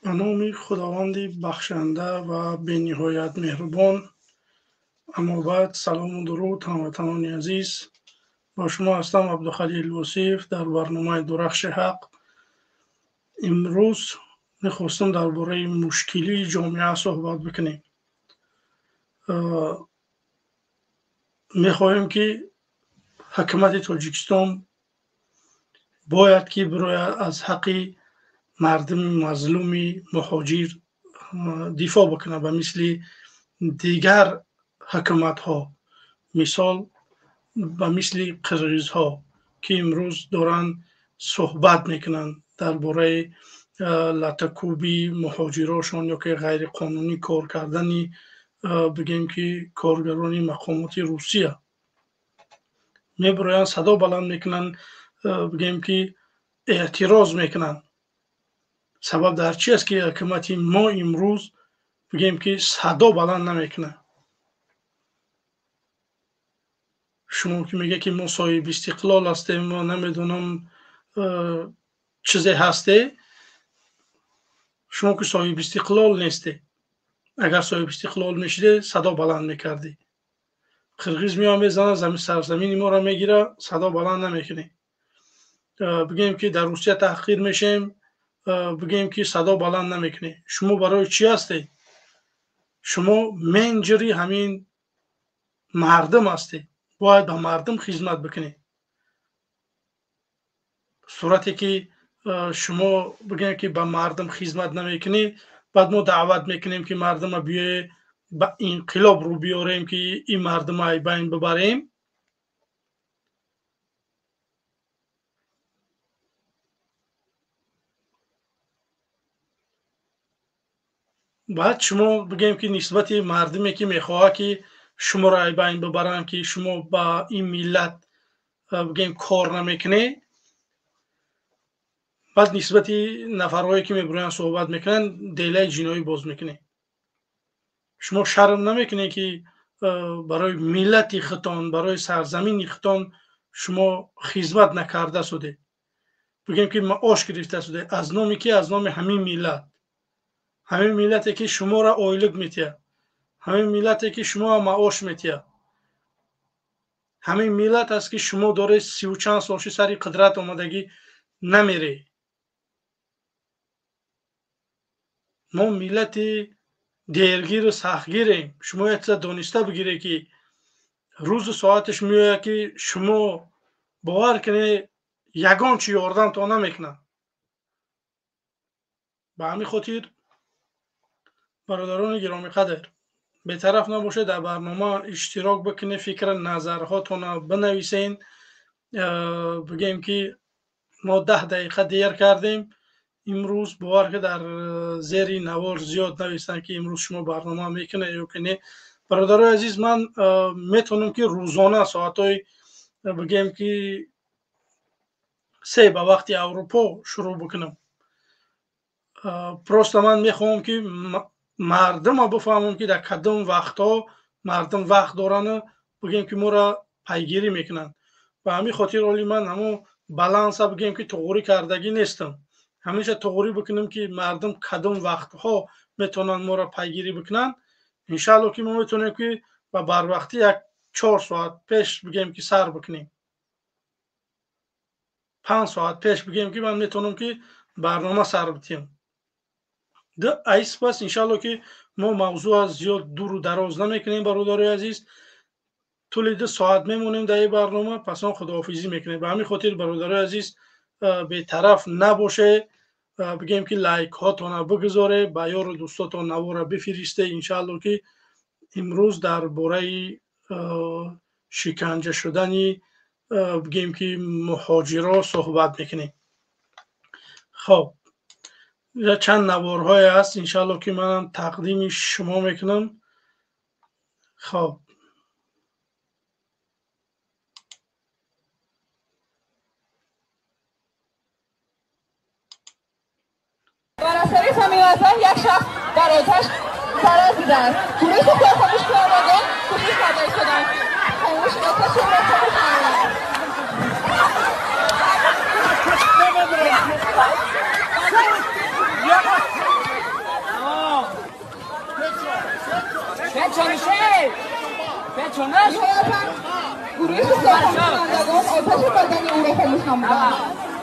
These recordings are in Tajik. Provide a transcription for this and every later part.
Ба номи Худованди бахшанда ва бениҳоят меҳрубон. Аммо баъд салому дуруд ҳамватанони азиз. Бо шумо ҳастам Абдухалил Восиев дар барномаи Дурахши ҳақ. Имрӯз мехостам дар бораи мушкилии ҷомеа суҳбат бикунем. Мехоҳем ки ҳукумати Тоҷикистон бояд ки бирояд аз ҳаққи мардуми мазлуми муҳоҷир дифоъ бикунад ба мисли дигар ҳукуматҳо, мисол ба мисли қирғизҳо ки имрӯз доранд суҳбат мекунанд дар бораи латакӯби муҳоҷирошон ё ки ғайриқонунӣ кор кардани бигем ки коргарони мақомоти Русия. Мебироянд, садо баланд мекунанд, бигем ки эътироз мекунанд. Сабаб дар чи аст ки ҳукумати мо имрӯз бигем ки садо баланд намекунад? Шумо ки мегӯед ки мо соҳиби истиқлол ҳастем, мо намедонам чизе ҳасте, шумо ки соҳиби истиқлол несте. Агар соҳиби истиқлол мешиде, садо баланд мекардӣ. Қирғиз меояд, мезанад, сарзамини моро мегирад, садо баланд намекунӣ. Бигем ки дар Русия таҳқир мешем, бигем ки садо баланд намекунӣ. Шумо барои чӣ ҳастед? Шумо менеҷери ҳамин мардум ҳастед, бояд ба мардум хизмат бикунед. Сурате ки шумо бигем ки ба мардум хизмат намекунед, баъд мо даъват мекунем ки мардума биёе ба инқилоб рӯ биёрем ки ин мардума айбайн бибарем. Баъд шумо бигем ки нисбати мардуме ки мехоҳад ки шуморо айбайн бибаранд, ки шумо ба ин миллат бигем кор намекунед, баъд нисбати нафарҳое ки мебироянд суҳбат мекунанд, делаи ҷиноӣ боз мекунед. Шумо шарм намекунед ки барои миллати худтон, барои сарзамини худтон шумо хизмат накарда шудед, бигем ки маош гирифта шудед. Аз номи ки? Аз номи ҳамин миллат, ҳамин миллате ки шуморо ойлук метиҳад, ҳамин миллате ки шуморо маош метиҳад, ҳамин миллат аст ки шумо доред сиву чанд солши сари қудрат омадагӣ намеред. Мо миллати дергиру сахтгирем. Шумо як чиза дониста бигиред ки рӯзу соаташ меояд ки шумо бовар кунед ягон чи ёрдамтон намекунад. Ба ҳамин хотир бародарони гиромиқадр, бетараф набошед, дар барнома иштирок бикунед, фикр назарҳотонро бинависен. Бигем ки мо 10 дақиқа дер кардем имрӯз, бовар ки дар зери навор зиёд нависанд ки имрӯз шумо барнома мекунед ё ки не. Бародарои азиз, ман метавонам ки рӯзона соатҳои бигем ки 3 ба вақти Аврупо шурӯъ бикунам. Просто ман мехоҳам ки мардума бифаҳмам ки дар кадом вақтҳо мардум вақт дорану бигем ки моро пайгирӣ мекунанд. Ба ҳамин хотир оли ман ҳамон баланса бигем ки туғрӣ кардагӣ нестам. Ҳамеша туғрӣ бикунем ки мардум кадом вақтҳо метавонанд моро пайгирӣ бикунанд. Иншаалло ки мо метавонем ки ба барвақтӣ як 4 соат пеш бигем ки сар бикунем, 5 соат пеш бигем ки ман метавонам ки барнома сар битиҳам. Ай сипас иншаалло ки мо мавзӯъ зиёд дуру дароз намекунем. Бародарои азиз, тӯли 2 соат мемонем дар ин барнома, пас он худоҳофизӣ мекунем. Ба ҳамин хотир бародарои азиз, бетараф набошед, бигем ки лайкҳотонро бигузоред, ба ёру дӯстотон наворро бифиристед. Иншаалло ки имрӯз дар бораи шиканҷа шудани бигем ки муҳоҷиро суҳбат мекунем. Хоб, чанд наворҳое ҳаст иншаалло ки манам тақдими шумо мекунам. Хоб, бар асари ҳамин лаҳза як шахс дар оташ зарар дидааст. Гурӯҳи хомӯшкунандагон кӯшиш карда истоданд ки хомӯш оташро хомӯш намоянд. Хомӯшкунандагон оташи бадани ӯро хомӯш намуданд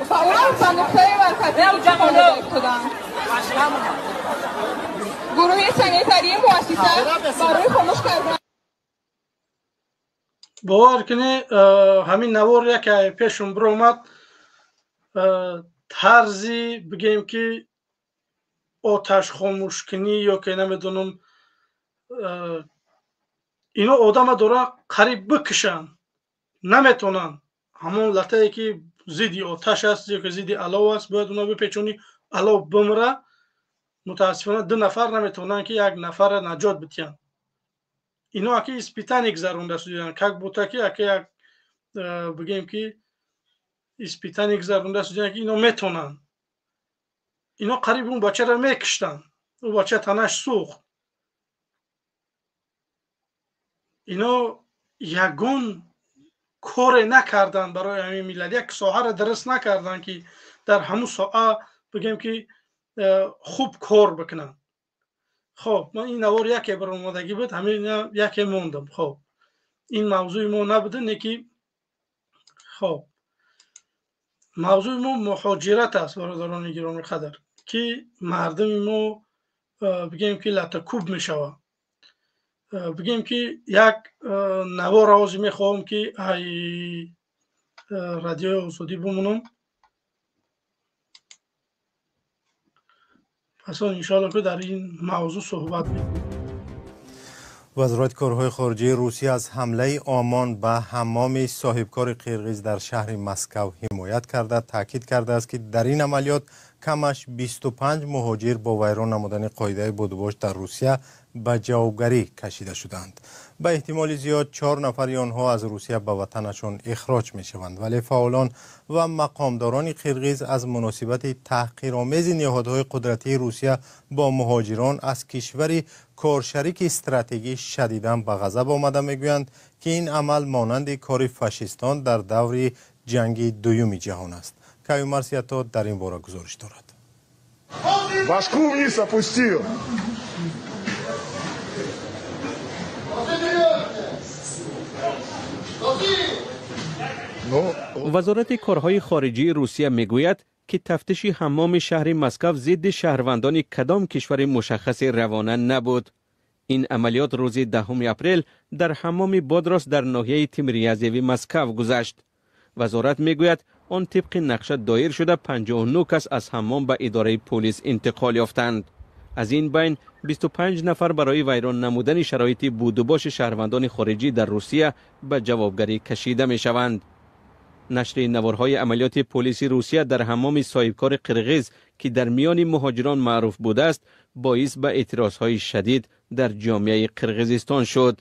ва ӯро ба нуқтаи марказии шифохона ифтоданд. Гурӯҳи санитарии муассиса барои хомӯш кардан Бовар кунӣ, ҳамин навор яке пешум биромад, тарзи бигем ки оташ хомӯшкунӣ ё ки намедонам, ино одама доранд қариб бикушанд, наметонанд. Ҳамон латае ки зидди оташ аст ё ки зидди алов аст, бояд оно бипечонӣ, алов бимра. Мутаассифона, ду нафар наметавонанд ки як нафарро наҷот битиҳанд. Ино аки испытание гузаронда шуданд, как будто ки аки як бигем ки испытание гузаронда шуданд, ки ино метавонанд. Ино қариб он бачаро мекуштанд, ӯ бача танаш сӯхт. Ино ягон коре накарданд барои ҳамин миллат, як соҳаро дуруст накарданд ки дар ҳамун соҳа бигем ки хуб кор бикунанд. Хоб, ман ин навор яке баромадагӣ буд, ҳамин яке мондам. Хоб, ин мавзӯи мо набуда, не ки хоб, мавзӯи мо муҳоҷират аст, бародарони гиромӣ қадр, ки мардуми мо бигем ки латакӯб мешавад. Бигем ки як навор ҳозир мехоҳам ки ай Радиои Озодӣ бимонам, пас он иншоалло ки дар ин мавзӯъ суҳбат мекунем. Вазорати корҳои хориҷии Русия аз ҳамлаи ОМОН ба ҳаммоми соҳибкори қирғиз дар шаҳри Москав ҳимоят карда, таъкид кардааст, ки дар ин амалиёт камаш 25 муҳоҷир бо вайрон намудани қоидаи будубош дар Русия ба ҷавобгарӣ кашида шуданд. Ба эҳтимоли зиёд чор нафари онҳо аз Русия ба ватанашон ихроҷ мешаванд, вале фаъолон ва мақомдорони қирғиз аз муносибати таҳқиромези ниҳодҳои қудратии Русия бо муҳоҷирон аз кишвари коршарики стратегӣ шадидан ба ғазаб омада, мегӯянд, ки ин амал монанди кори фашистон дар даври ҷанги дуюми ҷаҳон аст. Каюмарс Ято дар ин бора гузориш дорад. Башку вниз опустил. Вазорати корҳои хориҷии Русия мегӯяд, ки тафтиши ҳаммоми шаҳри Москав зидди шаҳрвандони кадом кишвари мушаххасе равона набуд. Ин амалиёт рӯзи 10 апрел дар ҳаммоми Бодрос дар ноҳияи Тимирязеви Москав гузашт. Вазорат мегӯяд, он тибқи нақша доир шуда, 59 кас аз ҳаммом ба идораи полис интиқол ёфтанд. Аз ин байн 25 нафар барои вайрон намудани шароити будубоши шаҳрвандони хориҷӣ дар Русия ба ҷавобгарӣ кашида мешаванд. Нашри наворҳои амалиёти полиси Русия дар ҳаммоми соҳибкори қирғиз, ки дар миёни муҳоҷирон маъруф будааст, боис ба эътирозҳои шадид дар ҷомеаи Қирғизистон шуд.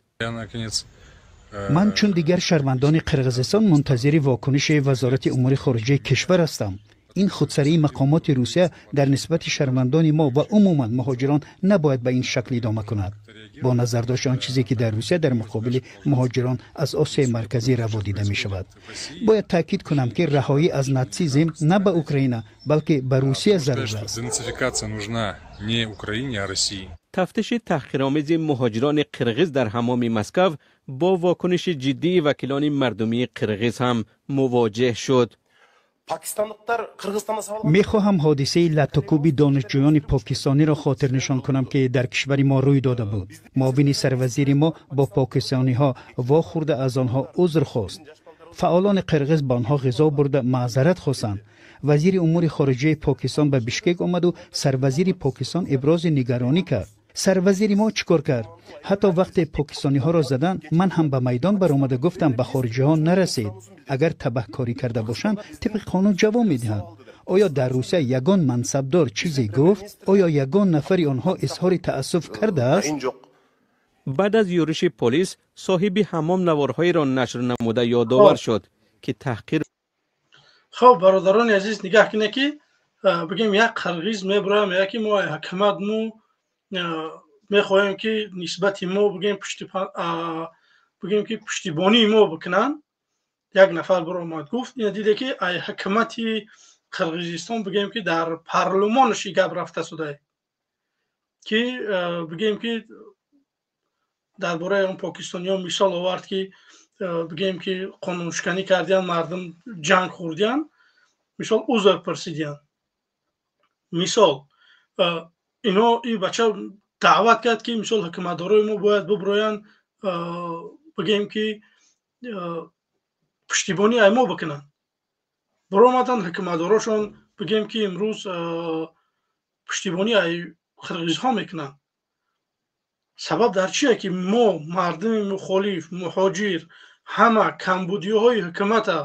Ман чун дигар шаҳрвандони Қирғизистон мунтазири вокуниши Вазорати умури хориҷаи кишвар ҳастам. Ин худсарии мақомоти Русия дар нисбати шаҳрвандони мо ва умуман муҳоҷирон набояд ба ин шакл идома кунад, бо назардошти он чизе ки дар Русия дар муқобили муҳоҷирон аз Осиёи Марказӣ раво дида мешавад. Бояд таъкид кунам, ки раҳоӣ аз натсизм на ба Украина, балки ба Русия зарур аст. Тафтиши таҳқиромези муҳоҷирони қирғиз дар ҳаммоми Москав бо вокуниши ҷиддии вакилони мардумии қирғиз ҳам мувоҷеҳ шуд. Мехоҳам ҳодисаи латтукӯби донишҷӯёни покистониро хотирнишон кунам, ки дар кишвари мо рӯй дода буд. Муовини сарвазири мо бо покистониҳо вохӯрда, аз онҳо узр хост. Фаъолони қирғиз ба онҳо ғизо бурда, маъзарат хостанд. Вазири умури хориҷаи Покистон ба Бишкек омаду сарвазири Покистон ибрози нигаронӣ кард. Сарвазири мо чӣ кор кард? Ҳатто вақте покистониҳоро заданд, ман ҳам ба майдон баромада гуфтам: ба хориҷиҳо нарасед, агар табаҳкорӣ карда бошанд, тибқи қонун ҷавоб медиҳанд. Оё дар Русия ягон мансабдор чизе гуфт? Оё ягон нафари онҳо изҳори таассуф кардааст? Баъд аз юриши полис соҳиби ҳаммом наворҳоеро нашр намуда ёдовар шуд, ки таҳқир Хоб, бародарони азиз, нигаҳ кунед, ки бигем як қирғиз мебуроям, яке мо ҳакамат мо мехоҳем, ки нисбати мо бигем ки пуштибонии мо бикунанд. Як нафар биромад, гуфт, ина диде ки ай ҳакумати Қирғизистон, бигем ки дар парлумонаш и гап рафта шуда, ки бигем ки дар бораи он покистониҳо мисол овард, ки бигем ки қонуншиканӣ кардиян, мардум ҷанг хӯрдиян, мисол узр пурсидиян. Мисол ино и бача даъват кард, ки мисол ҳукуматдорои мо бояд буброянд, бигем ки пуштибонӣ ай мо бикунанд. Баромаданд ҳукуматдорошон, бигем ки имрӯз пуштибонӣ ай қирғизҳо мекунанд. Сабаб дар чие, ки мо мардуми мухолиф, муҳоҷир, ҳама камбудиҳои ҳукумата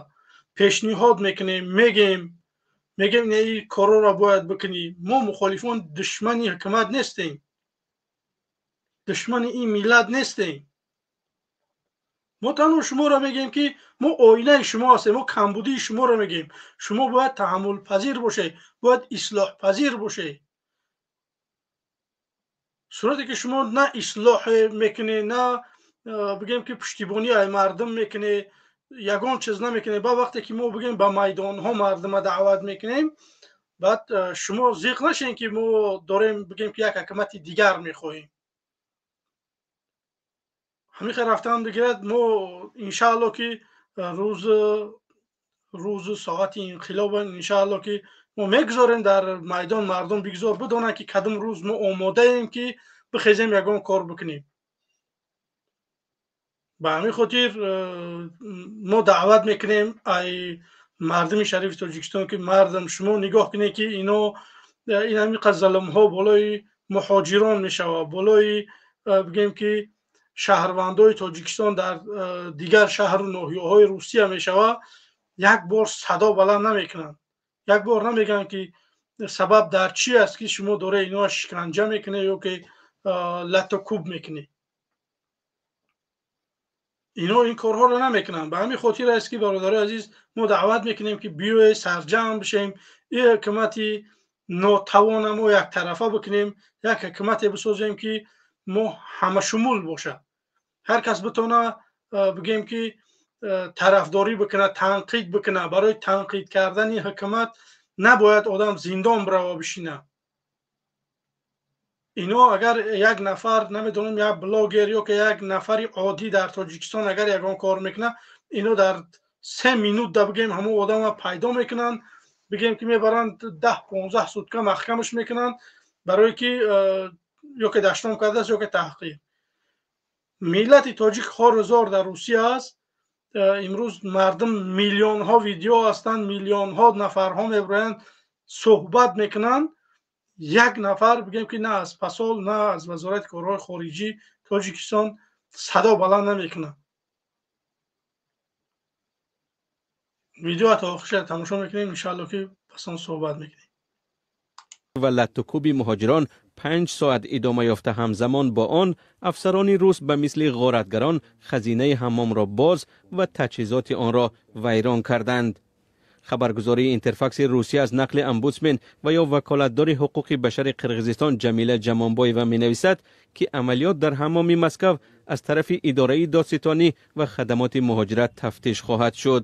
пешниҳод мекунем, мегем не, ин корҳоро бояд бикунӣ. Мо мухолифон душмани ҳукумат нестем, душмани ин миллат нестем. Мо танҳо шуморо мегӯем, ки мо оинаи шумо ҳастем, мо камбудии шуморо мегӯем. Шумо бояд таҳаммулпазир бошед, бояд ислоҳпазир бошед. Сурате ки шумо на ислоҳ мекунед, на бигем ки пуштибонӣ ай мардум мекунед, ягон чиз намекунед, ба вақте ки мо бигем ба майдонҳо мардума даъват мекунем, баъд шумо зиқ нашед, ки мо дорем бигем ки як ҳукумати дигар мехоҳем. Ҳамин хел рафтан бигирад, мо иншаалло ки рӯзу соати инқилоба иншаалло ки мо мегузорем дар майдон, мардум бигзор бидонанд, ки кадом рӯз мо омодаем, ки бихезем, ягон кор бикунем. Ба ҳамин хотир мо даъват мекунем ай мардуми шарифи Тоҷикистон, ки мардум, шумо нигоҳ кунед, ки ино ин ҳамин қадр залмҳо болои муҳоҷирон мешавад, болои бигем ки шаҳрвандои Тоҷикистон дар дигар шаҳру ноҳияҳои Русия мешавад, як бор садо баланд намекунанд, як бор намегӯянд, ки сабаб дар чӣ аст, ки шумо дора иноа шиканҷа мекунед ё ки лату кӯб мекунед. Ино ин корҳоро намекунанд. Ба ҳамин хотир аст, ки бародарои азиз, мо даъват мекунем, ки биёед сарҷамъ бишем, ин ҳукумати нотавона мо яктарафа бикунем, як ҳукумате бисозем, ки мо ҳамашумул бошад, ҳар кас битона бигем ки тарафдорӣ бикунад, танқид бикунад. Барои танқид кардани ҳукумат набояд одам зиндон бирава бишина. Ино агар як нафар, намедонам, як блогер ё ки як нафари оддӣ дар Тоҷикистон агар ягон кор мекунад, ино дар 3 минут да бигем ҳамон одама пайдо мекунанд, бигем ки мебаранд, 10-15 сутка маҳкамаш мекунанд, барое ки ё ки даштом кардааст, ё ки таҳқир. Миллати тоҷик хору зор дар Русия аст. Имрӯз мардум миллионҳо видео ҳастанд, миллионҳо нафарҳо мебироянд, суҳбат мекунанд. Як нафар бигем ки на аз посол, на аз Вазорати корҳои хориҷӣ Тоҷикистон садо баланд намекунад. Видео то охирша тамошо мекунем, иншаалло ки пас он суҳбат мекунем. Ва латтукӯби муҳоҷирон 5 соат идома ёфта. Ҳамзамон бо он афсарони рус ба мисли ғоратгарон хазинаи ҳаммомро боз ва таҷҳизоти онро вайрон карданд. Хабаргузории Интерфакси Русия аз нақли омбудсмен ва ё ваколатдори ҳуқуқи башари Қирғизистон Ҷамила Ҷамонбоева менависад, ки амалиёт дар ҳаммоми Москав аз тарафи идораи додситонӣ ва хадамоти муҳоҷират тафтиш хоҳад шуд.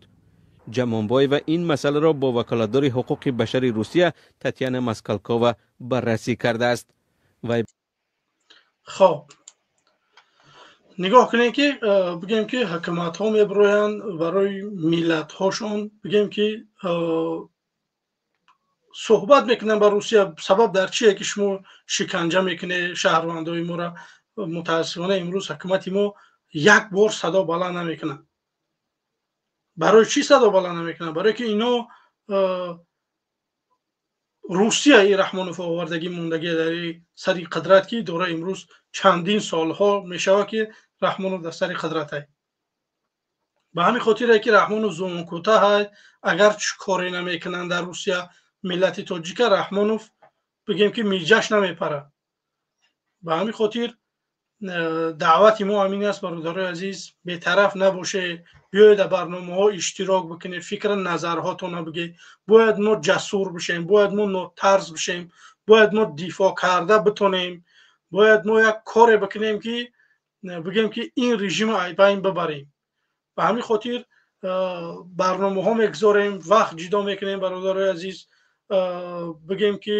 Ҷамонбоева ин масъаларо бо ваколатдори ҳуқуқи башари Русия Татьяна Москалкова баррасӣ кардааст. Хоб, нигоҳ кунед, ки бигем ки ҳукуматҳо мебироянд, барои миллатҳошон бигем ки суҳбат мекунанд ба Русия, сабаб дар чие, ки шумо шиканҷа мекунед шаҳрвандои моро. Мутаассифона имрӯз ҳукумати мо як бор садо баланд намекунад. Барои чӣ садо баланд намекунад? Барое ки ино Русия и Раҳмонов овардагӣ мондагӣ дар сари қудрат, ки дора имрӯз чандин солҳо мешавад, ки Раҳмонов дар сари қудратае. Ба ҳамин хотире ки Раҳмонов зумонкӯтаҳай, агар чӣ коре намекунанд дар Русия миллати тоҷика, Раҳмонов бигем ки миҷаш намепарад. Ба ҳамин хотир даъвати мо ҳамин аст, бародарои азиз: бетараф набошед, биёед дар барномаҳо иштирок бикунед, фикру назарҳотонро бигед. Бояд мо ҷасур бишем, бояд мо нотарс бишем, бояд мо дифоъ карда битонем, бояд мо як коре бикунем, ки бигем ки ин режимро айбайн бибарем. Ба ҳамин хотир барномаҳо мегузорем, вақт ҷудо мекунем, бародарои азиз, бигем ки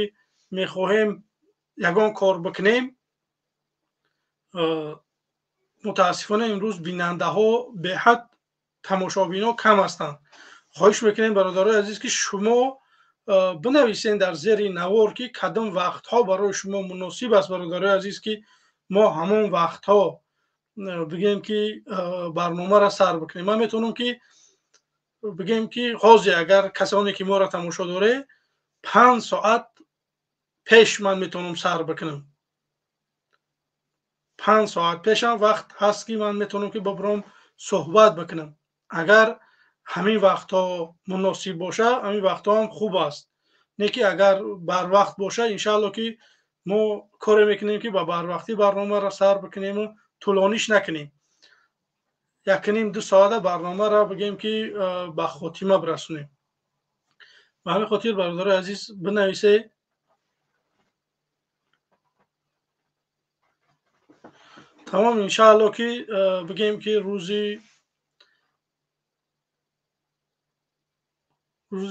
мехоҳем ягон кор бикунем. Мутаассифона имрӯз бинандаҳо беҳад Тамошобино кам ҳастанд. Хоҳиш мекунем, бародарои азиз, ки шумо бинависен дар зери навор, ки кадом вақтҳо барои шумо муносиб аст, бародарои азиз, ки мо ҳамон вақтҳо бигем, ки барномаро сар бикунем. Ман метавонам, ки бигем, ки ҳозир агар касоне ки моро тамошо доре, 5 соат пеш ман метавонам сар бикунам. 5 соат пешам вақт ҳаст, ки ман метавонам, ки бо суҳбат бикунам. Агар ҳамин вақтҳо муносиб боша, ҳамин вақтҳо ҳам хуб аст. Не ки агар барвақт боша, иншаалло, ки мо коре мекунем, ки ба барвақтӣ барномаро сар бикунему тӯлониш накунем. 1.5, 2 соата барномаро бигем, ки ба хотима бирасонем. Ба ҳамин хотир, бародарои азиз, бинависе. Тамом, иншаалло, ки бигем, ки рӯзи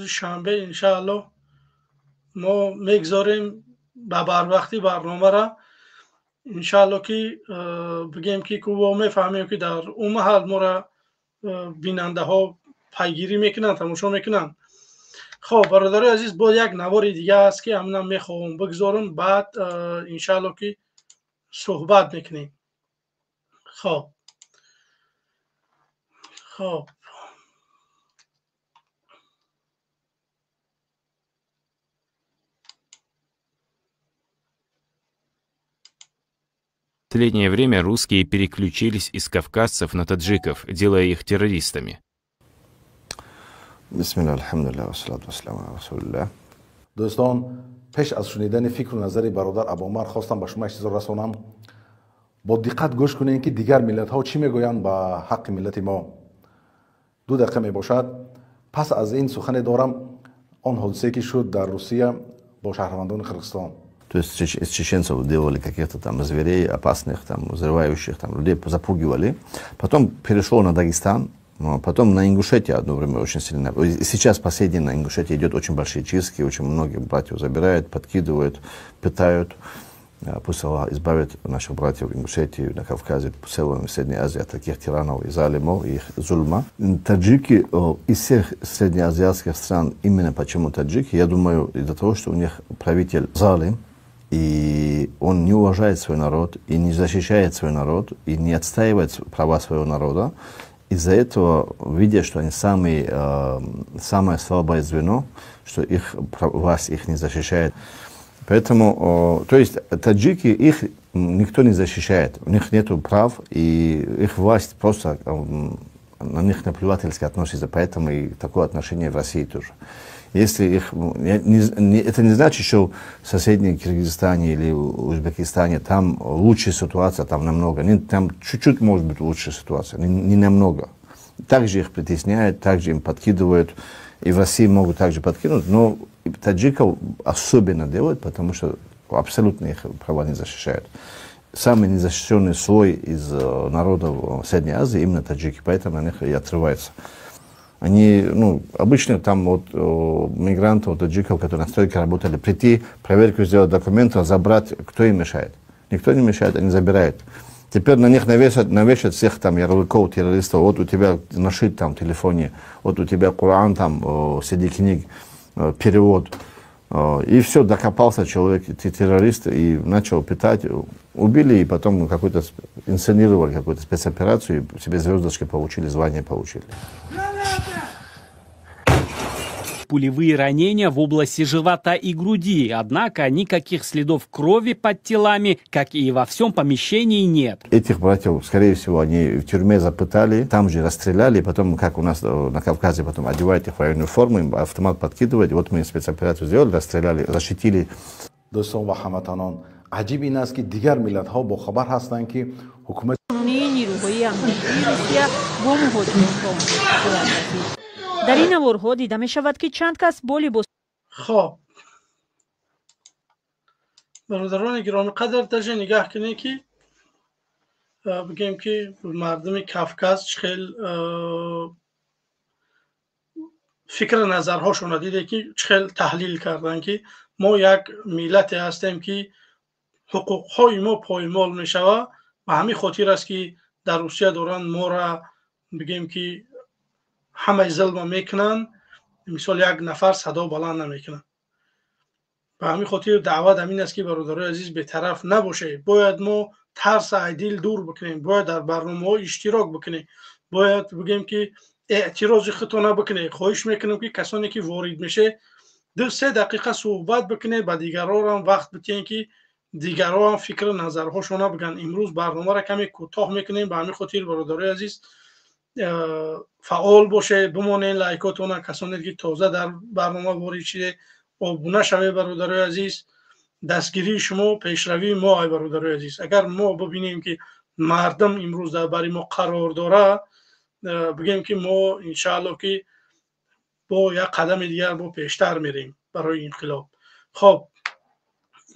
шанбе, иншаалло, мо мегзорем ба барвақтӣ барномара. Иншаалло, ки бигем, ки мо мефаҳмем, ки дар он маҳал моро бинандаҳо пайгирӣ мекунанд, тамошо мекунанд. Хоб, бародарои азиз, боз як навори дига аст, ки ҳаминам мехоҳам бигзорам, баъд иншаалло, ки суҳбат мекунем. Хоб. Последнее время русские переключились из кавказцев на таджиков, делая их террористами. Бисмилла, алҳамдулиллаҳ, вассалату вассаламу ала расулиллаҳ. Дӯстон, пеш аз шунидани фикру назари бародар Абуумар хостам ба шумо як чизро расонам. Бо диққат гӯш кунед, ки дигар миллатҳо чӣ мегӯянд ба ҳаққи миллати мо. 2 дақиқа мебошад. Пас аз ин сухане дорам, он ҳодисае ки шуд дар Русия бо шаҳрвандони Қирғизистон. То есть из чеченцев делали каких-то там зверей опасных, там, взрывающих там, людей запугивали. Потом перешел на Дагестан, потом на Ингушетию одно время очень сильно. И сейчас последний на Ингушетии идет очень большие чистки, очень многих братьев забирают, подкидывают, пытают. Пусть Аллах избавит наших братьев в Ингушетии, на Кавказе, в целом в Средней Азии от таких тиранов и залимов, и их зульма. Таджики из всех среднеазиатских стран, именно почему таджики, я думаю, из-за того, что у них правитель залим, и он не уважает свой народ, и не защищает свой народ, и не отстаивает права своего народа. Из-за этого, видя, что они самое слабое звено, что их власть их не защищает. Поэтому, то есть таджики, их никто не защищает, у них нет прав, и их власть просто на них наплевательски относится, поэтому и такое отношение в России тоже. Если их, не, не, это не значит, что в соседнем Киргизстане или Узбекистане там лучшая ситуация, там намного. Не, там чуть-чуть может быть лучшая ситуация, не намного. Также их притесняют, также им подкидывают. И в России могут также подкинуть, но таджиков особенно делают, потому что абсолютно их права не защищают. Самый незащищенный слой из народов Средней Азии именно таджики, поэтому на них и отрываются. Они, ну, обычно там вот мигрантов, таджиков, которые на стройке работали, прийти, проверку сделать документов, забрать, кто им мешает? Никто не мешает, они забирают. Теперь на них навешают всех там ярлыков террористов. Вот у тебя нашит там в телефоне, вот у тебя Коран там, среди книг, перевод. И все, докопался человек, ты террорист, и начал пытать. Убили, и потом какую-то инсценировали какую-то спецоперацию, и себе звездочки получили, звание получили. Пулевые ранения в области живота и груди. Однако никаких следов крови под телами, как и во всем помещении, нет. Этих братьев, скорее всего, они в тюрьме запытали, там же расстреляли, потом, как у нас на Кавказе, потом одевают их в военную форму, им автомат подкидывают. Вот мы спецоперацию сделали, расстреляли, защитили. Дӯстон ва ҳамватанон, аҷиб ин аст, ки дигар миллатҳо бохабар ҳастанд, ки ҳукумат Нерӯҳои амниятии Русия бо муҳоҷирон ба он бояд расид. Дар ин наворҳо дида мешавад, ки чанд кас бо либос Хоб, бародарони гиромиқадр, даже нигаҳ кунед, ки бигем, ки мардуми Кавказ чӣ хел фикру назарҳошонро диде, ки чӣ хел таҳлил карданд, ки мо як миллате ҳастем, ки ҳуқуқҳои мо поймол мешавад. Ба ҳамин хотир аст, ки дар Русия доранд мора, бигем, ки Ҳамаи зулма мекунанд, мисол, як нафар садо баланд намекунад. Ба ҳамин хотир даъват ҳамин аст, ки, бародарои азиз, бетараф набошед. Бояд мо тарса ай дил дур бикунем, бояд дар барномаҳо иштирок бикунем, бояд бигӯем, ки эътирози худтона бикунед. Хоҳиш мекунем, ки касоне ки ворид мешед, 2-3 дақиқа суҳбат бикунед, ба дигарорам вақт битиҳем, ки дигарҳоам фикру назарҳошона бигӯянд. Имрӯз барномаро каме кӯтоҳ мекунем. Ба ҳамин хотир, бародарои азиз, фаъол бошед, бимонед, лайкотона. Касоне ки тоза дар барнома ворид шиде, обуна шавед. Бародарои азиз, дастгирии шумо пешравии мо ай. Бародарои азиз, агар мо бибинем, ки мардум имрӯз дар бари мо қарор дора, бигем, ки мо, иншаалло, ки бо як қадами дигар бо пештар мерем барои инқилоб. Хоб,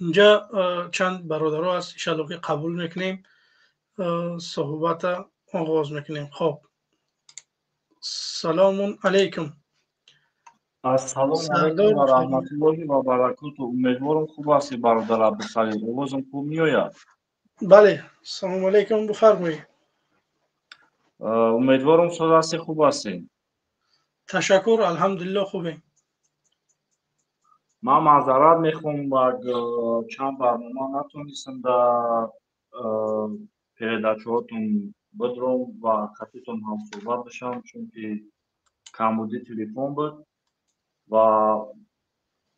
инҷа чанд бародаро аст, иншаалло, ки қабул мекунем, суҳбата оғоз мекунем. Хоб, салому алайкум. Ассалому алайкум ва раҳматуллоҳи ва баракоту. Умедворам, хуб ҳастӣ, бародар Абдухалил. Овозам хуб меояд? Бале, салому алайкум, бифармоед. Умедворам, соз ҳастӣ, хуб ҳастӣ. Ташаккур, алҳамдулилло, хубем. Ман маъзарат мехоҳам, чанд барнома натонистам дар передачаҳотон бидром ва хатитон ҳамсӯҳбат бишам, чунки камбудии телефон буд. Ва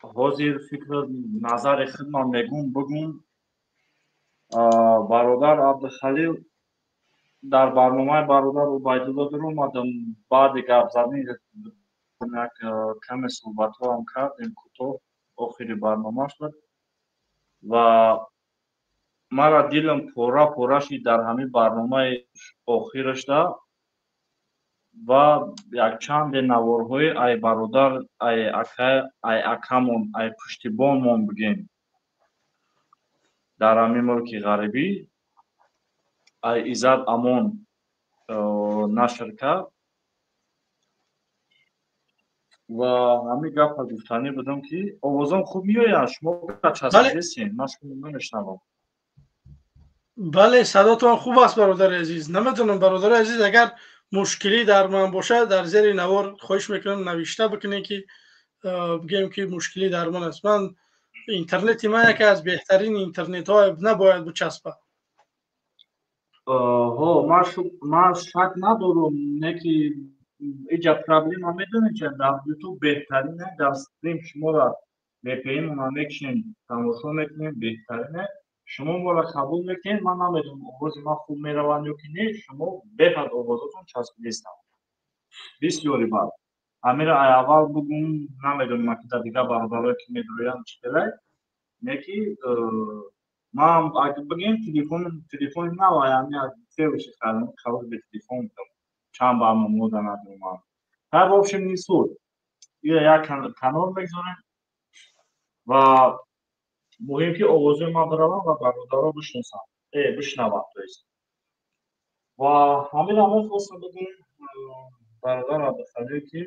ҳозир фикру назари худман мегум, бигум, бародар Абдухалил. Дар барномаи бародар Убайдулло дуромадам, баъди гап задани як каме суҳбатҳоам кардем кӯтоҳ, охири барнома шуд. Ва мара дилам пора пора шид дар ҳамин барномаи охирашда ва якчанде наворҳои ай бародар, ай ака, ай акамон, ай пуштибонмон бигем, дар ҳамин мулки ғарибӣ, ай Иззат Амон нашр кард. Ва ҳамин гапа гуфтанӣ будам, ки овозам хуб меояд? Шумо часпидесен, ман шумо намешнавам. Бале, садотон хуб аст, бародари азиз. Намедонам, бародари азиз, агар мушкилӣ дар ман бошад, дар зери навор хоҳиш мекунам, навишта бикунед, ки бигӯем, ки мушкилӣ дар ман аст. Ман интернети ман яке аз беҳтарин интернетҳо, набояд бичаспад. Ҳо, ман шак надорам, не ки иҷа проблема медонед чи? Дар Ютуб беҳтарине, дар стрим шуморо VPN-она мекушем, тамошо мекунем, беҳтарине. Шумо моро қабул мекунед. Ман намедонам, овози ман хуб меравад ё ки не. Шумо беҳад овозотон часпидестам, бисёри бад. Ҳамира ай аввал бугум. Намедонам, ки дар дигар бародарое ки медоянд чӣ хелай, не ки ман, агар бигем, телефони нав аями севиши хардам, қабул бе телефон будам, чанд барномаҳо дар надомам. Ҳар, в общем, не суть, ира як канор мегзорем. Ва муҳим, ки овозои ман бираванд ва бародаро бишносанд, бишнаванд, то есть. Ва ҳамина мехостам бигӯм, бародар Абдухалил, ки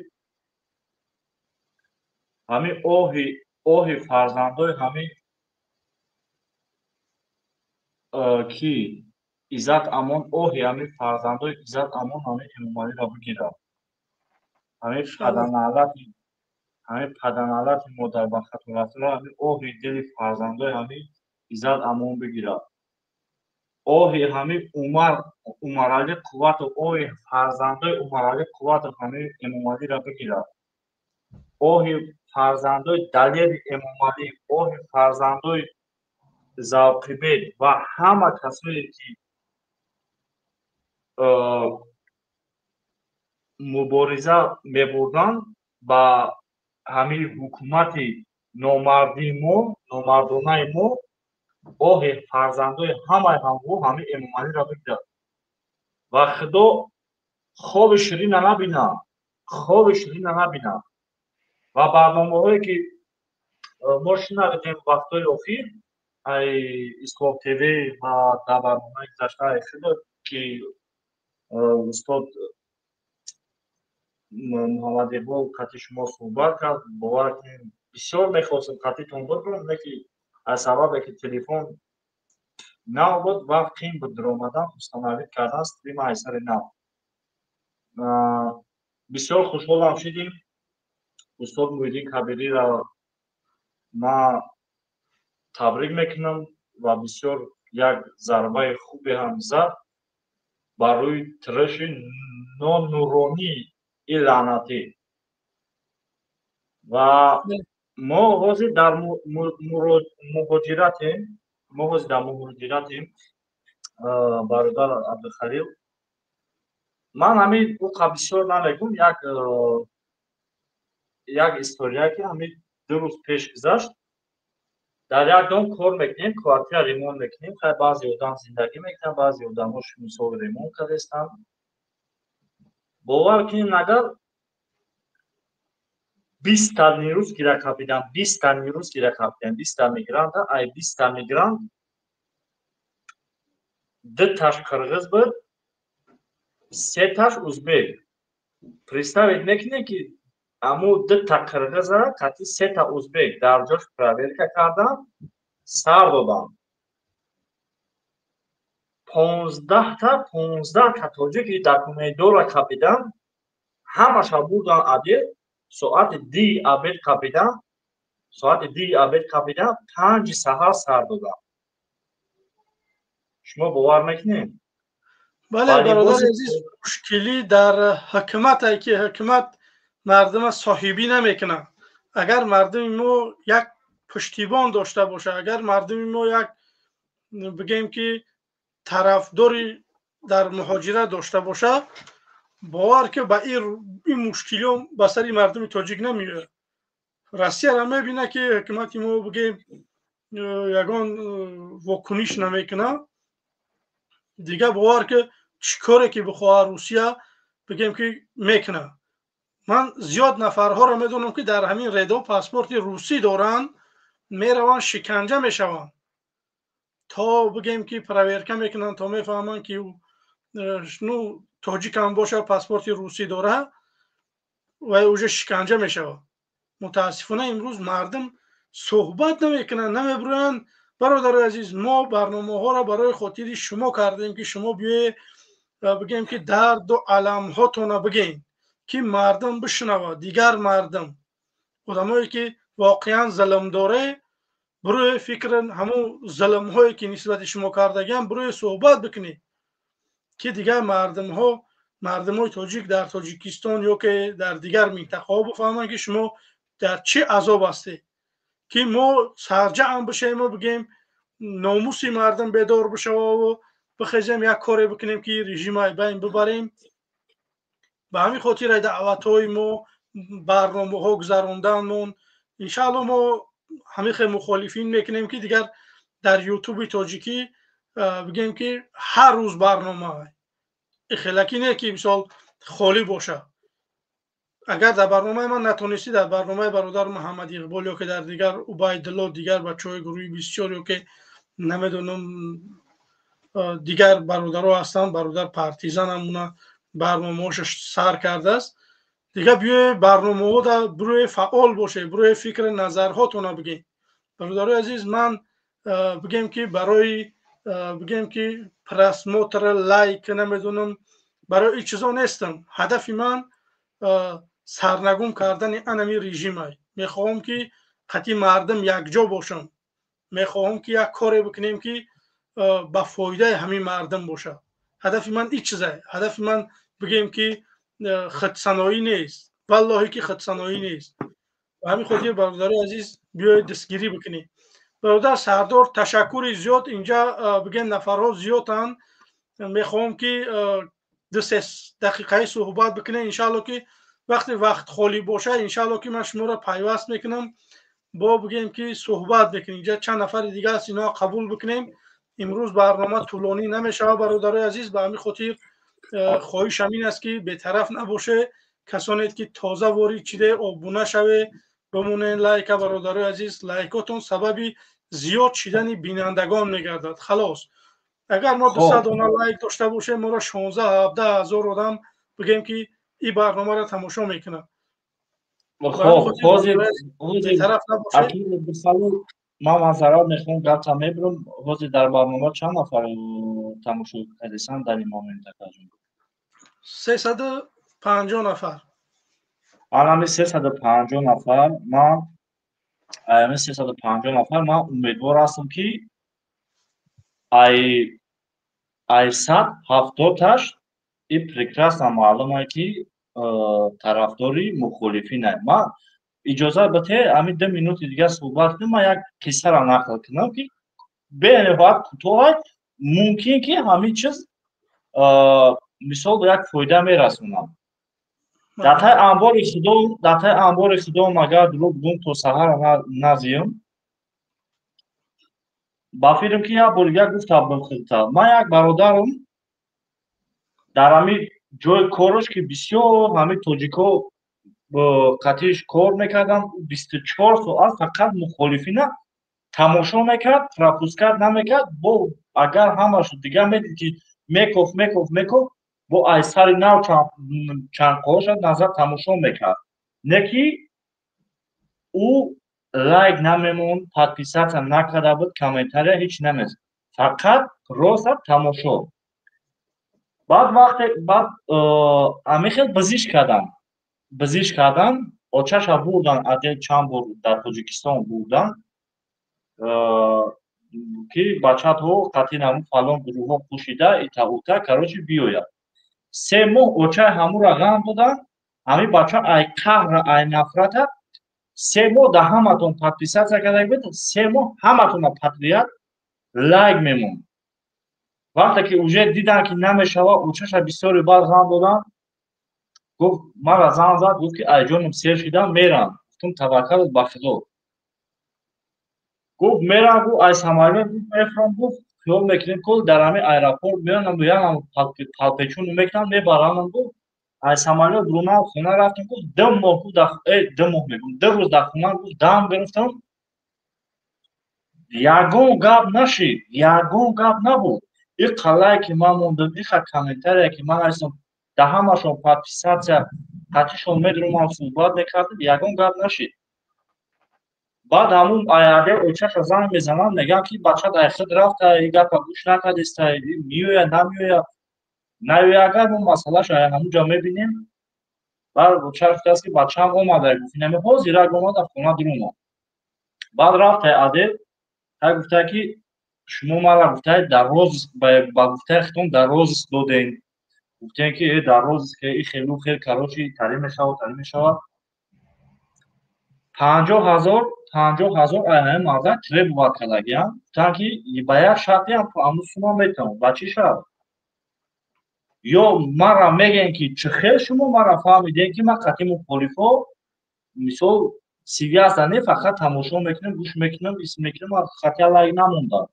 ҳамин оҳи фарзандои ҳамин ки Иззат Амон, оҳи ҳамин фарзандои Иззат Амон ҳамин Эмомалиро бигирад, ҳамин падарналати модарбахатурафтро ҳамин оҳи дили фарзандои ҳамин Иззат Амон бигирад, оҳи ҳамин Умар, Умаралӣ Қувватов, оҳи фарзандои Умаралӣ Қувватов ҳамин Эмомалиро бигирад, оҳи фарзандои Далери Эмомалӣ, оҳи фарзандои Завқибек ва ҳама касое ки мубориза мебурданд ба ҳамин ҳукумати номардии мо, номардонаи мо, оҳи фарзандои ҳамаи ҳамҳо ҳамин Эмомалиро бигирад. Ва Худо хоби ширина набинад, хоби ширина набинад. Ва барномаҳое ки мо шунавидем вақтҳои охир ай Ислом ТВ ва дар барномаи гузашта ай хеле ки устод Муҳаммад Иқбол қати шумо суҳбат кард, бовар кунед, бисёр мехостам қатитон бикунам, не ки аз сабабе ки телефон нав буд, вақт қин буд, дуромадан, установить кардан стрима ай сари нав. Бисёр хушҳолам шудим. Устод Муҳиддин Кабириро ман табрик мекунам ва бисёр як зарбаи хубе ҳам зад бар рӯи тиреши нонуронии и лаънатӣ. Ва мо ҳозир дар муҳоҷиратем, мо ҳозир дар муҳоҷиратем, бародар Абдухалил. Ман ҳамин уқа бисёр намегум, як история, ки ҳамин 2 рӯз пеш гузашт. Дар як дом кор мекунем, квартира ремонт мекунем. Хай, баъзе одам зиндагӣ мекунанд, баъзе одамо мисол ремонт кардастанд. Бовар кунем, агар 20-та нерӯз гира капидан, 20-та нерӯз гира капидан, 20-та мигранта, ай 20-та мигрант дуташ қирғиз буд, сеташ узбек. Представить мекунем, ки аму дута қирғиза қати сета узбек дар ҷош проверка кардан, сар доданд. 15-та тоҷики документдора капидан, ҳамаша бурдан отдел. Соати 2 обед капидан, соати 2 обед капидан, 5-и саҳар сар доданд. Шумо бовар мекунед? Бале, бародари азиз, мушкилӣ дар ҳукумате, ки ҳукумат мардума соҳибӣ намекунад. Агар мардуми мо як пуштибон дошта бошад, агар мардуми мо як, бигем ки, тарафдори дар муҳоҷират дошта бошад, бовар ки ба ин мушкилиҳо ба сари мардуми тоҷик намеояд. Россияро мебинад, ки ҳукумати мо, бигем, ягон вокуниш намекунад. Дигар бовар ки чӣ коре ки бихоҳад, Русия, бигем ки, мекунад. Ман зиёд нафарҳоро медонам, ки дар ҳамин редо паспорти русӣ доранд, мераванд, шиканҷа мешаванд, то бигем ки проверка мекунанд, то мефаҳманд, ки ну тоҷикам бошад, паспорти русӣ дорад ва уже шиканҷа мешавад. Мутаассифона, имрӯз мардум суҳбат намекунанд, намебурӯянд. Бародари азиз, мо барномаҳоро барои хотири шумо кардем, ки шумо биёед, бигем ки, дарду аламҳотона бигем, ки мардум бишунавад. Дигар мардум, одамое ки воқеан зулм доре, бирои фикр ҳамун зулмҳое ки нисбати шумо кардагиам, бирои суҳбат бикунед, ки дигар мардумҳо, мардумҳои тоҷик дар Тоҷикистон ё ки дар дигар минтақаҳо бифаҳманд, ки шумо дар чӣ азоб ҳастед, ки мо сарҷаъам бишавему бигем, номуси мардум бедор бишававу бихезем, як коре бикунем, ки режима байн бибарем. Ба ҳамин хотир даъватҳои мо, барномаҳо гузаронданмон. Иншаалло, мо ҳамин хел мухолифин мекунем, ки дигар дар Ютуби тоҷикӣ, бигем ки, ҳар рӯз барнома хелакӣ не, ки мисол холӣ бошад. Агар дар барномаи ман натонистӣ, дар барномаи бародар Муҳаммад Иқбол ё ки дар дигар Убайдулло, дигар бачаҳои гурӯҳи 24, ё ки намедонам, дигар бародаро ҳастанд, бародар Партизан ҳамуна барномаҳоша сар кардааст. Дигар биёе барномаҳо да бирои фаъол боше, бирои фикри назарҳотона бигем. Бародарои азиз, ман, бигем ки, барои, бигем ки, просмотр, лайк, намедонам, барои ин чизо нестам. Ҳадафи ман сарнагум кардани анами режимай. Мехоҳам, ки қатъи мардум якҷо бошам. Мехоҳам, ки як коре бикунем, ки ба фоидаи ҳамин мардум бошад. Ҳадафи ман ин чизае. Ҳадафи ман, бигем ки, худсаноӣ нест, валлоҳе ки худсаноӣ нест. Ба ҳамин хотир, бародарои азиз, биёед дастгирӣ бикунем. Бародар Сардор, ташаккури зиёд. Инҷа, бигем, нафарҳо зиёданд. Мехоҳам, ки 2-се дақиқаи суҳбат бикунем. Иншаалло, ки вақте вақт холӣ бошад, иншаалло, ки ман шуморо пайваст мекунам, бо, бигем ки, суҳбат мекунем. Инҷа чанд нафари дига аст, инҳо қабул бикунем. Имрӯз барнома тӯлонӣ намешавад, бародарои азиз. Ба ҳамин хотир хоҳиш ҳамин аст, ки бетараф набоше. Касоне ки тоза ворид шиде, обуна шаве, бимонед, лайка. Бародарои азиз, лайкотон сабаби зиёд шидани бинандагон мегардад. Халос, агар мо 200 дона лайк дошта бошем, моро 16-17 ҳазор одам, бигем ки, ин барномаро тамошо мекунад. Бетараф набошед. Ман маъзарат мехоҳам, гапта мебурам. Ҳозир дар барнома чанд нафар тамошо кардасан дар ин момент, акаҷон? 350 нафар. Ҳамин 350 нафар, ман ҳамин 350 нафар ман умедвор ҳастам, ки ай 170-таш и прекрасно маълуме, ки тарафдори мухолифинай. Ман иҷозат бите, ҳамин 2 минути дигар суҳбат кунем, ман як қиссаро нақл кунам, ки бениҳоят кӯтоҳ, мумкин ки ҳамин чиз мисол як фоида мерасонад. Дар таи амбори худо, дар таи амбори худо, магар дурӯғ гум, то саҳара назиём. Ба фикрам, ки як бори дигар гуфта будам худта. Ман як бародарам дар ҳамин ҷои кораш, ки бисёр ҳамин тоҷико қатиш кор мекарданд, 24 соат фақат мухолифина тамошо мекард, пропускать намекард. Бо агар ҳамашу дигар медид, ки мекоф, мекоф, мекоф, бо ай сари нав чандқоша назар тамошо мекард. Не ки ӯ лайк намемонд, подписаться накарда буд, комментария ҳеҷ намез, фақат роста тамошо. Баъд вақте баъд ҳамин хел бизиш кардам, бизиш кардам, очаша бурдан адел, чанд бор дар Тоҷикистон бурдан, ки бачатҳо қатъи ҳамун фалон гурӯҳҳо пӯшида ита-ута, короче, биёяд. 3 моҳ очаи ҳамура ғам доданд. Ҳамин бача ай қаҳра, ай нафрата 3 моҳ да ҳаматон подписаться карда буд, 3 моҳ ҳаматона подряд лайк мемонд. Вақте ки уже дидан, ки намешава, очаша бисёре баъд ғам доданд. Гуфт, мара занг зад, гуфт, ки ай ҷонам сер шидам, мерам. Гуфтум: «Таваккал ба Худо». Гуфт: «Мерам», гуфт, «ай самолёт», гуфт, «мефурам», гуфт, «хиёл мекунем, кол дар ҳамин аэропорт меоям, янам палпечуну мекунам, мебаранам». Гуфт: «Ай самолёт рунам, хона рафтам», гуфт, «2 моҳ», гуфт, 2 моҳ мегум, 2 рӯз дар хона», гуфт, «дам гирифтам, ягон гап нашид, ягон гап набуд. И қалае ки ман мондам, иха комментария ки ман нависам, да ҳамашон подписаться, қатишон медурумам, суҳбат мекардем, ягон гап нашид». Баъд ҳамун аядел очаша занг мезананд, мегӯянд, ки бачат ай худ рафта, и гапа гӯш накардиста, меояд, намеояд, наояд, агар мо масъалаша ай ҳамунҷа мебинем. Баъд оча гуфтааст, ки бачаам омада, гуфт, инами ҳозирак омада, хона дуромад. Баъд рафта адел ай гуфта, ки шумо мара, гуфтаед, дар розыск, ба гуфтаи худтон дар розыск додем, гуфтем, ки дар розыск и хелу хел, короче, тарӣ мешавад, тарӣ мешавад. 50 000, 50 000 ай ҳамин мардак требовать кардагиам. Гуфтанд, ки ба як шарте ҳамун сума метавон. Ба чӣ шарт? Ё мара мегӯем, ки чӣ хел шумо мара фаҳмидем, ки ман қатъи мухолифо мисол связь не, фақат тамошо мекунем, гӯш мекунем, ис мекунем, хатя лайк намондам,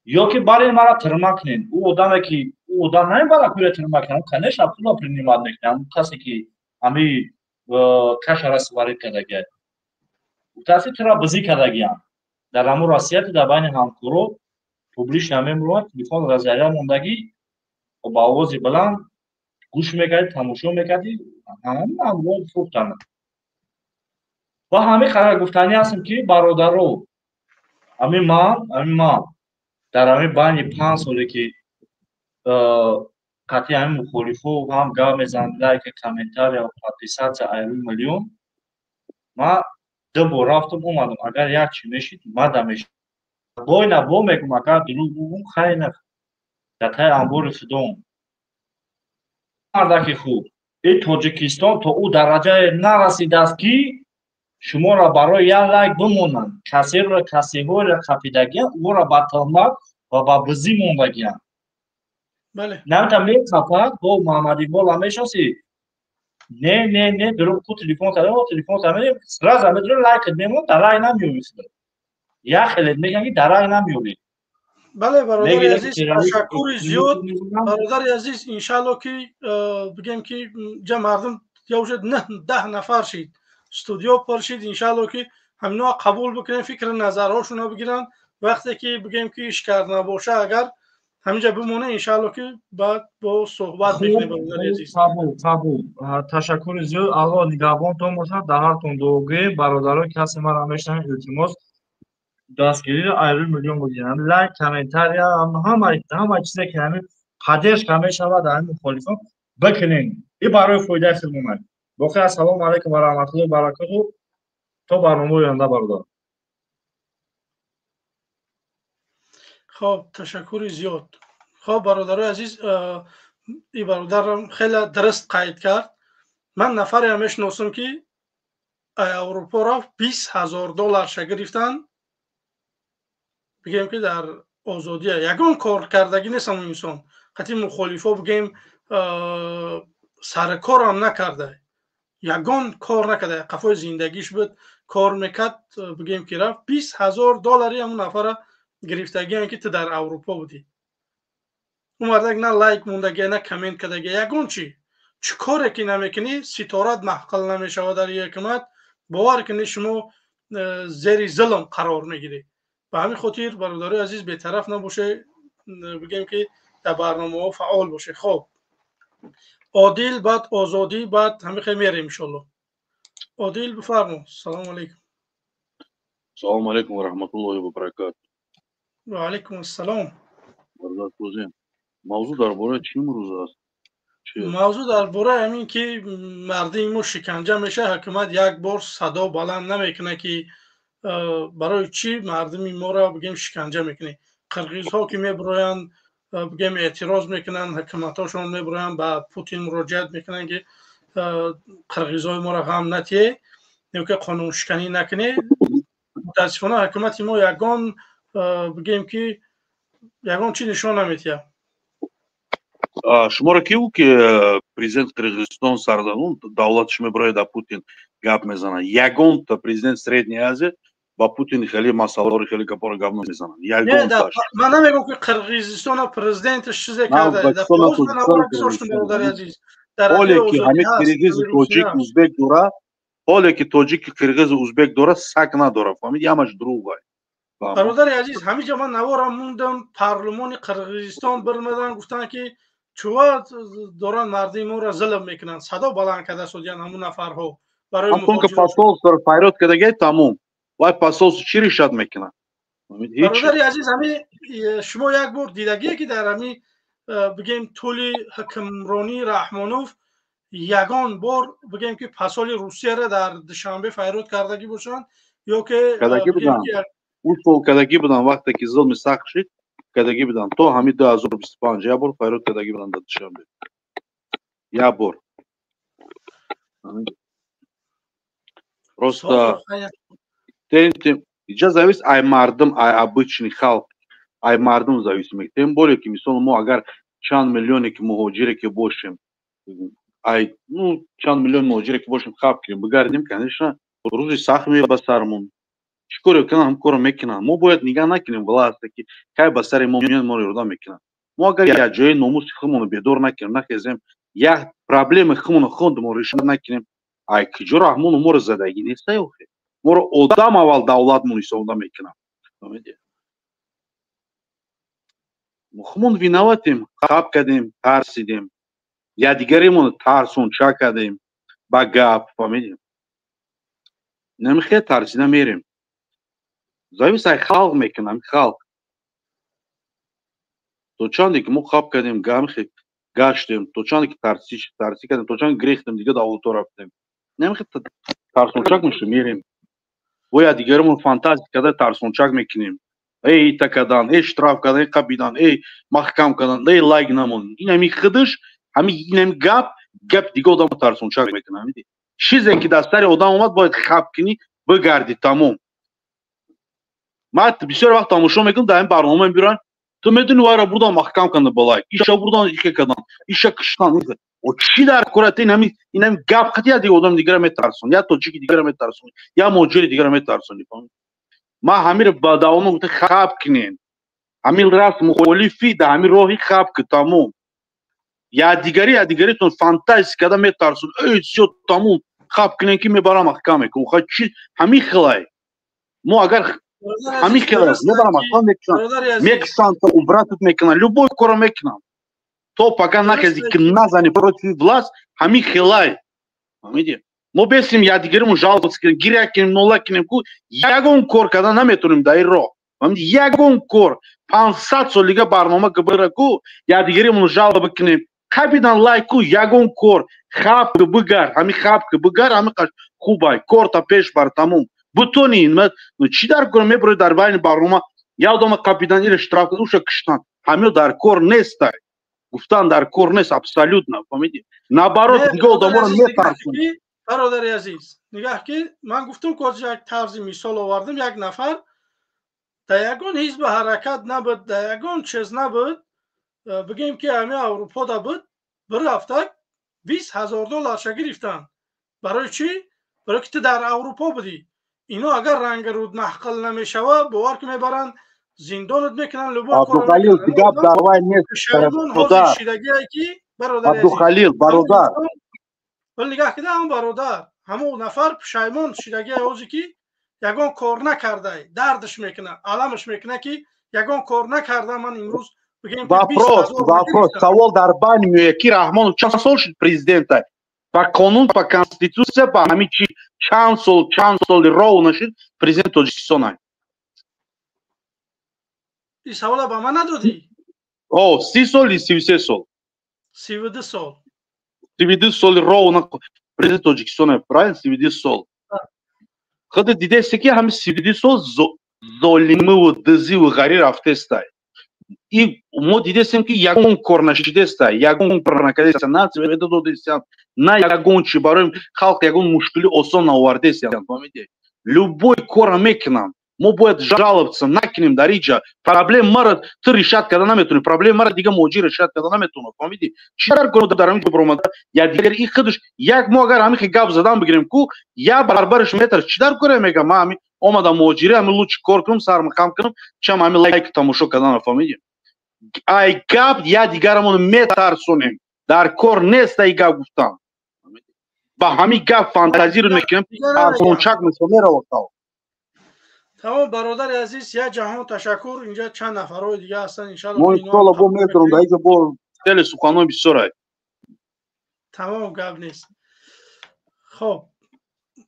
ё ки барен мара тирма кунен. Ӯ одаме, ки ӯ одам намебарад пула тирма кунам, конечно, пула принимать мекунам. Касе ки ҳами кашара сварить кардагиа, гуфтааст, тура бизӣ кардагиам дар ҳамун Россия, дар байни ҳамкоро публично мемурад, телефон разаря мондагӣ, ба овози баланд гӯш мекардӣ, тамошо мекардӣ, ҳамон фурӯхтанд. Ва ҳамин қадар гуфтанӣ ҳастем, ки бародаро, ҳамин ман дар ҳамин байни 5 соле, ки қатъи ҳамин мухолифо ҳам гап мезанам, лайка, комментария, подписаться айрӯи миллион, ман ду бор рафтам, омадам. Агар як чи мешид, мада мешид, бойна бо мегум, агар дурӯғ бугум, хайр, дар таи амбори худом. Мардаки хуб, и Тоҷикистон то ӯ дараҷае нарасидааст, ки шуморо барои як лайк бимонанд. Касеро, касеҳоеро қапидагиям, ӯро ба тӯҳмат ва ба бизӣ мондагиям. Намета меқапад бо Муҳаммадиқбола мешиносӣ? Не, не, не, дурӯғ ку, телефон кардам, телефон кардам, сразу медурӣ, лайкат мемон, дар лайк намеёбӣ худат. Як хелет мегӯям, ки дар лайк намеёбӣ. Бале, бародари азиз, ташаккури зиёд, бародари азиз. Иншалло, ки бигем, ки ҷа мардум я уже 9-10 нафар шид, студио пур шид. Иншалло, ки ҳаминоа қабул бикунем, фикри назарҳошонро бигиранд. Вақте ки бигем, ки иш кард набоша, агар ҳаминҷа бимоне, иншалло, ки баъд бо суҳбат мекунем, бародари азиз. Қабул, қабул, ташаккури зиёд, Аллоҳ нигаҳбонтон бошад. Дар ҳартон дуогӯем. Бародарои касе мара мешнавед, илтимос, дастгириро айрӯи миллион бигирам, лайк, комментария, ҳама чизе ки ҳамин поддержка мешавад, ҳамин мухолифон бикунем, и барои фоидаи худмон. Боқӣ ассалому алайкум ва раҳматуллоҳи ва баракотуҳ. То барномаи оянда бародар. Хоб, ташаккури зиёд. Хоб, бародарои азиз, ин бародарам хеле дуруст қайд кард. Ман нафареам мешиносам, ки Аврупо рафт, 20 000 долларша гирифтан, бигем ки дар озодия ягон кор кардагӣ нест. Ҳамон инсон қатъи мухолифо, бигем, саркорам накарда, ягон кор накарда, қафои зиндагиш буд, кор мекард, бигем ки рафт, 20 000 доллари ҳамон нафара гирифтагиам, ки ту дар Аврупо будӣ. Ӯ мардак на лайк мондагия, на коммент кардагия, ягон чӣ. Чӣ коре ки намекунӣ, ситорат маҳқил намешавад дар ҳукумат. Бовар кунед, шумо зери зулм қарор мегиред. Ба ҳамин хотир, бародарои азиз, бетараф набоше, бигем ки дар барномаҳо фаъол боше. Хоб, Одил, баъд Озодӣ, баъд ҳамин мерем иншолло. Одил, бифармо. Салому алайкум. Салому алайкум ва раҳматуллоҳи ва баракату. Ва алайкум ассалом. Мавзӯъ дар бораи чӣ имрӯз аст? Мавзӯъ дар бораи ҳамин ки мардуми мо шиканҷа мешавад, ҳукумат як бор садо баланд намекунад, ки барои чӣ мардуми моро, бигем, шиканҷа мекунед. Қирғизҳо ки мебироянд, бигем, эътироз мекунанд, ҳукуматҳошон мебироянд, ба Путин муроҷиат мекунанд, ки қирғизҳои моро ғам натиҳе ё ки қонуншиканӣ накунед. Мутаассифона, ҳукумати мо ягон, бигем ки, ягон чӣ нишон наметиҳад. Шуморо ки ӯ ки президент Қирғизистон сарданун давлаташ мебарояд, да Путин гап мезанад? Ягонта президент Средняя Азия ба Путин хеле масъалаҳоро, хеле гапҳоро гап намезанад, ягонташ. Ман намегӯям, ки Қирғизистона президенташ чизе карда. Ҳоле ки ҳамин қирғизу тоҷик, узбек дора, ҳоле ки тоҷики, қирғизу узбек дора, сак надора, фаҳмид? Ҳамаш дурӯғ. Бародари азиз, ҳамиҷа ман наворам мондам. Парлумони Қирғизистон бирмадан, гуфтанд, ки чува доранд мардуми моро зулм мекунанд. Садо баланд карда судиянд ҳамун нафарҳо. Барои посольство файрод кардагай, тамом. Вай посольство чӣ решат мекунад? Бародари азиз, ҳами шумо як бор дидагие, ки дар ҳами, бигем, тӯли ҳукмронии Раҳмонов ягон бор, бигем, ки посоли Русияро дар Душанбе файрод кардагӣ бошанд ё ки? Кардагӣ буданд, ӯ сол кардагӣ буданд. Вақте ки зулми сахт шид, кардагӣ буданд. То ҳамин 2025 як бор файрод кардагӣ буданд дар Душанбе, як бор. Просто иҷа зависит ай мардум, ай обычный халқ, ай мардум зависит мекунад. Тем более ки, мисол, мо агар чанд миллионе ки муҳоҷире ки бошем, ай, ну, чанд миллион муҳоҷире ки бошем, хаб кунем, бигардем, конечно, рӯзи сахт меояд ба сармон. Чӣ коре кунанд, ҳам коро мекунанд. Мо бояд нигаҳ накунем власть ки кай ба сари мо меояд, моро ёрдам мекунанд. Мо агар як ҷои номуси худмонро бедор накунем, нахезем, як проблемаи худмонро худмон решат накунем, ай куҷо Раҳмону моро задагӣ нестай охе? Моро одам аввал давлатмон ҳисобда мекунад. Мо худмон виноватем, хаб кардем, тарсидем, якдигаремон тарсонча кардем ба гап, фаҳмидем? Намехе тарсида мерем. Зависит ай халқ мекунам, халқ. То чанде ки мо хаб кардем, гамхе гаштем, то чанде ки тарси тарси кардем, то чанде гирехтем, дига давлато рафтем, намехе тарсончак мешем, мерем. Бояд дигарамон фантазия карда тарсончак мекунем: эй, ита кардан, эй, штраф кардан, эй, қабидан, эй, маҳкам кардан, эй, лайк намон. Ин ҳами худаш ҳами ин ҳами гап гап дига одамо тарсончак мекунам. Чизе ки дар сари одам омад, бояд хаб кунӣ, бигарди, тамом. Ман бисёр вақт тамошо мекунам, дар ин барнома мебирам, ту медуни, вайро бурдан, маҳкам кардан, ба лайк иша бурдан, иха кардан, иша киштан. Чӣ дар курат? Инами гап қати я дига одам дигара метарсон, я тоҷики дигара метарсон, я муҳоҷири дигара метарсони. Ман ҳамиро ба давоно гуфта: хаб кунем, ҳамин раст мухолифӣ, дар ҳамин роҳи хаб ки, тамом. Я дигаритон фантазия карда метарсон, эй, всё, тамом, хаб кунем, ки мебарам, маҳкам мекунам. Ха, чи ҳамин хелай? Мо агар ҳамин хелай, мебарам, маҳкам мекунам, мекушанд, убратат мекунанд, любой коро мекунанд, то пока нахези ки назани против власть. Ҳамин хелай, фаҳмиди? Мо бесим якдигаримон жаловаться кунем, гиря кунем, нола кунем ку ягон кор кардан наметонем дар ин роҳ, фаҳмиди? Ягон кор 500 сол дига барнома ки бира ку якдигаримон жалоба кунем. Қапидан лайку ягон кор хап бигар, ҳами хап бигар, ҳами хубай корта пеш бар, тамом. Бутони чӣ дар кор мебурои дар байни барнома як одама қапидан ира штраф уша киштан, ҳамиё дар кор нестай, гуфтан дар кор нест абсолютно, фаҳмидӣ? Наоборот, дига одаморо метарсонад. Бародари азиз, нигаҳ ки ман гуфтам, ки як тарзи мисол овардам, як нафар дар ягон ҳизби ҳаракат набуд, дар ягон чиз набуд, бигем ки ҳами Аврупода буд, bir ҳафта 20 000 долларша гирифтанд. Барои чӣ? Барои ки ту дар Аврупо будӣ. Ино агар ранги руд маҳқил намешава, бовар ки мебаранд зиндонат мекунанд. Любой. Абдухалил, гап дар вай нест. Шидагие ки Абдухалил бародар, вале нигаҳ кида, ҳам бародар, ҳамон нафар пушаймон шидагие ҳозе ки ягон кор накардай, дардаш мекуна, аламаш мекуна ки ягон кор накарда ман имрӯз. Вопрос, вопрос, савол дар байни меояд ки Раҳмонов чанд сол шуд президента? По қонун, по конститутсия, ба ҳамин чи чанд сол, чанд соли ровно шуд президент Тоҷикистона? Ин савола ба ман надодӣ. О, 30 сол, 33 сол. 32 сол. 32 соли ровно президент Тоҷикистона, правильно? 32 сол. Худи дидесте ки ҳамин 32 сол золимиву дизиву ғарӣ рафтестай. И мо дидестем ки ягон кор нашидеста, ягон кор накардеста, на света додестиям, на ягон чи барои халқ ягон мушкили осон наовардестиям, фаҳмиде? Любой кора мекунанд, мо бояд жаловаться накунем. Дар иҷа проблем мара ту решать карда наметавонӣ, проблем мара дига муҳоҷир решать карда наметавонад, фаҳмидӣ? Чӣ дар кор дар ҳамин ҷо баромада я дигар и худаш як мо агар ҳамин гап задан бигирем ку я барбараш метарс, чӣ дар коре мегам, ман ҳамин омадам муҳоҷирӣ, ҳамин лучше кор кунам, сарма хам кунам, чам ҳамин лайк тамошо кардан, фаҳмидӣ? Ай гап я дигарамон метарсонем, дар кор нест ай гап гуфтан. Ба ҳамин гап фантазиро мекунем, тарсончак мешава, мерава. Тамом, бародари азиз, як ҷаҳон ташаккур. Инҷа чанд нафарҳои дига ҳастанд, иншалло. Мо иншалло бо медорам, дар инҷа бо хеле суханҳои бисёр. Тамом, гап нест. Хоб,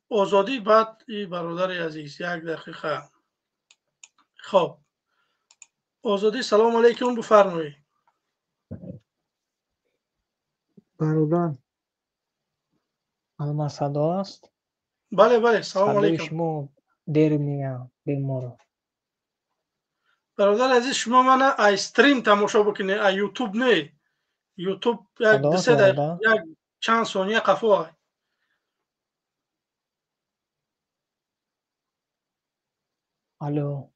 Озодӣ, баъд и бародари азиз, як дақиқа. Хоб, Озодӣ, салому алайкум, бифармоед. Бародар, Алмаз, садо аст? Бале, бале, салому алайкум. Шумо дер меяд беморо. Бародари азиз, шумо мана ай стрим тамошо бикунед, ай Ютуб не. Ютуб як дусе як чанд сония қафо ай. Алло.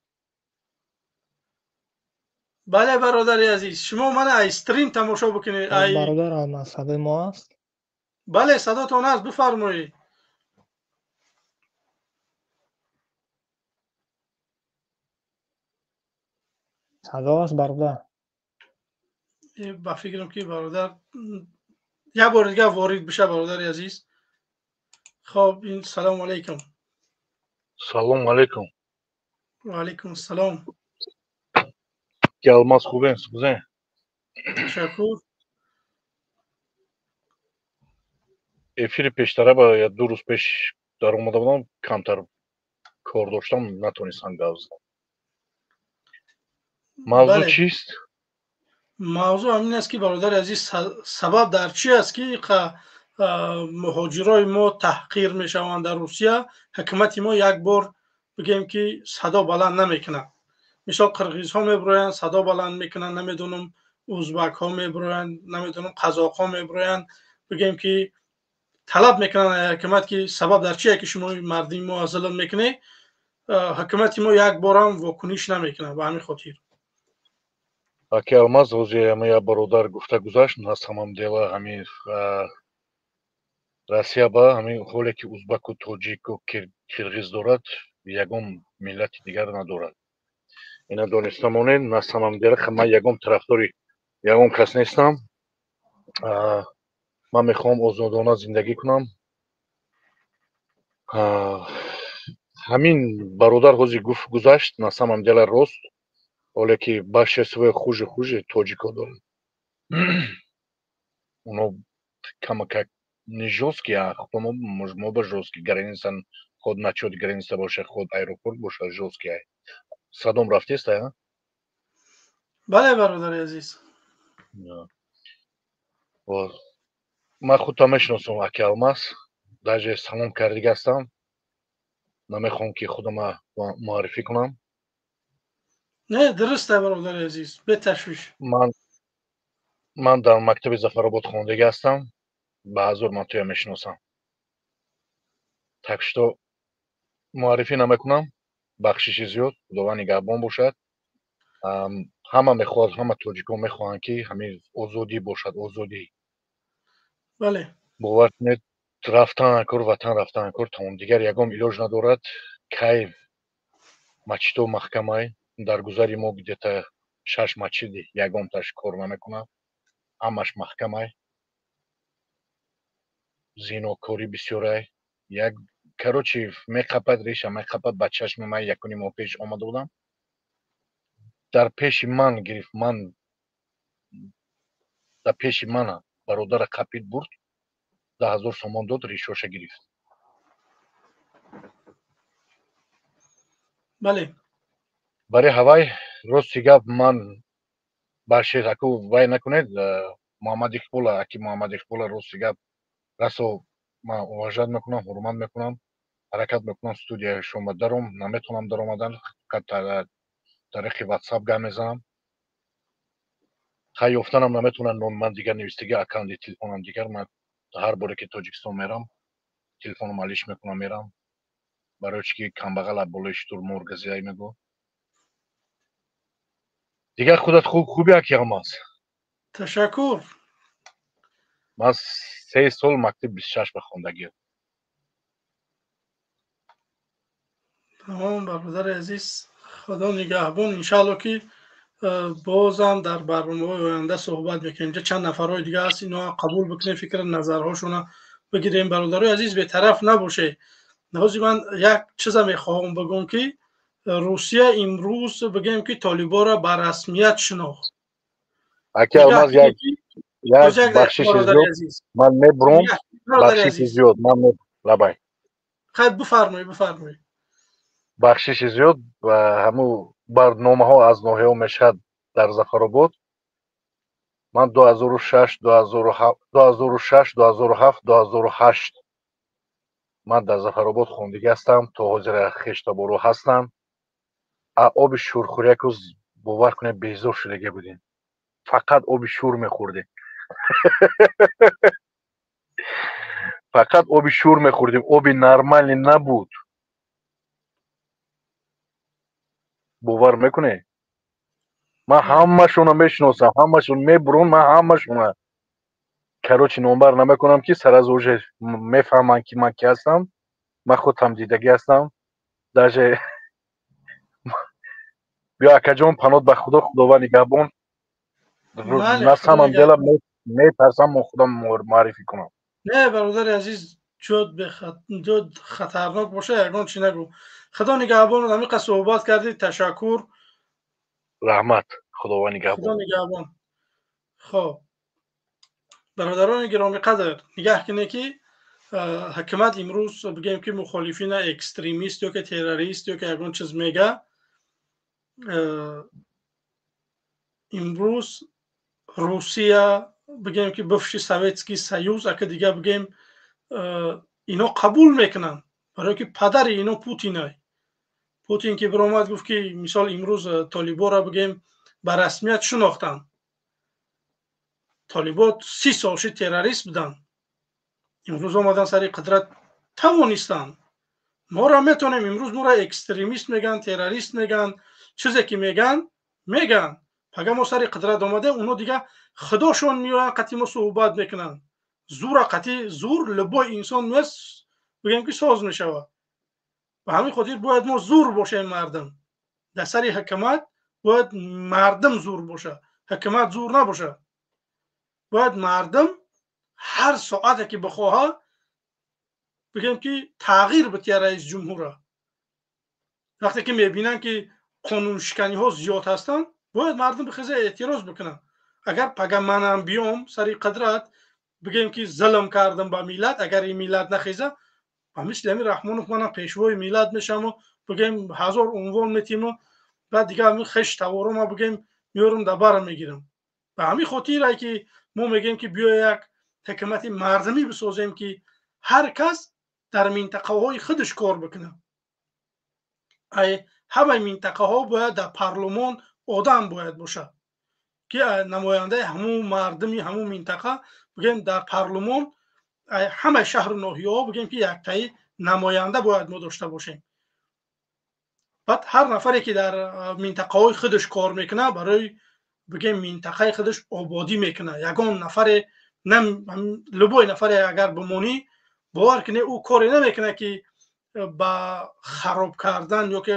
Бале, бародари азиз, шумо мана ай стрим тамошо бикунед, ай. Бародар Алмаз, садои мо аст? Бале, садотон аст, бифармоед. Садо аст, бародар? Ба фикрам ки бародар як бори дигар ворид биша, бародари азиз. Хоб, ин салому алайкум. Салому алайкум. Ва алайкум ассалом. Ки Алмаз, хубен, сузен? Ташаккур. Эфири пештара ба я 2 рӯз пеш даромада будам, камтар кор доштам, натонистам гап задам. Мавзӯъ чист? Мавзӯъ ҳамин аст ки, бародари азиз, сабаб дар чӣ аст ки муҳоҷирои мо таҳқир мешаванд дар Русия, ҳукумати мо як бор бигем ки садо баланд намекунад. Мисол, қирғизҳо мебироянд, садо баланд мекунанд, намедонам, узбакҳо мебироянд, намедонам, қазоқҳо мебироянд, бигем ки талаб мекунанд ҳукумат ки сабаб дар чие ки шумо мардими мо зулм мекунед, ҳукумати мо як борам вокуниш намекунад ба ҳамин хотир. Аки Алмаз, ҳозир ҳама як бародар гуфта гузашт, на самом деле ҳамин Россия ба ҳамин ҳоле ки узбаку, тоҷику, кирғиз дорад, ягон миллати дигар надорад. Ина дониста монед, на самом деле ман ягон тарафдори ягон кас нестам. Ман мехоҳам озодона зиндагӣ кунам. Ҳамин бародар ҳозир гуфт гузашт, на самом деле рост, ҳоле ки большинство хуже хуже тоҷико дорад. Оно камакак не жёсткий, а худомо мо ба жёсткий граница, худ начёт граница боша, худ аэропорт боша, жёсткий. Садом рафтеста, а? Бале, бародари азиз. Ман худтон мешиносам, аки Алмаз, даже салом кардига ҳастам. Намехоҳам ки худама муаррифӣ кунам. Не, дуруст, бародари азиз, беташвиш. Ман дар мактаби Зафаробод хондагӣ ҳастам, ба ҳазор ман туя мешиносам. Так что муаррифӣ намекунам. Бахшиши зиёд, Худованд нигаҳбон бошад. Ҳама мехоҳад, ҳама тоҷикон мехоҳанд, ки ҳамин озодӣ бошад, озодӣ. Бале. Бовар кунед, рафтан кор, ватан рафтан кор, тамом, дигар ягон илоҷ надорад. Кай мачито маҳкамай, дар гузари мо где-то шаш мачиди ягонташ кор намекунад, ҳамаш маҳкамай, зинокорӣ бисёрай. Як, короче, меқапад, реша меқапад ба чашми ман. Якуним моҳ пеш омада будам, дар пеши ман гирифт, ман дар пеши мана бародара қапид, бурд, 10 000 сомон дод, ришоша гирифт. Бале. Барои ҳавай, рости гап, ман ба шераку вай накунед, Муҳаммад Иқбола, аки Муҳаммад Иқбола, рости гап, расо ман уважать мекунам, ҳурмат мекунам, ҳаракат мекунам студияи шумо даром, наметавонам даромадан, тариқи ватсап гап мезанам. Хай, ёфтанам наметавонам, номи ман дигар навистагӣ, аккаунти телефонам дигар. Ман ҳар боре ки Тоҷикистон мерам, телефоном алиш мекунам, мерам, барои чи ки камбағал болои шутур мор газидай мегӯ. Дигар худат хуб, хуби, аки Алмаз? Ташаккур. Ман 3 сол мактаби 26 ба хондагиам. Тамом, бародари азиз, Худо нигаҳбон. Иншаалло, ки бозам дар барномаҳои оянда суҳбат мекунем. Инҷа чанд нафарҳои дига ҳаст, ино қабул бикунем, фикри назарҳошона бигирем. Бародарои азиз, бетараф набошед. Ҳозир ман як чиза мехоҳам бигӯм, ки Русия имрӯз, бигем, ки толиборо ба расмият шинохт. Аки Алмаз, як бахшиши зиёд, ман мебурам, бахшиши зиёд, ман лабай. Хайр, бифармоед, бифармоед. Бахшиши зиёд, ҳамун барномаҳо аз ноҳияҳо мешавад. Дар Зафаробод ман 2006, 2006, 2007, 2008 ман дар Зафаробод хондагӣ ҳастам, то ҳозира хештаборо ҳастам. Оби шӯрхӯрияку, бовар кунед, безор шудагӣ будем, фақат оби шӯр мехӯрдем, фақат оби шӯр мехӯрдем, оби нормальный набуд, бовар мекунед? Ман ҳамашонро мешиносам, ҳамашон мебурон, ман ҳамашона, короче, номбар намекунам, ки сразу уже мефаҳманд, ки ман ки ҳастам. Ман худам дидагӣ ҳастам даже. Биё, акаҷон, панот ба Худо, Худованд нигаҳбон. На самом деле метарсам мо худам муаррифӣ кунам. Не, бародари азиз, ҷод хатарнок боша, ягон чи нагӯ. Худо нигаҳбон, ҳамиқа суҳбат кардӣ, ташаккур. Раҳмат, Худованд нигаҳбон. Худо нигаҳбон. Хоб, бародарони гиромиқадр, нигаҳ кунед, ки ҳукумат имрӯз, бигем, ки мухолифина экстремист ё ки террорист ё ки ягон чиз мега. Имрӯз Русия, бигем, ки бывший Советский Союз, ака дига бигем, ино қабул мекунанд, барое ки падари ино Путинай. Путин ки биромад, гуфт, ки мисол имрӯз толиборо, бигем, ба расмият шинохтанд. Толибо 30 сол ши террорист буданд, имрӯз омадан сари қудрат, тавонистанд. Моро метавонем, имрӯз моро экстремист мегӯянд, террорист мегӯянд, чизе ки мегӯянд, мегӯянд. Пага мо сари қудрат омадем, оно дига худошон меоянд, қатъи мо суҳбат мекунанд. Зура қатъи зур любой инсон меояд, бигем, ки соз мешавад. Ба ҳамин хотир бояд мо зур бошем. Мардум дар сари ҳукумат бояд мардум зур бошад, ҳукумат зур набошад. Бояд мардум ҳар соате ки бихоҳад, бигем, ки тағйир бития раис ҷумҳурра. Вақте ки мебинанд, ки қонуншиканиҳо зиёд ҳастанд, бояд мардум бихеза, эътироз бикунанд. Агар пага манам биём сари қудрат, бигем, ки зулм кардам ба миллат, агар ин миллат нахеза, ба мисли ҳамин Раҳмонов манам пешвои миллат мешаваму, бигем, ҳазор унвон метиму, баъд дига ҳамин хеш таворома, бигем, меёрам, дар бара мегирам. Ба ҳамин хотире ки Мо мегӯем, ки биё як ҳукумати мардумӣ бисозем, ки ҳар кас дар минтақаҳои худаш кор бикунад. Ай ҳамаи минтақаҳо бояд дар парлумон одам бояд бошад, ки намояндаи ҳамун мардуми ҳамун минтақа, бигӯем, дар парлумон ҳамаи шаҳру ноҳияҳо, бигӯем, ки яктаи намоянда бояд мо дошта бошем. Баъд ҳар нафаре ки дар минтақаҳои худаш кор мекунад, барои, бигӯем, минтақаи худаш ободӣ мекунад. Ягон нафаре, любой нафаре агар бимонӣ, бовар кунед, ӯ коре намекунад, ки ба хароб кардан ё ки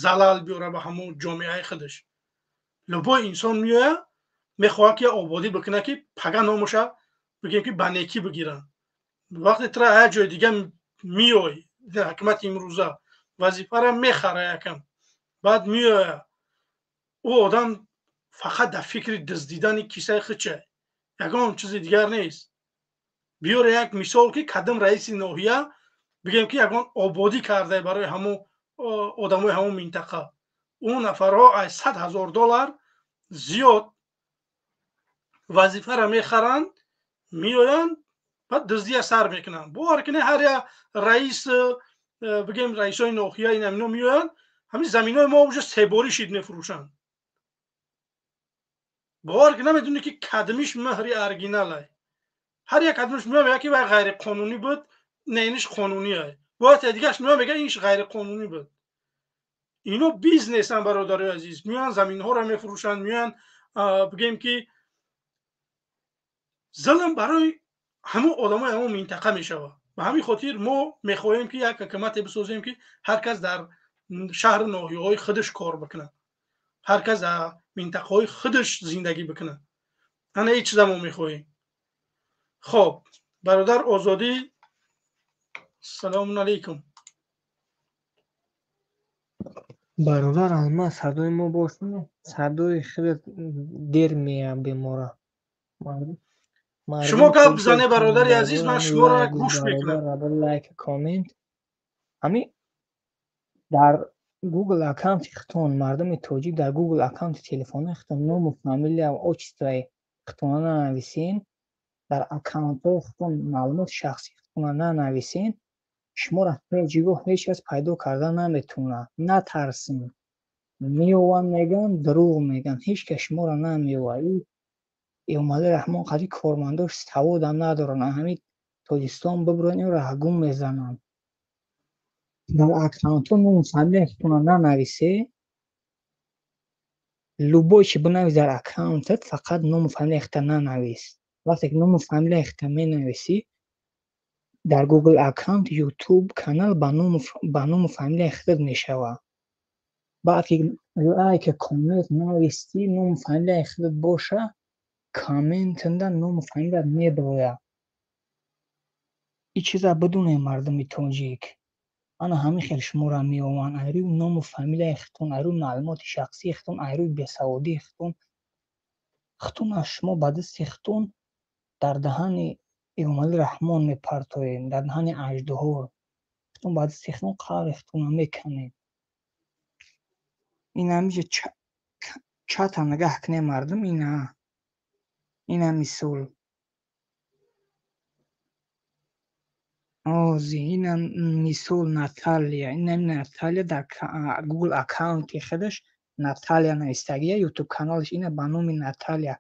залал биёрад ба ҳамун ҷомеаи худаш. Любой инсон меояд, мехоҳад, ки ободӣ бикунад, ки пага номуша, бигӯем, ки ба некӣ бигиранд. Вақте тра як ҷои дига меой, ҳукумати имрӯза вазифаро мехара якам, баъд меояд, ӯ одам фақат дар фикри дуздидани кисаи худча, ягон чизи дигар нест. Биёре як мисол, ки кадом раиси ноҳия, бигӯем, ки ягон ободӣ карда барои ҳамун одамои ҳамун минтақа. Ӯ нафарҳо аз 100 000 доллар зиёд вазифаро мехаранд, меоянд, баъд дуздия сар мекунанд. Бовар кунед, ҳар як раис, бигӯем, раисои ноҳия, инамино меоянд, ҳамин заминҳои мо уже себорӣ шид, мефурӯшанд. Бовар ки намедонӣ, ки кадмиш меҳри оригиналай. Ҳар як кадмиш меояд, мега, ки вай ғайриқонунӣ буд, не, иниш қонунӣ. Бояд дигаш меояд, мега, иниш ғайриқонунӣ буд. Ино бизнесан, бародарои азиз. Меоянд, заминҳоро мефурӯшанд, меоянд, бигӯем, ки зулм барои ҳамун одамои ҳамун минтақа мешавад. Ба ҳамин хотир мо мехоҳем, ки як ҳукумате бисозем, ки ҳар кас дар шаҳру ноҳияҳои худаш кор бикунад, ҳар кас дар минтақаҳои худаш зиндагӣ бикунад. Ана ин чиза мо мехоҳем. Хоб, бародар Озодӣ, салому алайкум. Бародар Алмаз, садои мо бош? Садои хеле дер меяд бемора. Шумо гап бизане, бародари азиз, ман шуморо гӯш мекунам. Лайк, коммент. Ҳами дар Google аккаунти худтон, мардуми тоҷик, дар Google аккаунти телефони худтон ному, фамилия, отчествои худтона нанависен, дар аккаунтҳои худтон маълумоти шахсии худтона нанависен, шуморо ҳеҷ гоҳ ҳеҷ кас пайдо карда наметавонад. Натарсен. Меованд мегӯянд, дурӯғ мегӯянд, ҳеҷ кас шуморо намеовад. Эмомалӣ Раҳмон қади кормандош саводам надоранд. Ҳамин Тоҷикистон бибуранд, инро гум мезананд. Дар аккаунтҳо ному, фамилияи худтона нанависе, любой чи бинавис дар аккаунтат, фақат ному фамилияи худта нанавис. Вақте ки ному фамилияи худта менависӣ, дар Google аккаунт, YouTube канал ба ному фамилияи худат мешавад. Баъд ки лайк, коммент навистӣ, ному фамилияи худат боша, комментанда ному фамилият мебирояд. Ин чиза бидонед, мардуми тоҷик. Ана ҳамин хел шуморо меованд, аз рӯи ному фамилияи худтон, аз рӯи маълумоти шахсии худтон, аз рӯи бесаводии худтон. Худтон аз шумо ба дасти худтон дар даҳани Эмомалӣ Раҳмон мепартоед, дар даҳани аждаҳо. Худтон ба дасти худтон қабри худтонро меканед. Ин ҳамиҷа чата нигаҳ кунед, мардум, ина мисол. Ози ина мисол Наталия, ина Наталия дар Google аккаунти худаш Наталия навистагия, YouTube каналаш ина ба номи Наталия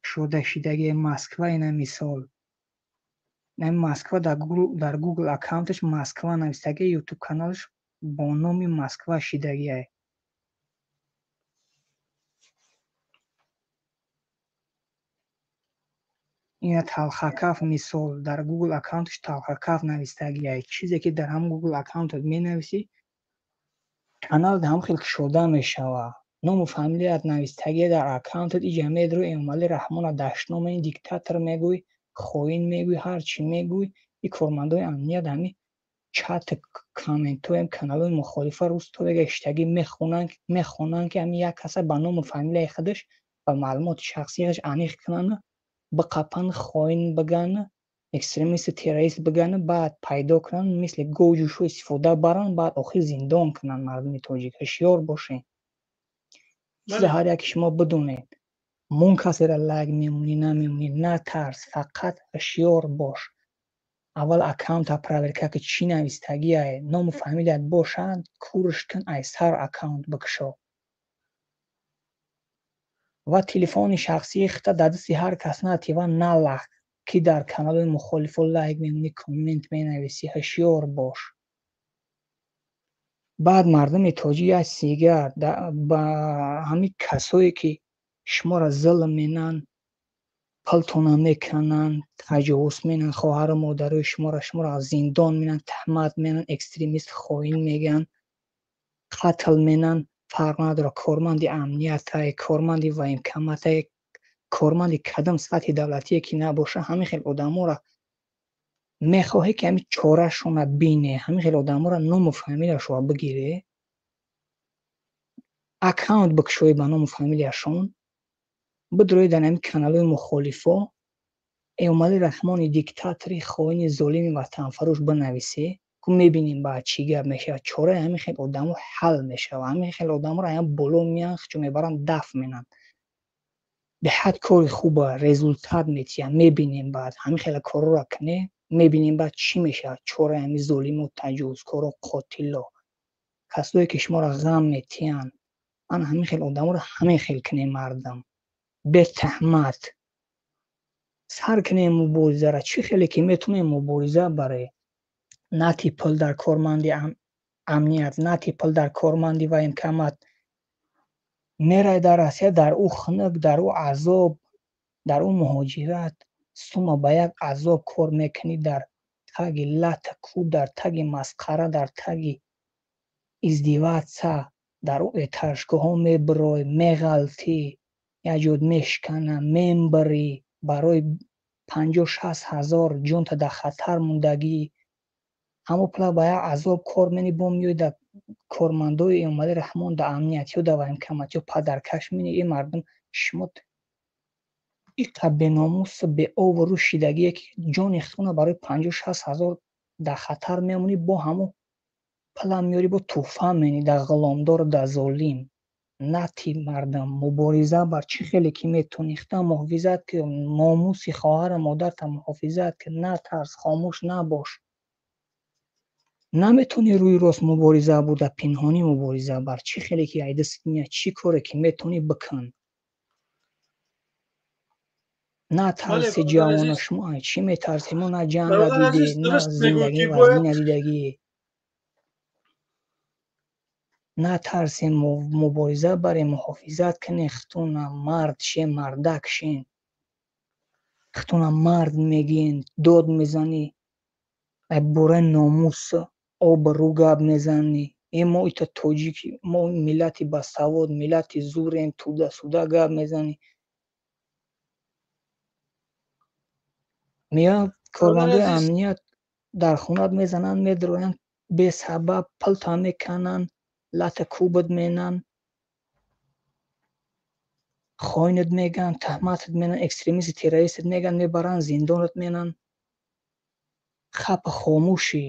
шуда шидагия Москва, ина мисол. Ина Москва дар Google аккаунташ Москва навистагия, YouTube каналаш бо номи Москва шидагия. Ина Талхакаф мисол, дар Google аккаунташ Талхакаф навистагия. Чизе ки дар ҳамон Google аккаунтат менависӣ, канал ҳам хел кушода мешавад. Ному фамилият навистагия дар аккаунтат, иҷа медрӯ Эмомалӣ Раҳмона дашном, ин диктатор мегӯй, хоин мегӯй, ҳар чӣ мегӯй, ин кормандои амният ҳамин чат, комментҳоям каналҳои мухолифа рӯз то гаштагӣ мехонанд, ки ҳамин як каса ба ному фамилияи худаш, ба маълумоти шахсиаш аниқ кунанд, биқапанд, хоин бигӯянд, экстремисту террорист бигӯянд, баъд пайдо кунанд, мисли говҷӯшҳо истифода баранд, баъд охир зиндон кунанд. Мардуми тоҷик, ҳушёр бошед. Чизе ҳар яке шумо бидонед. Мон касеро лайк мемонӣ, намемонӣ, натарс, фақат ҳушёр бош. Аввал аккаунта проверка ки чӣ навистагиае, ному фамилият бошад, курш кун, ай сар аккаунт бикушо. Ва телефони шахсии худта дар дасти ҳар кас натӣ ва налах, ки дар каналҳои мухолифо лайк мемонӣ, коммент менависӣ, ҳушёр бош. Баъд мардуми тоҷик як сига ба ҳамин касое ки шуморо зулм менанд, пултона мекананд, таҷовуз менанд, хоҳару модарои шуморо, шуморо аз зиндон менанд, туҳмат менанд, экстремист, хоин мегӯянд, қатл менанд, фарқ надорад, корманди амниятай, корманди военкоматай, корманди кадом сатҳи давлатие ки набошад, ҳамин хел одаморо мехоҳе ки ҳамин чорашона бине, ҳамин хел одаморо ному фамилияшонро бигире, аккаунт бикушоӣ ба ному фамилияшон, бидрои дар ҳамин каналҳои мухолифо Эмомалӣ Раҳмони диктатори хоини золими ватанфурӯш бинависӣ, ку мебинем баъд чӣ гап мешавад. Чораи ҳамин хел одамо ҳал мешавад. Ҳамин хел одаморо аян боло меянд, хучо мебаранд, даф менанд. Беҳад кори хуба, результат метиҳад, мебинем баъд. Ҳамин хела корҳоро кунем, мебинем баъд чӣ мешавад. Чораи ҳамин золиму таҷовузкоро, қотило, касое ки шуморо ғам метиҳанд, ана ҳамин хел одаморо ҳамин хел кунем мардум. Бетаҳмат сар кунем муборизаро, чӣ хеле ки метавонем мубориза барем. Нати пул дар корманди амният, нати пул дар корманди военкомат. Мерай дар Россия, дар ӯ хунук, дар ӯ азоб, дар ӯ муҳоҷират, сума ба як азоб кор мекунӣ, дар таги лата кӯб, дар таги масхара, дар таги издеваться, дар ӯ этажгоҳҳо мебирой, меғалтӣ, як ҷо мешкана, мембарӣ, барои 50-60 ҳазор ҷонта дар хатар мондагӣ. Ҳамо пула ба як азоб кор менӣ, бо меои дар кормандои Эмомалӣ Раҳмон, дар амниятиё, дар военкоматиё падаркаш менӣ. Ин мардум шумо иқа беномус, беобрӯ шидагие ки ҷони худтона барои 50-60 ҳазор дар хатар мемонӣ, бо ҳамо пула меёрӣ, бо тӯҳфа менӣ дар ғуломдору дар золим. Нати мардум, мубориза бар чӣ хеле ки метавонӣ, худта муҳофизат кун, номуси хоҳару модарта муҳофизат кун, натарс, хомӯш набош. Наметавонӣ рӯи рост мубориза бурда, пинҳонӣ мубориза бар, чӣ хеле ки ай дастат меяд, чӣ коре ки метавонӣ бикун. Натарси ҷавоно, шумо ай чӣ метарсед? Мо на ҷанга дидем, на зиндагии вазнина дидагӣ. Натарсем, мубориза барем, муҳофизат кунем худтона, мард шен, мардак шен. Худтона мард мегӯен, дод мезанӣ, ай бораи номус обрӯ гап мезанӣ. Э мо ита тоҷики, мо миллати басавод, миллати зурем, туда-суда гап мезанӣ. Меоянд кормандои амният дар хонат мезананд, медроянд бесабаб, пулта мекананд, лата кӯбат менанд, хоинат мегӯянд, туҳматат менанд, экстремисти террористат мегӯянд, мебаранд, зиндонат менанд. Хапа хомӯшӣ.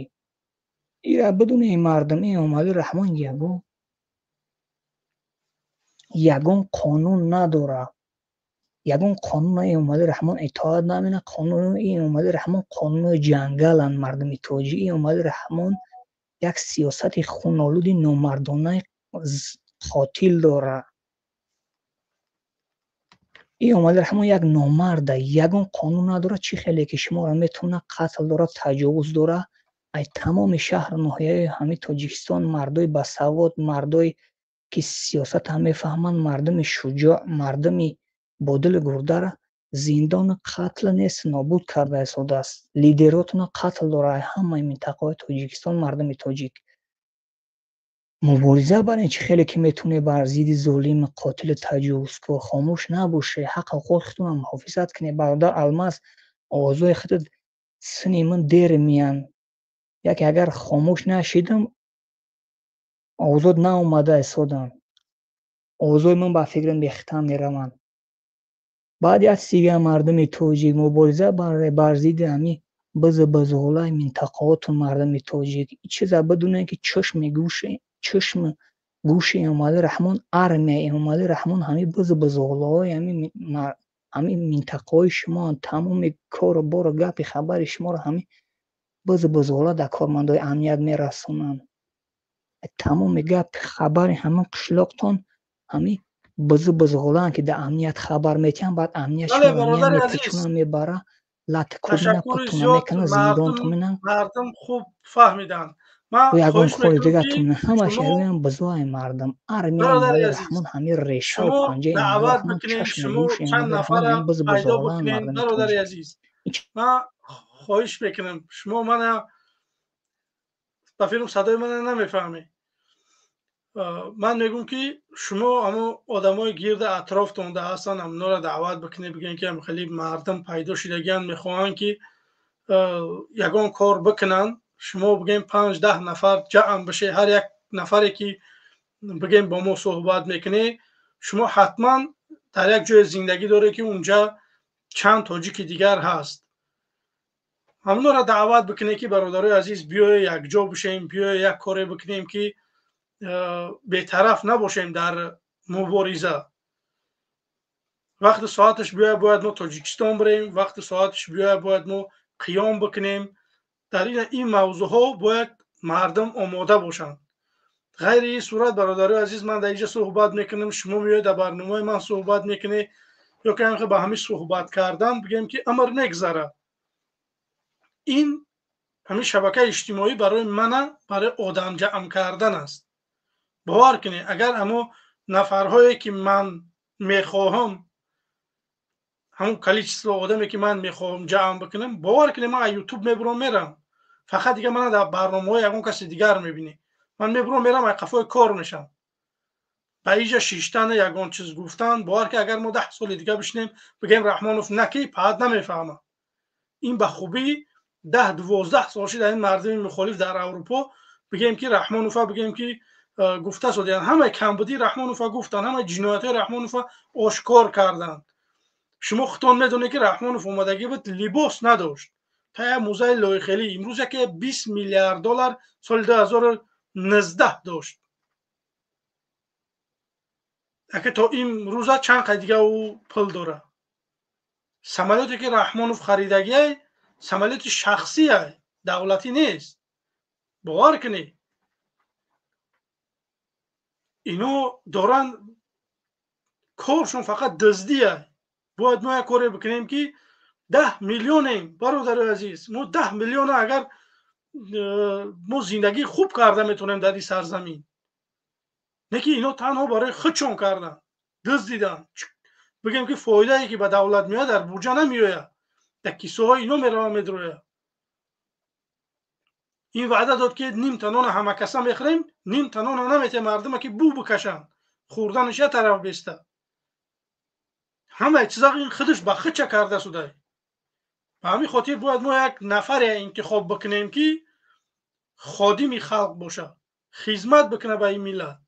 Ира бидуни ин мардум, Эмомалӣ Раҳмон ягон қонун надорад. Ягон қонуна Эмомалӣ Раҳмон итоат намекунад. Қонуни Эмомалӣ Раҳмон қонуни ҷангаланд мардуми тоҷик. Эмомалӣ Раҳмон як сиёсати хунолуди номардонаи қотил дорад. Эмомалӣ Раҳмон як номарда, ягон қонун надорад, чӣ хеле ки шуморо метавонад қатл дорад, таҷовуз дорад. Ай тамоми шаҳру ноҳияҳои ҳамаи Тоҷикистон мардои басавод, мардое ки сиёсатро мефаҳманд, мардуми шуҷоъ, мардуми бодилу гурдаро зиндону қатл нест, нобуд карда истодааст. Лидеротона қатл дорад ай ҳамаи минтақаҳои Тоҷикистон мардуми тоҷик. Мубориза барем, чӣ хеле ки метавонед бар зидди золими қотилу таҷовузкор хомӯш набошед, ҳаққу ҳуқуқи худтонро муҳофизат кунед. Бародар Алмаз, овозҳои худат сини ман дер меянд. Яке агар хомӯш нашидам, овозот наомада истоданд. Овозҳои ман ба фикрам бехитам мераванд. Баъд як сига мардуми тоҷик мубориза бар зидди ҳамин бизу бузғолаи минтақаҳотон мардуми тоҷик. Чиза бидонед ки чашми гӯши, чашми Гӯши Эмомалӣ Раҳмон, армияи Эмомалӣ Раҳмон ҳамин бузу бузғолаҳои ҳамин минтақаҳои шумоанд. Тамоми кору бору гапи хабари шуморо ҳамин бузу бузғола дар кормандои амният мерасонанд. Тамоми гапи хабари ҳамин қишлоқтон ҳамин бузу бузғолаанд, ки дар амният хабар метиҳанд. Баъд амният шумо мепечонад, мебара, лату кӯб напатона мекунад, зиндонтон менанд. Мардум хуб фаҳмиданд. Ягон кори дигартон ҳамаш ҳамин бузои мардум. Армияи Эмомалӣ Раҳмон ҳамин решаву панҷаи Эмомалӣ Раҳмон, чашму гӯши Эмомалӣ Раҳмон ҳамин бузу бузғолаанд мардуми Бародари тоҷик. азиз, ман хоҳиш мекунам, шумо мана ба филм садои мана намефаҳмед. Ман мегӯм, ки шумо ҳамо одамои гирди атрофтонда ҳастанд, ҳамонро даъват бикунед, бигӯед, ки хеле мардум пайдо шудагианд, мехоҳанд, ки ягон кор бикунанд. Шумо бигӯем 5-10 нафар ҷамъ бишед, ҳар як нафаре ки бигӯем бо мо суҳбат мекунед, шумо ҳатман дар як ҷое зиндагӣ доред, ки унҷа чанд тоҷики дигар ҳаст. Ҳамонро даъват бикунед, ки бародарои азиз, биёед якҷо бишем, биёед як коре бикунем, ки бетараф набошем дар мубориза. Вақти соаташ биёяд, бояд мо Тоҷикистон бирем, вақти соаташ биёяд, бояд мо қиём бикунем. Дар ин мавзӯъҳо бояд мардум омода бошанд. Ғайри ин сурат, бародарои азиз, ман дар инҷа суҳбат мекунам, шумо меоед дар барномаи ман суҳбат мекунед, ё ки ба ҳамин суҳбат кардан бигӯем, ки амр мегзарад. Ин ҳамин шабакаи иҷтимоӣ барои мана барои одам ҷамъ кардан аст. Бовар кунед, агар ҳамо нафарҳое ки ман мехоҳам, ҳамон количество одаме ки ман мехоҳам ҷамъ бикунам, бовар кунед, ман аз Ютуб мебурам мерам. Фақат дига мана дар барномаҳои ягон каси дигар мебинед. Ман мебурам мерам, ай қафои кор мешам. Ба иҷа шиштан, ягон чиз гуфтан, бовар ки агар мо 10 соли дига бишинем, бигӯем Раҳмонов наки, паҳат намефаҳмад. Ин ба хубӣ 10-12 сол шид ин мардуми мухолиф дар Аврупо, бигӯем ки Раҳмонова, бигӯем ки гуфта шуданд, ҳамаи камбудии Раҳмонова гуфтанд, ҳамаи ҷиноятҳои Раҳмонова ошкор карданд. Шумо худтон медонед, ки Раҳмонов омадагӣ буд, либос надошт, та як музаи лоихелӣ имрӯз яке 20 миллиард доллар соли 2019 дошт. Аке то имрӯза чанд қай дига ӯ пул дорад. Самолёте ки Раҳмонов харидагиай, самолёти шахсиай, давлатӣ нест. Бовар кунед, ино доранд коршон фақат дуздия. Бояд мо як коре бикунем, ки 10 миллионем, бародари азиз, мо 10 миллиона агар мо зиндагии хуб карда метавонем дар ин сарзамин, не ки ино танҳо барои худшон карданд, дуздиданд. Бигем, ки фоидае ки ба давлат меояд, дар буҷа намеояд, дар кисоҳои ино мерава, медрояд. Ин ваъда дод, ки нимта нона ҳамакаса мехӯрем, нимта нона наметиҳем мардума, ки бу бикашанд, хӯрданаш як тараф беста. Ҳамаи чиза ин худаш ба худча карда шудай. Ба ҳамин хотир бояд мо як нафаре интихоб бикунем, ки ходими халқ бошад, хизмат бикунад ба ин миллат,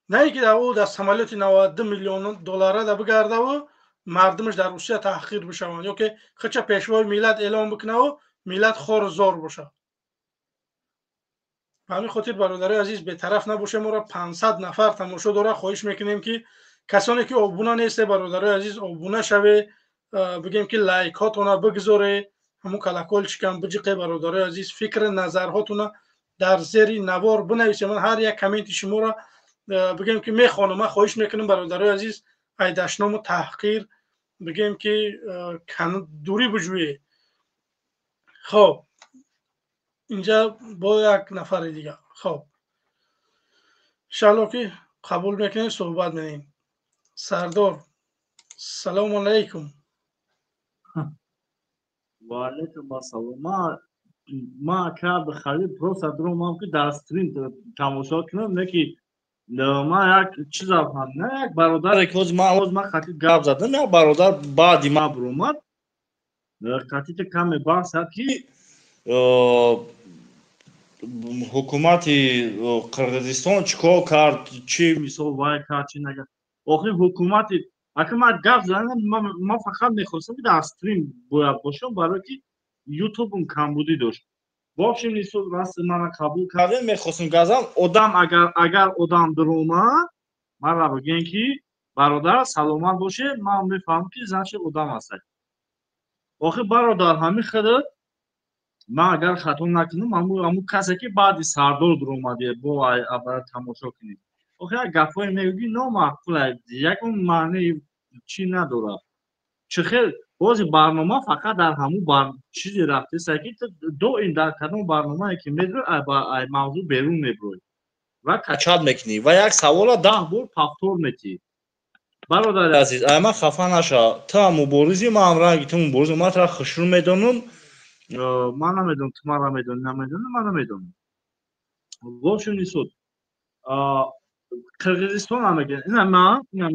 на ин ки дар ӯ дар самолёти 92 миллион доллара да бигардаву мардумаш дар Русия таҳқир бишаванд, ё ки худча пешвои миллат эълон бикунаву миллат хору зор бошад. Ба ҳамин хотир, бародарои азиз, бетараф набошем. Моро 500 нафар тамошо дорад. Хоҳиш мекунем, ки касоне ки обуна несте, бародарои азиз, обуна шаве, бигем ки лайкҳотона бигзоре, ҳамун колокольчикам биҷиқе. Бародарои азиз, фикри назарҳотона дар зери навор бинависем. Ман ҳар як комменти шуморо бигем ки мехонам. Ман хоҳиш мекунам, бародарои азиз, ай дашному таҳқир бигем ки дурӣ биҷӯе. Хоб, инҷа бо як нафари дигар. Хоб, иншаалло ки қабул мекунем, суҳбат менем. Сардор, салому алайкум. Ва алайкум ассалом. Ма ака Халил, просто дромам, ки дар стрим тамошо кунам, не ки ман як чиза фаҳмидам. Як бародаре ки ҳозир ман ҳозир ман қатӣ гап задам, як бародар баъди ман биромад, қатите каме баҳс кард, ки ҳукумати Қирғизистон чӣ кор кард, чӣ мисол вай кард, чӣ накард. Охир ҳукумати ака ман гап задам, ман фақат мехостам, ки дар стрим бояд бошам, барое ки Ютубм камбудӣ дошт. Вообщем нисуд расти мана қабул кардем, мехостем газам одам агар одам дуромад, мара бигӯем ки бародар саломат бошед, ман мефаҳмам ки значит одам ҳастад. Охир бародар ҳамин худат ман агар хато накунам, ҳамун касе ки баъди Сардор дуромаде бо абара тамошо кунед. Охир як гапҳое мегӯӣ номаъқул, ягон маънии чӣ надорад. Чӣ хел бози барнома фақат дар ҳамун чизе рафтеста ки доим дар кадом барномае ки медрои ай мавзӯъ берун меброӣ ва качат мекунӣ ва як савола 10 бор повтор метиҳӣ. Бародари азиз, ай ман хафа нашав, ту ҳам муборизӣ, ман ҳам ранги ту муборизам, ман тура хушрӯ медонам, ман намедонам ту маро медонӣ намедонӣ, ман намедонам. Вообщем нисуд Қирғизистон ҳам мегӯянд. Ина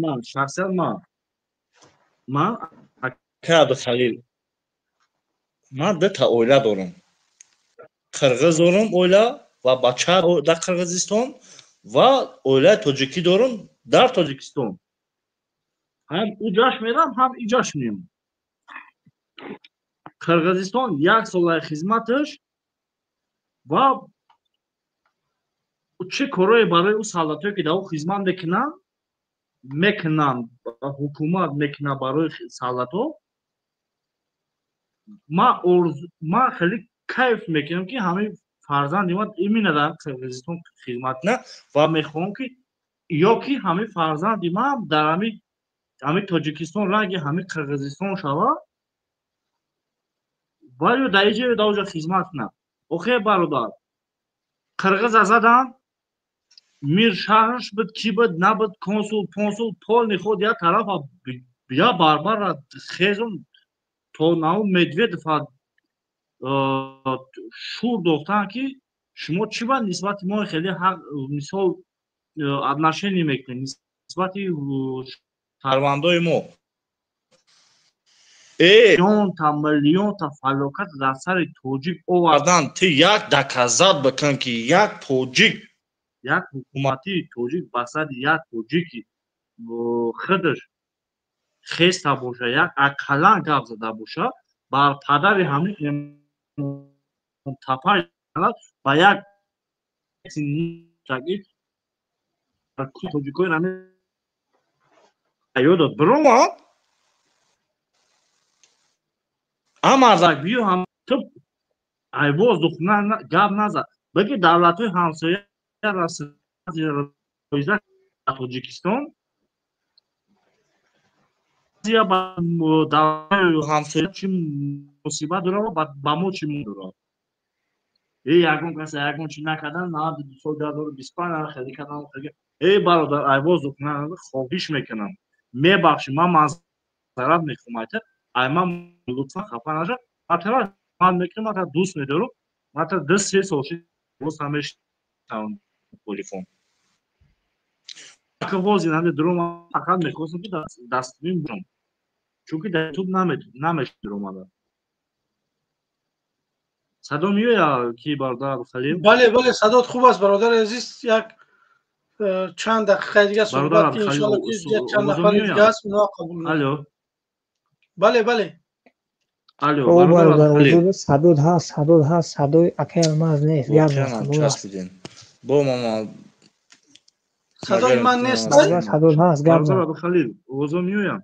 ман шахсият ман акай Абдухалил, ман дута оила дорам. Қирғиз дорам оила ва бача дар Қирғизистон ва оилаи тоҷикӣ дорам дар Тоҷикистон. Ҳам уҷаш мерам, ҳам иҷаш меям. Қирғизистон як солаи хизматаш ва чӣ корое барои ӯ солдатое ки дар ӯ хизмат мекунанд, ҳукумат мекунад барои солдатҳо, ман хеле кайф мекунам ки ҳамин фарзанди ман именно дар Қирғизистон хизмат кунад ва мехоҳам ки ё ки ҳамин фарзанди ман дар ҳамин Тоҷикистон ранги ҳамин Қирғизистон шавад ва ё дар иҷа ё дар оҷа хизмат кунад. Охир бародар, қирғиза задан, мир шаҳраш буд, ки буд, набуд, консул, понсул, полни худ як тарафа я барбара хезон то нав Медведев шур дохтан ки шумо чӣ ба нисбати мо хеле ҳақ мисол отношение мекунед нисбати шаҳрвандои мо. Миллионта миллионта фалокат дар сари тоҷик овардан, ту як доказат бикун ки як тоҷик, як ҳукуматии тоҷик ба сари як тоҷики худаш хеста боша, як ақаллан гап зада боша, бар падари ҳамин тапа ба як тоҷикои ҳамин ёдот биромад. Амардак биё ҳам ту ай воздух гап назад, балки давлатҳои ҳамсоя Тоҷикистон ҳамсоя чӣ мусибат дорад ва ба мо чӣ дорад. Ягон каса ягон чӣ накардан, 92 сол 2025 хеле кардан. Эй бародар, ай воздух хоҳиш мекунам, мебахшӣ, ман мазарат мехоҳам, ай ман лутфан хафа наша, ман мекунам, ман дӯст медорам, ман 2-3 сол шид боз ҳамешавам телефон. Ҳозир ҳаме дурома фақат мехостам ки дастмин бошам, чунки дар ютуб намешид дуромада. Садо меояд ки бародар Абдухалил? Бале, бале, садот хуб аст бародари азиз. Як чанд дақиқаи дига суҳбат ки иншоалло ки як чанд нафари дига аст, онҳо қабул. Алло. Бале, бале. Алло, бародар, садот ҳаст, садот ҳаст, садои акай Алмаз нест. Гап часпиден. Бо мама садои ман нест. Садот ҳаст, гап. Бародар Абдухалил, овозо меояд?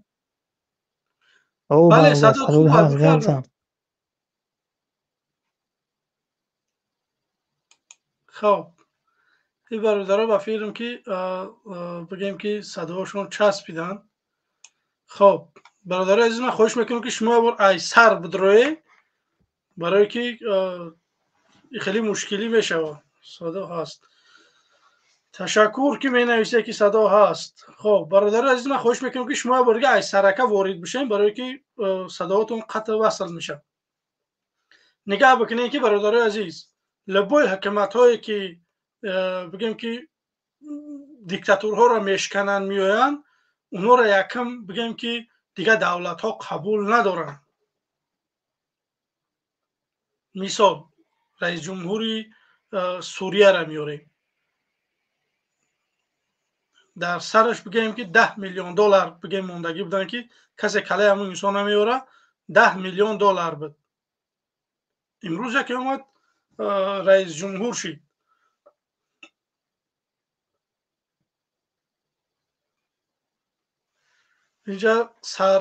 Бале, садот хуб аст. Гап зан. Хоб, ин бародаро ба фикрам ки бигем ки садоҳошон часпиданд. Хоб, бародари азиз, ман хоҳиш мекунам ки шумо бор ай сар бидроед, барое ки хеле мушкилӣ мешавад. Садо ҳаст, ташаккур ки менависед ки садо ҳаст. Хоб, бародари азиз, ман хоҳиш мекунам ки шумо бор дига ай сарака ворид бишем, барое ки садоҳотон қатъ васл мешавад. Нигаҳ бикунед ки бародарои азиз, любой ҳукуматҳое ки бигем ки диктатурҳоро мешкананд, меоянд, онҳоро якм бигем ки дигар давлатҳо қабул надоранд. Мисол, раисҷумҳури Сурияро меорем, дар сараш бигем ки 10 миллион доллар бигем мондагӣ буданд ки касе калаи ҳамун инсон намеёра, 10 миллион доллар буд. Имрӯз яке омад раис ҷумҳур шид. Инҷа сар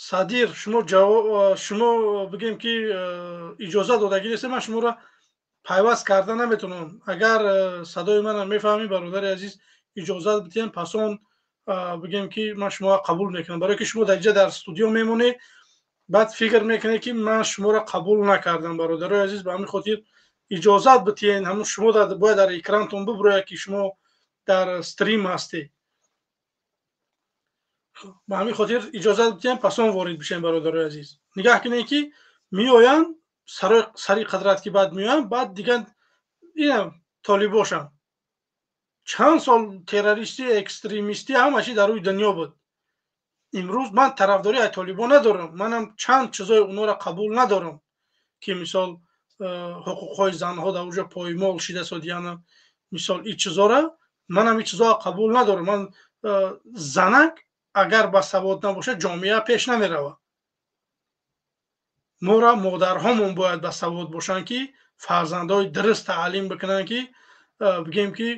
Садир, шумо ҷавоб, шумо бигем ки иҷоза додагӣ нестед, ман шуморо пайваст карда наметавонам. Агар садои манро мефаҳмӣ, бародари азиз, иҷозат бидиҳем, пас он бигем ки ман шуморо қабул мекунам. Барое ки шумо дар инҷа дар студио мемонед, баъд фикр мекунед ки ман шуморо қабул накардам, бародарои азиз. Ба ҳамин хотир иҷозат бидиҳед, ҳамун шумо бояд дар экрантон бибурояд ки шумо дар стрим ҳастед. Ба ҳамин хотир иҷозат бидиҳем, пас он ворид бишем, бародарои азиз. Нигаҳ кунед ки меоянд сари қадрат ки баъд меоянд, баъд дигар инам толибошам. Чанд сол террористӣ, экстремистӣ ҳама чи дар рӯи дунё буд. Имрӯз ман тарафдории ай толибо надорам, манам чанд чизои онҳоро қабул надорам ки мисол ҳуқуқҳои занҳо дар уҷо поймол шида содияна, мисол ин чизора манам ин чизоро қабул надорам. Ман занак агар ба савод набошад, ҷомеа пеш намеравад. Моро модарҳомон бояд ба савод бошанд ки фарзандҳои дуруст таълим бикунанд ки бигем ки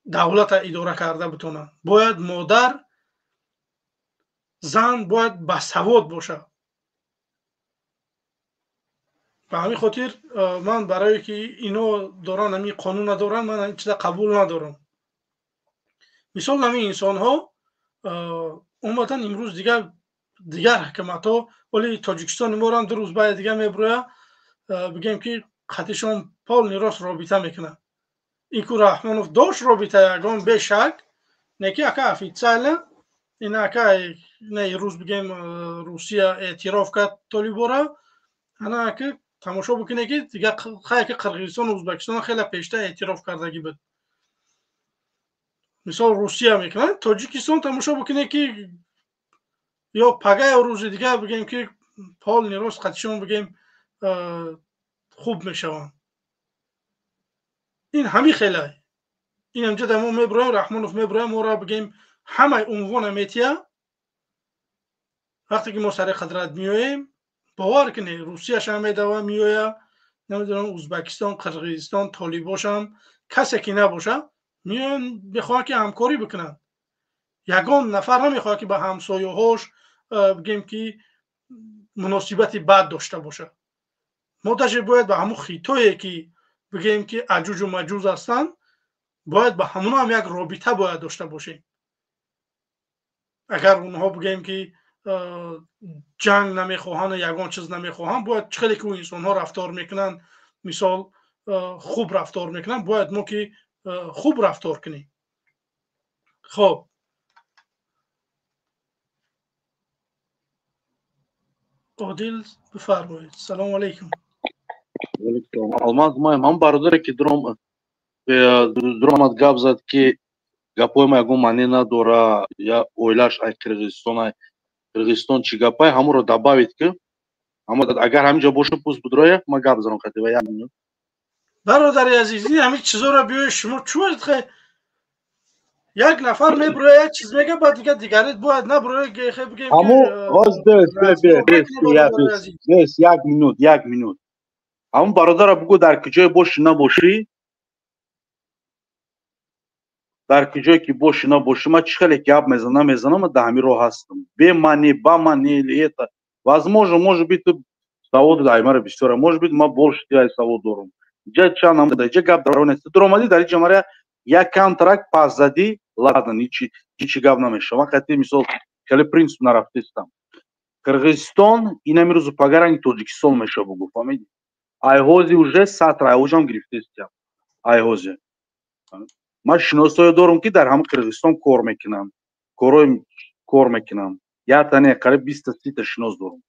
давлата идора карда битонанд. Бояд модар, зан бояд басавод бошад. Ба ҳамин хотир ман барое ки ино доранд ҳамин қонун надоранд, ман ин чиза қабул надорам. Мисол ҳамин инсонҳо умуман имрӯз дигар ҳукуматҳо, вале Тоҷикистони моро ду рӯз баъд дигар мебурояд, бигем ки қатишон полный рост робита мекунад. Ин ку Раҳмонов дошт робита ягон бешак, не ки ака официально ин ака не рӯз бигем Русия эътироф кард толибора, ана ака тамошо бикунед ки дигар хай ки Қирғизистон ва Ӯзбекистон хеле пештар эътироф кардагӣ буд. Мисол Русия мекунад, Тоҷикистон тамошо бикунед ки ё пага ё рӯзи дигар бигем ки полный рост қатишон бигем хуб мешаванд. Ин ҳамин хелай. Ин ҳамҷа дар мо мебуроем, Раҳмонов мебуроем, моро бигем ҳамаи унвона метия. Вақте ки мо сари қадрат меоем, бовар кунед, Русияшам медава меоя, намедонам Ӯзбекистон, Қирғизистон, толибошам, касе ки набоша, меоянд, мехоҳанд ки ҳамкорӣ бикунанд. Ягон нафар намехоҳад ки ба ҳамсояҳош бигем ки муносибати бад дошта бошад. Мо даже бояд ба ҳамун хитое ки бигем ки аҷуҷу маҷуз ҳастанд, бояд ба ҳамуно ҳам як робита бояд дошта бошем. Агар онҳо бигем ки ҷанг намехоҳанд, ягон чиз намехоҳанд, бояд чӣ хеле ки инсонҳо рафтор мекунанд, мисол хуб рафтор мекунанд, бояд мо ки хуб рафтор кунем. Хоб, Одил бифармоед. Салому алайкум. Алмаз маем, ҳам бародаре ки дуромад гап зад ки гапҳои ма ягон маъне надора, я оилааш ай Қирғизистон, ай Қирғизистон чӣ гапай, ҳамонро добавить ки агар ҳамин ҷо боша пуст будроя, ма гап занам хати ва як минут. Бародари азиз, ин ҳамин чизоро биёед шумо чӯ як нафар мебурояд, як чиз мега, баъд дигар дигарит бояд набурояд, гехе бигем ки ҳамун оз бес, як минут, як минут. Ҳамун бародарро бугӯ дар куҷое бошӣ набошӣ, дар куҷое ки бошӣ набошӣ, ман чӣ хеле гап мезанам, мезанам, ман дар ҳамин роҳ ҳастам. Бе мани, ба мани или это. Возможно, может быть, савод дай мара бисёра, может быть, ман больше ай савод дорам. Ҷа чанд ам ҷа гап дар нест. Дуромадӣ дар ин ҷа як контракт пас задӣ, ладно, ҳичи гап намешавад. Ман хати мисол хеле принцип нарафтистам. Қирғизистон инами рӯзу пага ранги Тоҷикистон мешавад, бугӯ, фаҳмидӣ? Айҳози уже сатр айҳозам гирифтистам. Айҳози. Ман шиносое дорам ки дар ҳамин Қирғизистон кор мекунам. Корҳои кор мекунам. Якта не, қариб 20-30 та шинос дорам.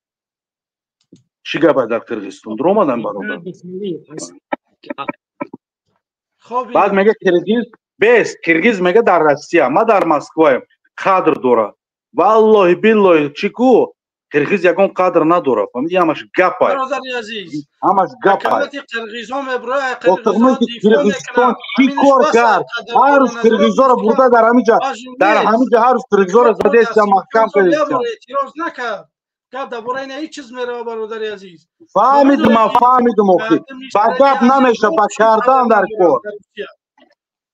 Чӣ гап дар Қирғизистон? Дуромадам бародар. Баъд мега Қирғиз, бес, Қирғиз мега дар Россия, ман дар Москваем, қадр дора. Валлоҳи биллоҳи чӣ ку? Қирғиз ягон қадр надорад, фаҳмидӣ? Ҳамаш гапай. Бародари азиз, ҳамаш гапай. Ҳукумати қирғизҳо мебурояд, қирғизҳо Қирғизистон чӣ кор кард? Ҳар рӯз қирғизҳоро бурда дар ҳамин ҷо, дар ҳамин ҷо ҳар рӯз қирғизҳоро задест, маҳкам кардест. Эътироз накард. Гап дар бораи ин ҳеҷ чиз мерава, бародари азиз. Фаҳмидум, ман фаҳмидум, охи. Ба гап намеша, ба кардан дар кор.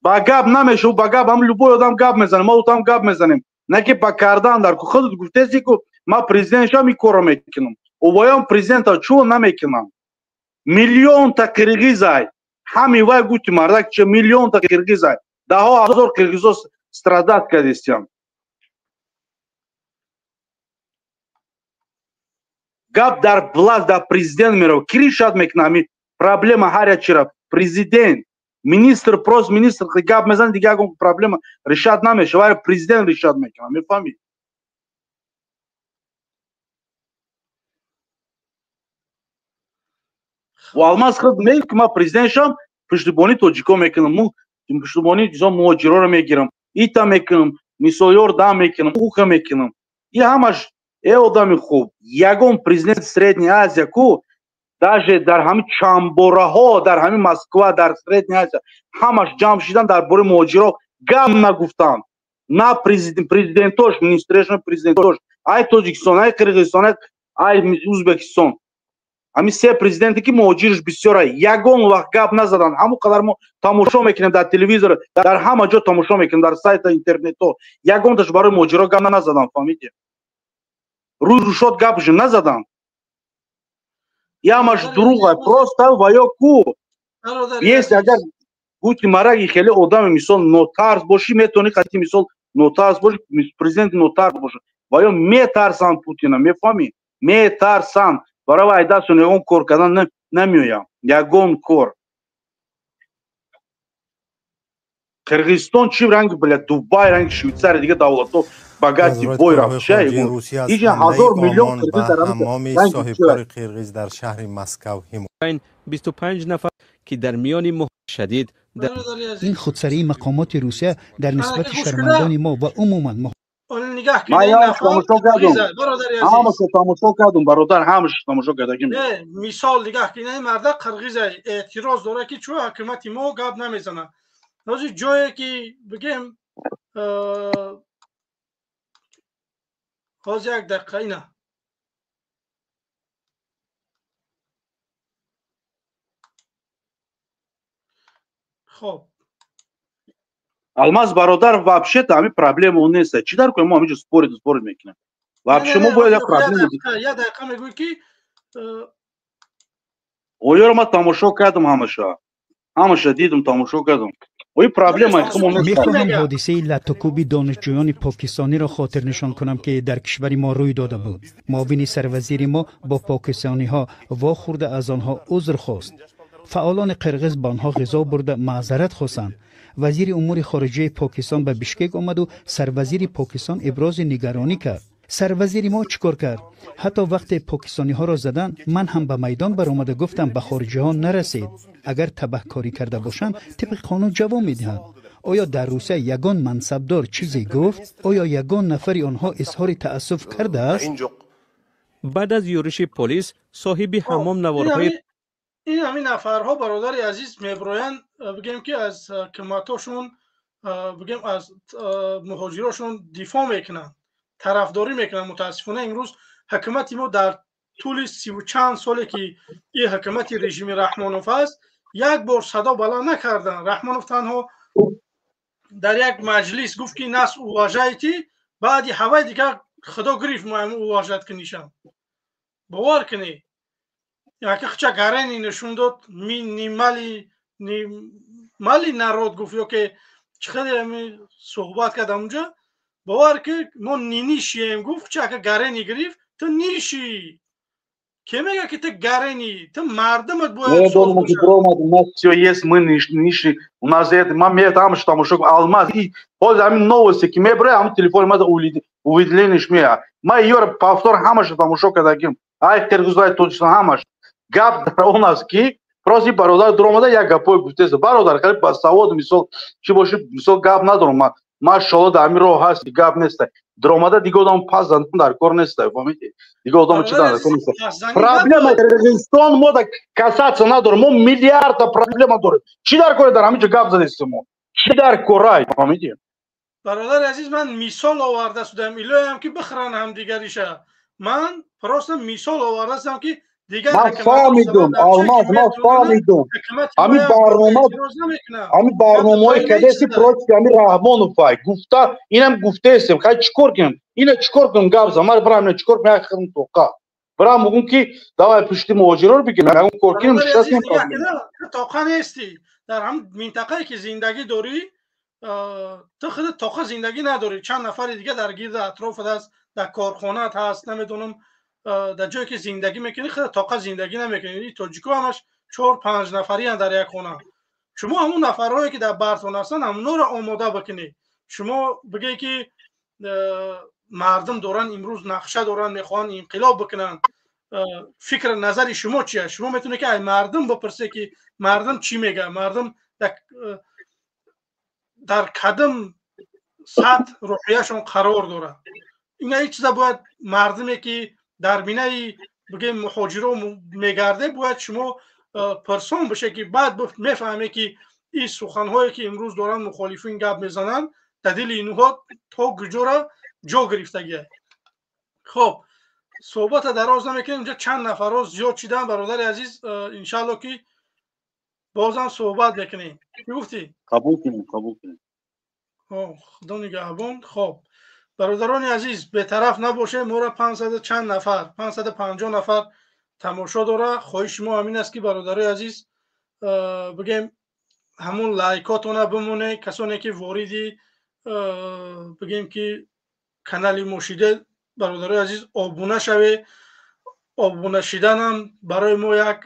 Ба гап намеша, ба гап ҳам любой одам гап мезанем, мо там гап мезанем. На ки ба кардан дар кор. Худат гуфтеси ку ман президент шавам, ин корро мекунам. Овоён президента чӯ намекунам. Миллионта қирғизай. Ҳамин вай гуфти мардак че миллионта қирғизай. Даҳо ҳазор қирғизо страдат кардистиям. Гап дар власт, дар президент мерава. Ки решат мекунад ҳамин проблема ҳар як чира? Президент, министр, просто министр гап мезанад, дигар ягон проблема решат намешавад. Президент решат мекунад, мефаҳмӣ? Ва Алмаз худ мегӯяд ки ман президент шавам, пуштибонии тоҷико мекунам, пуштибонии муҳоҷироро мегирам, ита мекунам, мисол ёрдам мекунам, уха мекунам. И ҳамаш э одами хуб, ягон президент Средняя Азия ку, даже дар ҳамин чамбораҳо, дар ҳамин Москва, дар Средняя Азия ҳамаш ҷамъ шидан дар бораи муҳоҷиро гап нагуфтанд. На президентош, министрешон, президентош, ай Тоҷикистон, ай Қирғизистон, ай Узбекистон. Ҳамин се президенте ки муҳоҷирш бисёра, ягон вақт гап назаданд. Ҳамон қадар мо тамошо мекунем дар телевизор, дар ҳама ҷо тамошо мекунем, дар сайта, интернетҳо. Ягонташ барои муҳоҷиро гап назаданд, фаҳмидӣ? Рӯз рӯшод гапшо назаданд. Ямаш дурӯға, просто ва ё ку. Если агар гуфти мараги хеле одами мисол нотарс бошӣ, метавонӣ қати мисол нотарс бошӣ, президент нотарс бошӣ. Ва ё метарсанд Путина, мефаҳмӣ? Метарсанд. Барои вай дастон ягон кор кардан намеоям. Ягон кор. Қирғизистон чӣ ранги, бля, Дубай, ранги Швейцария, дигар давлатҳо богатый бой рафт. Иҷа ҳазор миллион қирғиз дар ҳаммоми соҳибкори қирғиз дар шаҳри Москав ҳимоят 25 нафар ки дар миёни шадид ин худсарии мақомоти Русия дар нисбати шармандони мо ва умуман ман як тамошо кардум, ҳамаша тамошо кардум, бародар, ҳамаша тамошо кардагим. Мисол нигоҳ кунед, ин марда қирғиза эътироз дорад ки чӯ ҳукумати мо гап намезанад. Ҳозир ҷое ки бигем, ҳозир як дақиқа ина. Хоб. Алмаз бародар, вообще-то ҳамин проблема он нест. Чӣ дар кунем мо ҳаминҷо спорит спорит мекунем? Вообще мо бояд як проблема. Як дақиқа мегӯй ки оёро ман тамошо кардам ҳамаша. Ҳамаша дидам, тамошо кардам. Ои проблема хумон нест. Мехоҳам ҳодисаи латтукӯби донишҷӯёни покистониро хотирнишон кунам ки дар кишвари мо рӯй дода буд. Муовини сарвазири мо бо покистониҳо вохӯрда аз онҳо узр хост. Фаъолони қирғиз ба онҳо ғизо бурда маъзарат хостанд. Вазири умури хориҷаи Покистон ба Бишкек омаду сарвазири Покистон ибрози нигаронӣ кард. Сарвазири мо чӣ кор кард? Ҳатто вақте покистониҳоро заданд, ман ҳам ба майдон баромада гуфтам ба хориҷиҳо нарасед. Агар табаҳкорӣ карда бошанд, тибқи қонун ҷавоб медиҳанд. Оё дар Русия ягон мансабдор чизе гуфт? Оё ягон нафари онҳо изҳори таассуф кардааст? Баъд аз юриши полис, соҳиби ҳаммом наворҳои ин ҳамин нафарҳо, бародари азиз, меброянд, бигем ки аз ҳукуматошон, бигем аз муҳоҷирошон дифоъ мекунанд, тарафдорӣ мекунанд. Мутаассифона имрӯз ҳукумати мо дар тӯли сиву чанд соле ки ин ҳукумати режими Раҳмонов аст, як бор садо баланд накарданд. Раҳмонов танҳо дар як маҷлис гуфт ки нас уважайте, баъди ҳавай дигар худо гирифт мо уважать кунишам. Бовар кунед, яке хча гарени нишон дод, ми мали народ гуфт, ё ки чӣ хеле суҳбат кард онҷо. Бовар ки мо нинишием гуфт, хча ака гарени гирифт, ту ниши. Ке мега ки ту гарени, ту мардумат бояд. У нас все есть, мы ниши, у нас это, ман там что тамошо Алмаз и ҳозир ҳамин новости ки мебарад, ҳамин телефони ма уведомление меояд. Ман ёро повтор ҳамаша тамошо кардагим. Ай Қирғиз, ай Тоҷикистон ҳамаш. Гап дар он аст ки просто бародар дуромада як гапое гуфтест. Бародар, хеле ба савод мисол чӣ боши, мисол гап надорам ман. Машалло дар ҳамин роҳ ҳаст, гап нест. Дуромада дига одам пас задан дар кор нест, фаҳмидӣ? Дига одам чӣ дар кор нест. Проблема Қирғизистон мо да касаться надорем, мо миллиардта проблема дорем. Чӣ дар кор дар ҳамин ҷо гап задестем мо? Чӣ дар корай, фаҳмидӣ? Бародари азиз, ман мисол оварда судам, илоҳам ки бихӯранд ҳамдигариша. Ман просто мисол овардастам, ки дигар Ман фаҳмидум, Алмаз, ман фаҳмидум. Ҳамин барнома, ҳамин барномаҳои кадеси против ҳамин Раҳмоновай гуфта, инам гуфтаестем. Хай, чӣ кор кунем? Ина чӣ кор кунем? Гап зан, ман бирам, ина чӣ кор кунем? Як хидм тоқа бирам, бугум ки давай пушти муҳоҷироро бигирем, ягон кор кунем. Тоқа нестӣ, дар ҳам минтақае ки зиндагӣ дорӣ, ту худат тоқа зиндагӣ надорӣ. Чанд нафари дига дар гирди атрофат ҳаст, дар корхонаат ҳаст, намедонам, дар ҷое ки зиндагӣ мекунӣ, худат тоқа зиндагӣ намекунӣ. Тоҷико ҳамаш чор панҷ нафариянд дар як хона. Шумо ҳамун нафарҳое ки дар бартон ҳастанд, ҳамонҳоро омода бикунед. Шумо бигӯед ки мардум доранд, имрӯз нақша доранд, мехоҳанд инқилоб бикунанд. Фикр назари шумо чи аст? Шумо метавонед ки ай мардум бипурсед ки мардум чӣ мегӯяд, мардум дар кадом сатҳ рӯҳияшон қарор дорад. Ина ҳеҷ чиза бояд мардуме ки дар бинаи бигем муҳоҷиро мегардед, бояд шумо пурсон бошед, ки баъд мефаҳмед ки ин суханҳое ки имрӯз доранд мухолифин гап мезананд, дар дили инҳо то куҷора ҷо гирифтагия. Хоб, суҳбата дароз намекунем, инҷа чанд нафарҳо зиёд шидан, бародари азиз, иншаалло ки бозам суҳбат мекунем. Чӣ гуфтӣ? Қабул кунем, қабул кунем. Худо нигаҳбон. Хоб, бародарони азиз, бетараф набошед. Моро 500 чанд нафар, 550 нафар тамошо дора. Хоҳиши мо ҳамин аст ки, бародарои азиз, бигем, ҳамун лайкотона бимоне. Касоне ки вориди, бигем ки, канали мо шиде, бародарои азиз, обуна шавед. Обуна шиданам барои мо як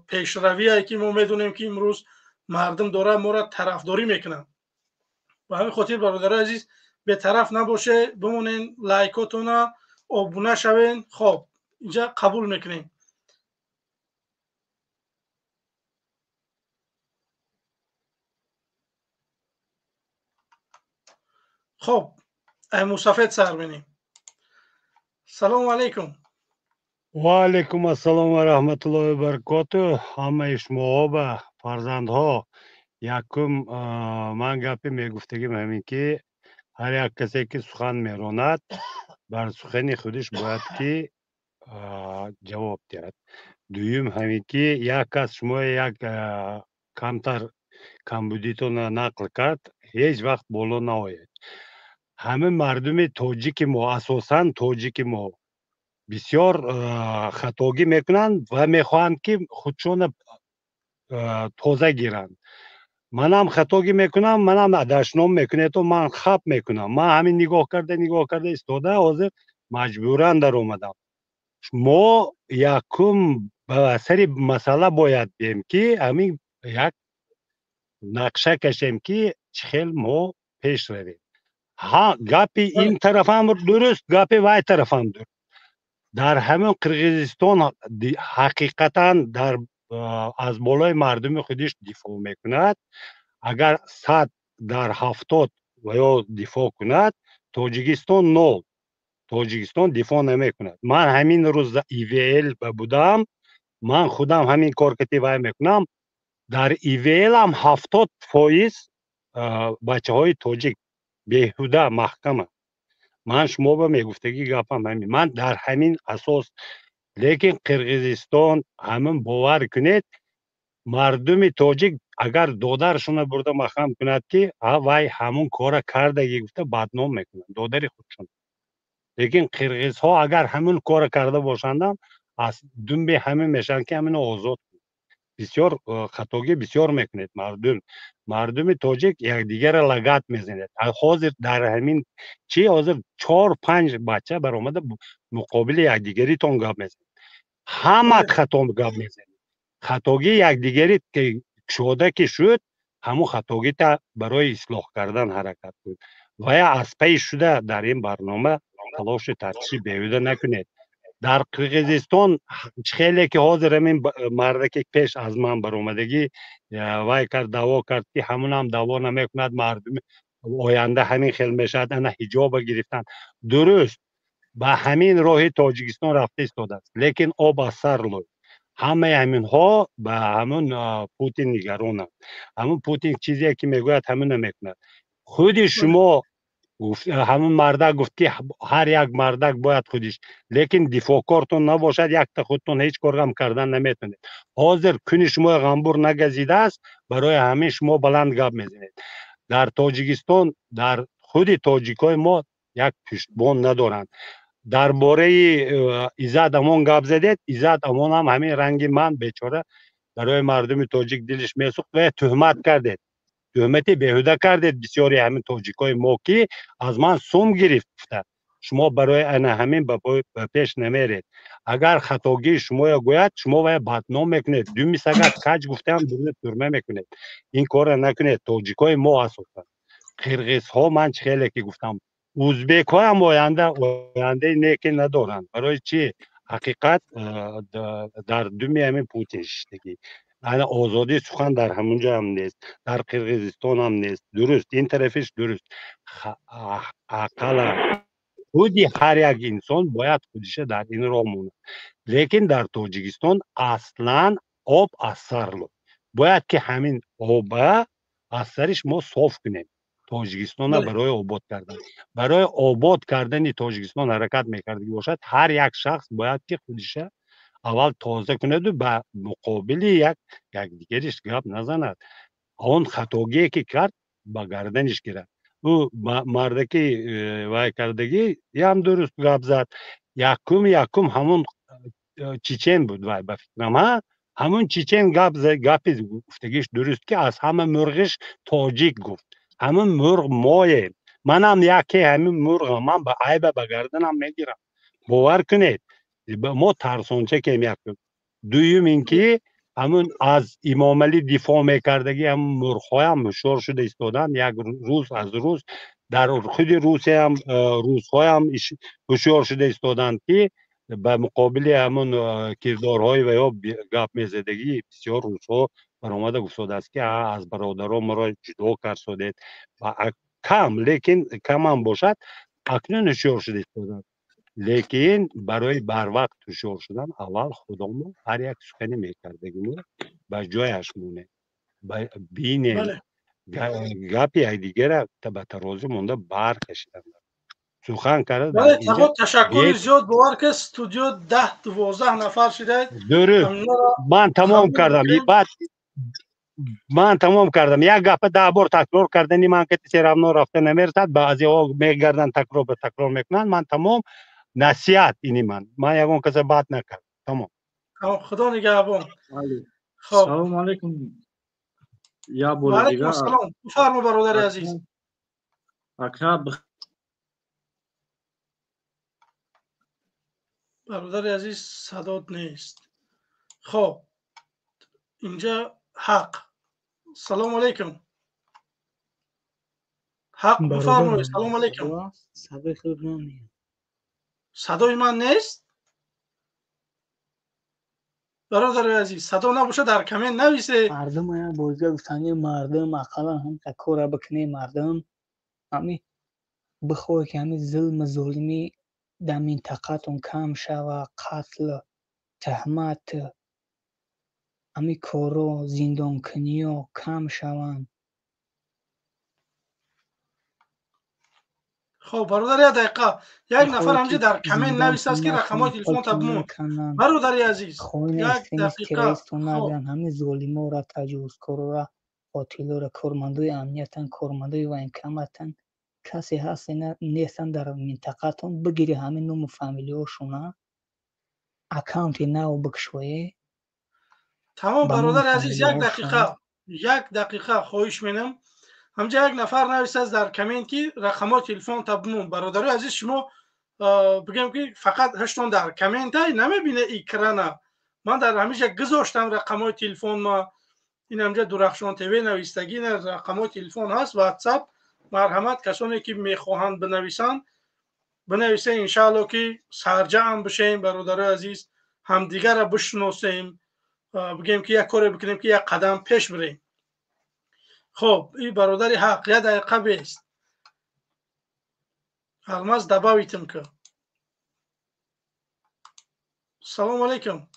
пешравие, ки мо медонем ки имрӯз мардум дора моро тарафдорӣ мекунанд. Ба ҳамин хотир, бародарои азиз, бетараф набоше, бимонен лайкотона, обуна шавен. Хоб, инҷа қабул мекунем. Хоб, ай мусафед сар бинем. Салому алайкум. Ва алайкум ассалом ва раҳматуллоҳи ва баракотуҳ. Ҳамаи шумоҳо ба фарзандҳо якум ман гапе мегуфтагим ҳамин ки ҳар як касе ки сухан меронад, бар сухани худиш бояд ки ҷавоб диҳад. Дуюм ҳамин ки як кас шумо як камтар камбудитонро нақл кард, ҳеҷ вақт боло наояд. Ҳамин мардуми тоҷики мо, асосан тоҷики мо, бисёр хатогӣ мекунанд ва мехоҳанд ки худшонро тоза гиранд. Манам хатогӣ мекунам, манам дашном мекунед, ман хап мекунам. Ман ҳамин нигоҳ карда, нигоҳ карда истода, ҳозир маҷбуран даромадам. Мо якум ба сари масъала бояд бием, ки ҳамин як нақша кашем, ки чӣ хел мо пеш равем. Ҳа, гапи ин тарафам дуруст, гапи вай тарафам дуруст. Дар ҳамин Қирғизистон ҳақиқатан дар аз болои мардуми худиш дифоъ мекунад. Агар 100 дар 70 ва ё дифоъ кунад, Тоҷикистон нол. Тоҷикистон дифоъ намекунад. Ман ҳамин рӯз ИВЛ будам, ман худам ҳамин кор кати вай мекунам. Дар ИВЛам 70% бачаҳои тоҷик беҳуда маҳкама. Ман шумо ба мегуфтагӣ гапам ҳамин, ман дар ҳамин асос. Лекин Қирғизистон ҳамин, бовар кунед, мардуми тоҷик агар додаршона бурда маҳкам кунад, ки вай ҳамун кора кардагӣ гуфта бадном мекунад додари худшон. Лекин қирғизҳо агар ҳамун кора карда бошандам, аз думби ҳамин мешаванд, ки ҳамино озод. Бисёр хатогӣ бисёр мекунед мардум. Мардуми тоҷик якдигарро лагат мезанед. Ҳозир дар ҳамин чи ҳозир чор панҷ бача баромада муқобили якдигаритон гап мезанед. Ҳамат хато гап мезанед. Хатогии якдигари кушода ки шуд, ҳамун хатогита барои ислоҳ кардан ҳаракат кунед ва я аз пайи шуда дар ин барнома талоши тафтиши беҳуда накунед. Дар Қирғизистон хеле ки ҳозир ҳамин мардаке пеш аз ман баромадагӣ вай кард, даъво кард, ки ҳамунам даъво намекунад, мардуми оянда ҳамин хел мешавад. Ана ҳиҷоба гирифтан дуруст, ба ҳамин роҳи Тоҷикистон рафта истодааст, лекин об аз сар лӯй. Ҳамаи ҳаминҳо ба ҳамун Путин нигаронанд. Ҳамун Путин чизе ки мегӯяд, ҳамуна мекунад. Худи шумо Ҳамун мардак гуфт, ки ҳар як мардак бояд худиш, лекин дифоъкортон набошад, якта худтон ҳеҷ корам кардан наметавонед. Ҳозир куни шумо ғамбур нагазидааст, барои ҳамин шумо баланд гап мезанед. Дар Тоҷикистон, дар худи тоҷикои мо як пуштбон надоранд. Дар бораи Иззат Амон гап задед. Иззат Амон ҳам ҳамин ранги ман бечора барои мардуми тоҷик дилиш месӯхт ва туҳмат кардед, туҳмати беҳуда кардед. Бисёри ҳамин тоҷикои мо, ки аз ман сум гирифт, гуфта шумо барои ана ҳамин ба пеш намеред. Агар хатогии шумоя гӯяд, шумо вая бадном мекунед, думи сагат каҷ гуфтаам дуруни турма мекунед. Ин корро накунед. Тоҷикои мо асосан қирғизҳо, ман чӣ хеле ки гуфтам, узбекҳоам оянда ояндаи неке надоранд. Барои чӣ? Ҳақиқат дар думи ҳамин Путин шиштагӣ. Ана озодии сухан дар ҳамунҷо ҳам нест, дар Қирғизистон ҳам нест. Дуруст, ин тарафиш дуруст. Ақала худи ҳар як инсон бояд худиша дар ин роҳ монад, лекин дар Тоҷикистон аслан об аз сар бояд, ки ҳамин оба аз сариш мо соф кунем Тоҷикистона. Барои обод кардани Тоҷикистон ҳаракат мекардагӣ бошад, ҳар як шахс бояд, ки худиша аввал тоза кунаду ба муқобили як якдигариш гап назанад. Он хатогие ки кард, ба гарданиш гирад. Ӯ мардаки вай кардагӣ ям дуруст гап зад. Якум ҳамун чечен буд вай, ба фикрам, ҳа, ҳамун чечен гап гапи гуфтагиш дуруст, ки аз ҳама мурғиш тоҷик гуфт. Ҳамун мурғ моем. Манам яке ҳамин мурғам, ман ба айба ба гарданам мегирам. Бовар кунед, мо тарсончакем. Якум. Дуюм ин ки ҳамун аз Имомалӣ дифоъ мекардагӣ ҳамун мурғҳоям ҳушёр шуда истоданд. Як рӯз аз рӯз дар худи Русияам русҳоям ҳушёр шуда истоданд, ки ба муқобили ҳамун кирдорҳои ва ё гап мезадагӣ бисёр русҳо баромада гуфтодааст, ки аз бародаро моро ҷудо карсодед. Кам, лекин камам бошад, акнун ҳушёр шуда истоданд. Лекин барои барвақт ҳушёр шудан аввал худомо ҳар як сухане мекардагимо ба ҷояш монем, бинем, гапи якдигара ба тарозӣ монда баркашидан сухан карда. Ташаккури зиёд. Бовар ки студио 10-12 нафар шидаед. Дуруст, ман тамом кардам. Баъд ман тамом кардам. Як гапа 10 бор такрор кардани ман ки всё равно рафта намерасад. Баъзеҳо мегарданд, такрор ба такрор мекунанд. Ман тамом. Насиҳат ини ман ягон каса бад накардам. Тамом. Худо нигаҳбон. Салому алайкум, як бори дигар. Салом, бифармо, бародари азиз. Ака. Бародари азиз, садот нест. Хоб, инҷа Ҳақ. Салому алайкум, Ҳақ, бифармоед. Салому алайкум. Садои ман нест, бародари азиз? Садо набошад, дар коммент нависе. Мардум як бозга гуфтани, мардум ақаллан ҳамта кора бикунем. Мардум ҳами бихоҳе, ки ҳами зулму золимӣ дар минтақатон кам шава, қатл, таҳмат, ҳами корро, зиндонкуниҳо кам шаванд. Хоб, бародар, як дақиқа. Як нафар ҳамҷа дар коммент нависааст, ки рақамҳои телефонта бимон. Бародари азиз, як дақиқа. Ҳами золимора, таҷовузкорора, қотилора, кормандои амниятан, кормандои военкоматан, касе ҳаст нестан дар минтақатон, бигири ҳамин ному фамилиҳошона, аккаунти нав бикушоед. Тамом, бародари азиз, як дақиқа, як дақиқа, хоҳиш менам. Ҳамҷа як нафар нависааст дар коммент, ки рақамҳои телефонта бимон. Бародарои азиз, шумо бигем, ки фақат ҳаштон дар комментай намебине экрана. Ман дар ҳамиша гузоштам рақамҳои телефонма. Ин ҳамҷа Дурахшон ТВ навистагӣ, рақамҳои телефон ҳаст, Ватсап. Марҳамат, касоне ки мехоҳанд бинависанд, бинависед. Иншаалло, ки сарҷаъм бишем, бародарои азиз, ҳамдигарро бишносем, бигем, ки як коре бикунем, ки як қадам пеш бирем. Хоб, и бародари Ҳақ, як дақиқа бест. Алмаз, добавитим ка. Салому алайкум.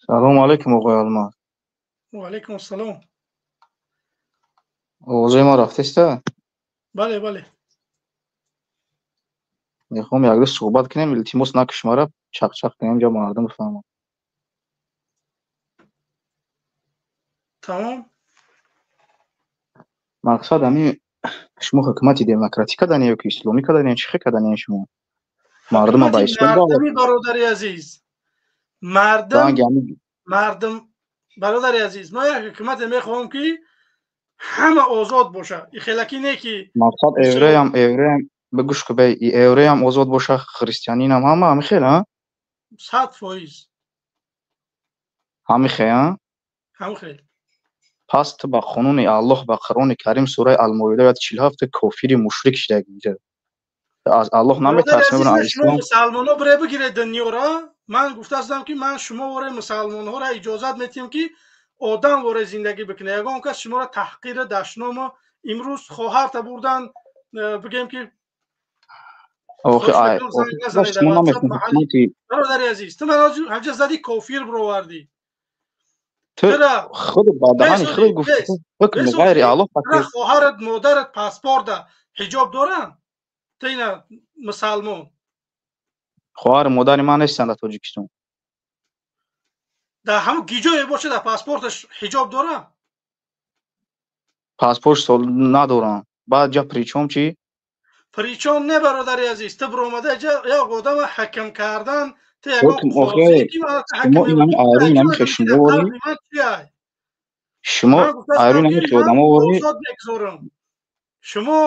Салому алайкум, оғои Алмаз. Ва алайкум ассалом. Овозои ма рафтеста? Бале, бале. Мехоҳам якду суҳбат кунем, илтимос накуш мара, чақчақ кунем, ҷо мардум бифаҳманд. Тамом. Мақсад ҳамин шумо ҳукумати демократӣ кардане ё ки исломӣ кардане, чӣ хел кардане шумо? Мардума ба ислом мардуми бародари азиз, мардум мардум бародари азиз, мо як ҳукумате мехоҳем ки ҳама озод бошад. Ихелакӣ не ки мақсад евреям евреям бигӯш ки бе евреям озод боша, христианинам ҳама ҳами хел, а? 100%. Ҳами хел, а? Ҳами хел. Пас ту ба қонуни Аллоҳ, ба Қуръони Карим, сураи Алмоида ояти 47 кофири мушрик шидаги. Аз Аллоҳ наметарсӣ, шумо мусалмонҳо бире бигиред дунёра. Ман гуфтаастам ки ман шумо воре мусалмонҳоро иҷозат метиҳам ки одам воре зиндагӣ бикунад. Ягон кас шуморо таҳқира дашномо имрӯз хоҳарта бурдан бигем ки бародари азиз, ту ман ҳамҷа зади кофир бировардӣ. Ту худ ба даҳани худ гуфти ҳукми ғайри Аллоҳ. Хоҳарат, модарат паспорта ҳиҷоб доранд? Ту ина мусалмон. Хоҳари модари ман нестанд дар Тоҷикистон. Дар ҳамон гиҷое боша дар паспорташ ҳиҷоб дорам? Паспорт сол надорам. Баъд ҷа причом чӣ? Причом не, бародари азиз, ту биромада ҷа як одама ҳакм кардан, ту ягон қозӣ ки шумо айрун ҳами одамо ворӣ шумо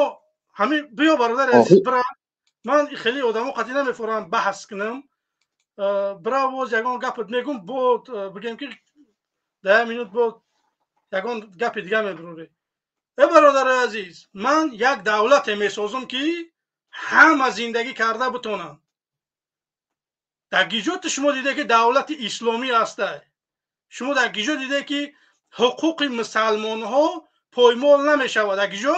ҳамин биё бародари азиз, бира ман хеле одамо қатъи намефорам баҳс кунам. Бира боз ягон гапат мегум, бо бигем ки дар як минут бо ягон гапи дига мебурорӣ. Э бародари азиз, ман як давлате месозам ки ҳама зиндагӣ карда битонанд. Дар гиҷоти шумо диде ки давлати исломӣ ҳастай? Шумо дар гиҷо диде ки ҳуқуқи мусалмонҳо поймол намешавад? Дар гиҷо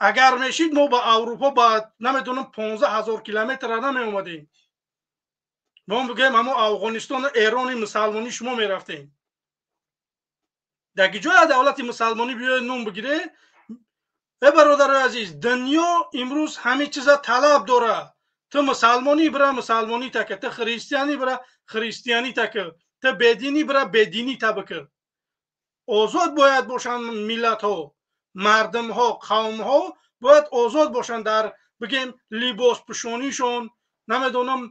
агар мешид мо ба Аврупо ба намедонам 15 000 километра намеомадем. Мо бигӯем ҳамо Афғонистону Эрони мусалмонӣ шумо мерафтем. Дар гиҷоя давлати мусалмонӣ биёед ном бигире? Э бародарои азиз, дунё имрӯз ҳамин чиза талаб дорад. Ту мусалмонӣ бира мусалмонӣ така, ту христианӣ бира христианӣ така, ту бединӣ бира бединӣ та бикир. Озод бояд бошанд миллатҳо, мардумҳо, қавмҳо бояд озод бошанд дар бигем либоспӯшонишон, намедонам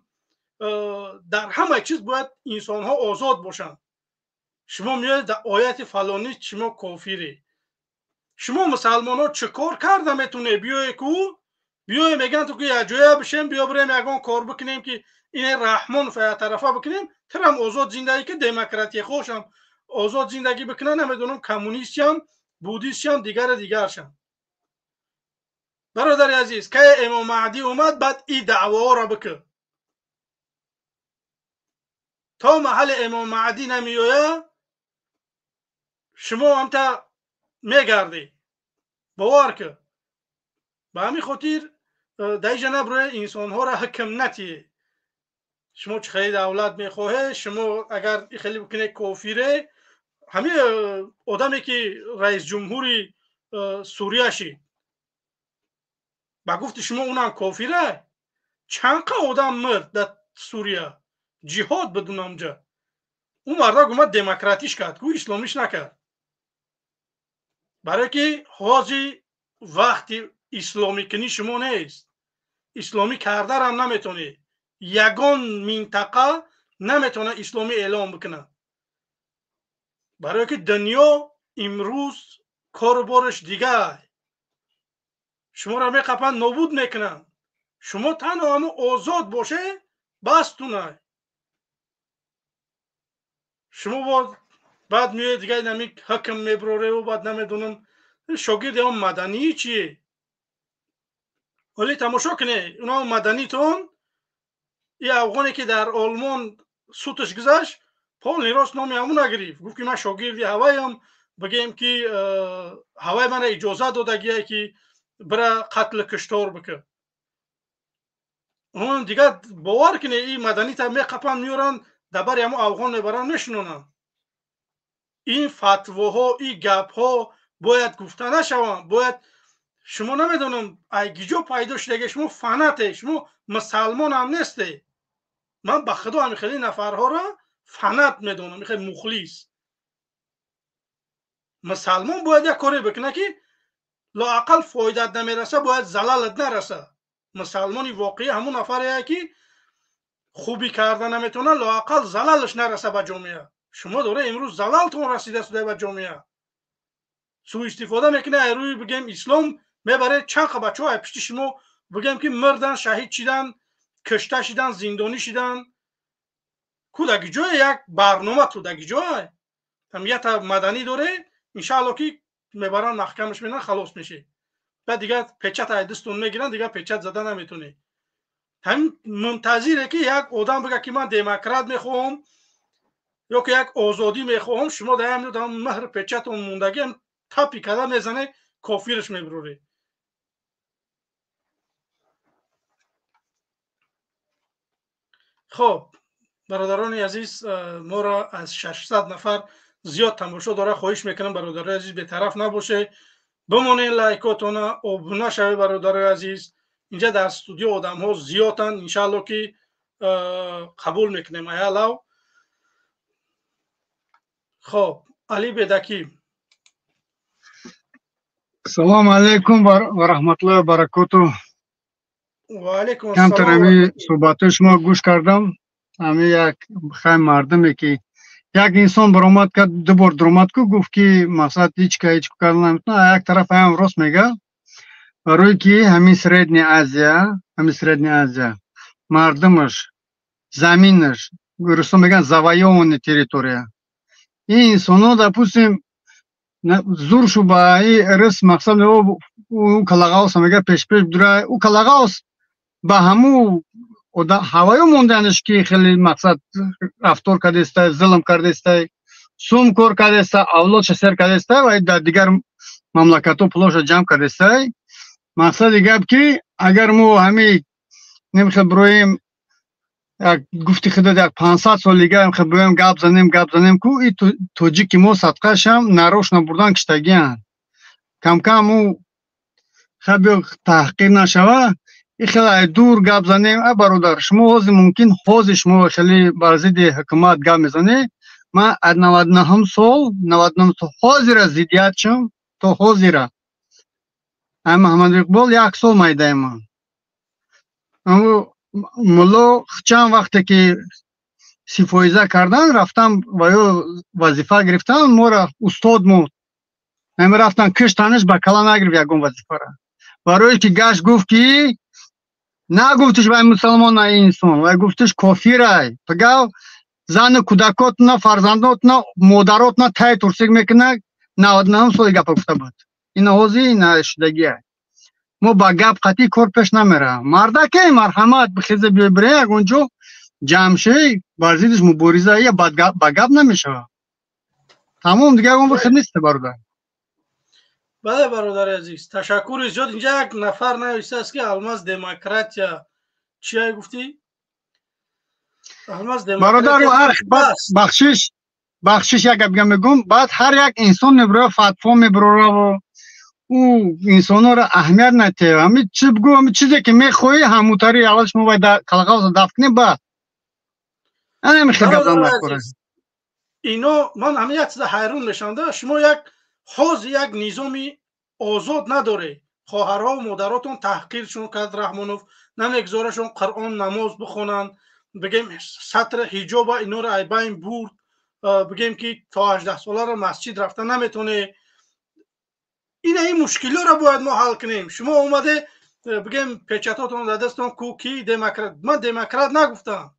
дар ҳама чиз бояд инсонҳо озод бошанд. Шумо меоед дар ояти фалонӣ шумо кофирӣ. Шумо мусалмонҳо чӣ кор карда метавонед? Биёе ку биёе мегӯянд ту ки якҷоя бишем, биё бирем ягон кор бикунем ки ине Раҳмон фаятарафа бикунем, тирам озод зиндагӣ ки демократия хошам озод зиндагӣ бикунам, намедонам коммунистиам, буддистиам, дигару дигаршам. Бародари азиз, кай Имом Маҳдӣ омад, баъд и даъвоҳоро бикун. То маҳалли Имом Маҳдӣ намеояд, шумо ҳамта мегардӣ. Бовар кун. Ба ҳамин хотир дар инҷа наброед инсонҳоро ҳукм натиҳед. Шумо чӣ хеле давлат мехоҳед, шумо агар хеле бикунед кофире, ҳамин одаме ки раисҷумҳури Сурия шид, ба гуфти шумо унам кофире? Чанд қа одам мурд дар Сурия? Ҷиҳод бидун онҷа. Ӯ мардак омад демократиш кард, ку исломиш накард. Барое ки ҳозир вақти исломӣ кунӣ шумо нест. Исломӣ кардарам наметавонед. Ягон минтақа наметавонад исломӣ эълон бикунад. Барое ки дунё имрӯз кору бораш дигар. Шуморо меқапанд, нобуд мекунанд. Шумо танҳо ҳамон озод боше, бас тунай. Шумо баъд меоед дигар нами ҳукм мебурореву баъд намедонам шогирди он мадании чие? Ҳоле тамошо кунед, уно маданитон и афғоне ки дар Олмон суташ гузашт, полный рост номи ҳамун нагирифт. Гуфт ки ман шогирди ҳаваям, бигем ки ҳавай мана иҷозат додагие ки бира қатлу куштор бикун. Он дигар бовар кунед, и маданита меқапанд, меоранд, дар бари ҳамун афғон мебаранд, мешунонанд. Ин фатвоҳо, ин гапҳо бояд гуфта нашаванд, бояд Шумо намедонам ай гиҷо пайдо шудаге, шумо фанате, шумо мусалмон ҳам несте. Ман ба худо ҳами хеле нафарҳоро фанат медонам, хеле мухлис. Мусалмон бояд як коре бикунад, ки лоақал фоидат намераса, бояд залалат нараса. Мусалмони воқеӣ ҳамун нафаре, ки хубӣ карда наметавонад, лоақал залалаш нараса ба ҷомеа. Шумо дора имрӯз залалтон расида шуда ба ҷомеа. Суистифода мекунед ай рӯи бигем ислом, мебаред чанд қа бачаҳо ай пишти шумо бигем ки мирдан, шаҳид шидан, кушта шидан, зиндонӣ шидан. Ку даги ҷое як барнома ту даги ҷое ҳам ята маданӣ доре, иншаалло ки мебаранд маҳкамаш менан, халос мешед. Баъд дигар печат ай дастон мегиранд, дигар печат зада наметонед. Ҳамин мунтазире ки як одам бигӯяд ки ман демократ мехоҳам ё ки як озодӣ мехоҳам, шумо дар ҳамин меҳр печатон мондагӣ ҳам тапи карда мезанед, кофираш мебуроред. Хоб, бародарони азиз, моро аз 600 нафар зиёд тамошо дора. Хоҳиш мекунам, бародарони азиз, бетараф набошед, бимонед лайкотона, обуна шавед, бародарони азиз. Инҷа дар студио одамҳо зиёданд, иншаалло ки қабул мекунем аялав. Хоб, Али Бедакӣ. Салому алайкум ва раҳматуллоҳи ва баракоту. Ва алайкум Камтар ассалом. Ҳами суҳбатҳои шумо гӯш кардам. Ҳами як хай мардуме ки як инсон баромад кард, ду бор даромад ку, гуфт ки мақсад ҳеҷ ка ҳеҷ карда наметавонад. Як тараф ҳам рост мега, барое ки ҳамин Средняя Азия, ҳамин Средняя Азия мардумаш, заминаш, русо мегӯянд завоёванная территория. Ин инсонҳо, допустим, зур шу ба рис мақсад ӯ калағаус мега пешпеш дура, ӯ калағаус ба ҳаму ҳаваю монданаш ки хеле мақсад рафтор кардестай, зулм кардестай, сум кор кардестай, авлодша сер кардестай ва дар дигар мамлакатҳо пулоша ҷамъ кардестай. Мақсади гап ки агар мо ҳами немихел бироем, як гуфти худат, як 500 сол дига ҳамихел бироем, гап занем, гап занем ку, и тоҷики мо садқашам нарошна бурдан киштагианд. Камкам ӯ хаб таҳқир нашава, и хеле ай дур гап занем. А бародар, шумо ҳозир мумкин, ҳозир шумо хеле бар зидди ҳукумат гап мезанед. Ман аз 99-ум сол, 99 сол ҳозира зиддият шум, то ҳозира. Ай Муҳаммад Иқбол як сол майдаи ман. Мулло чанд вақте ки сифоиза кардан, рафтан ва ё вазифа гирифтан, моро устод мо ҳами рафтан киштанаш, ба кала нагирифт ягон вазифара. Барое ки гашт гуфт ки нагуфтиш вай мусалмон ай инсон, вай гуфтиш кофирай. Пагав зану кӯдакотна, фарзандотна, модаротна тай турсик мекунад. 99 соли гапа гуфта буд. Ина ҳозир ина шудагиай. Мо ба гап қатъӣ кор пеш намера. Мардаке марҳамат, бихезе биёбире ягон ҷо ҷамъ шавӣ, бар зиддиш мубориза я ба гап намешавад. Тамом, дигар ягон вақт нест, бародар. Бале, бародари азиз, ташаккури зиёд. Инҷа як нафар нависааст ки Алмаз демократия чия гуфтӣ? Алмаз Бародар, демократия. Бахшиш, бахшиш, як гап мегӯм, баъд ҳар як инсон мебурад, фатво мебурад, ӯ инсонҳоро аҳамият натиҳад. Ҳами чӣ бигӯ, ҳами чизе ки мехоҳӣ, ҳамутари аввал шумо бояд қалағавза дафт кунед, баъд ана ҳамин хел гап зан Бародари накунед. азиз, ино ман ҳамин як чиза ҳайрон мешавам, да шумо як ҳозир як низоми озод надоред. Хоҳарҳо модаротон таҳқиршон кард Раҳмонов, намегузорашон Қуръон намоз бихонанд, бигем сатр ҳиҷоба инора айбайн бурд, бигем ки то 18 соларо масҷид рафта наметонед. Ина ин мушкилиро бояд мо ҳал кунем. Шумо омаде, бигем, печатотон дар дастон ку, ки демократ. Ман демократ нагуфтам,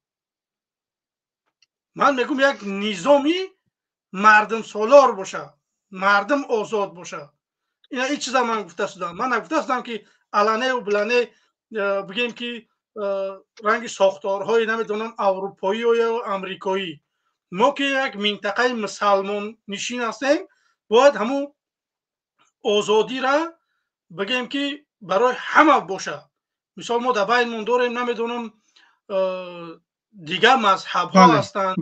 ман мегӯм як низоми мардумсолор боша, мардум озод боша. Ина ин чиза ман гуфта шудам. Ман нагуфта шудам ки аланеу билане, бигем ки ранги сохторҳои намедонам аврупоӣ ё амрикоӣ. Мо ки як минтақаи мусалмоннишин ҳастем, бояд ҳамун озодира бигем ки барои ҳама боша. Мисол, мо дар байнмон дорем, намедонам, дигар мазҳабҳо ҳастанд,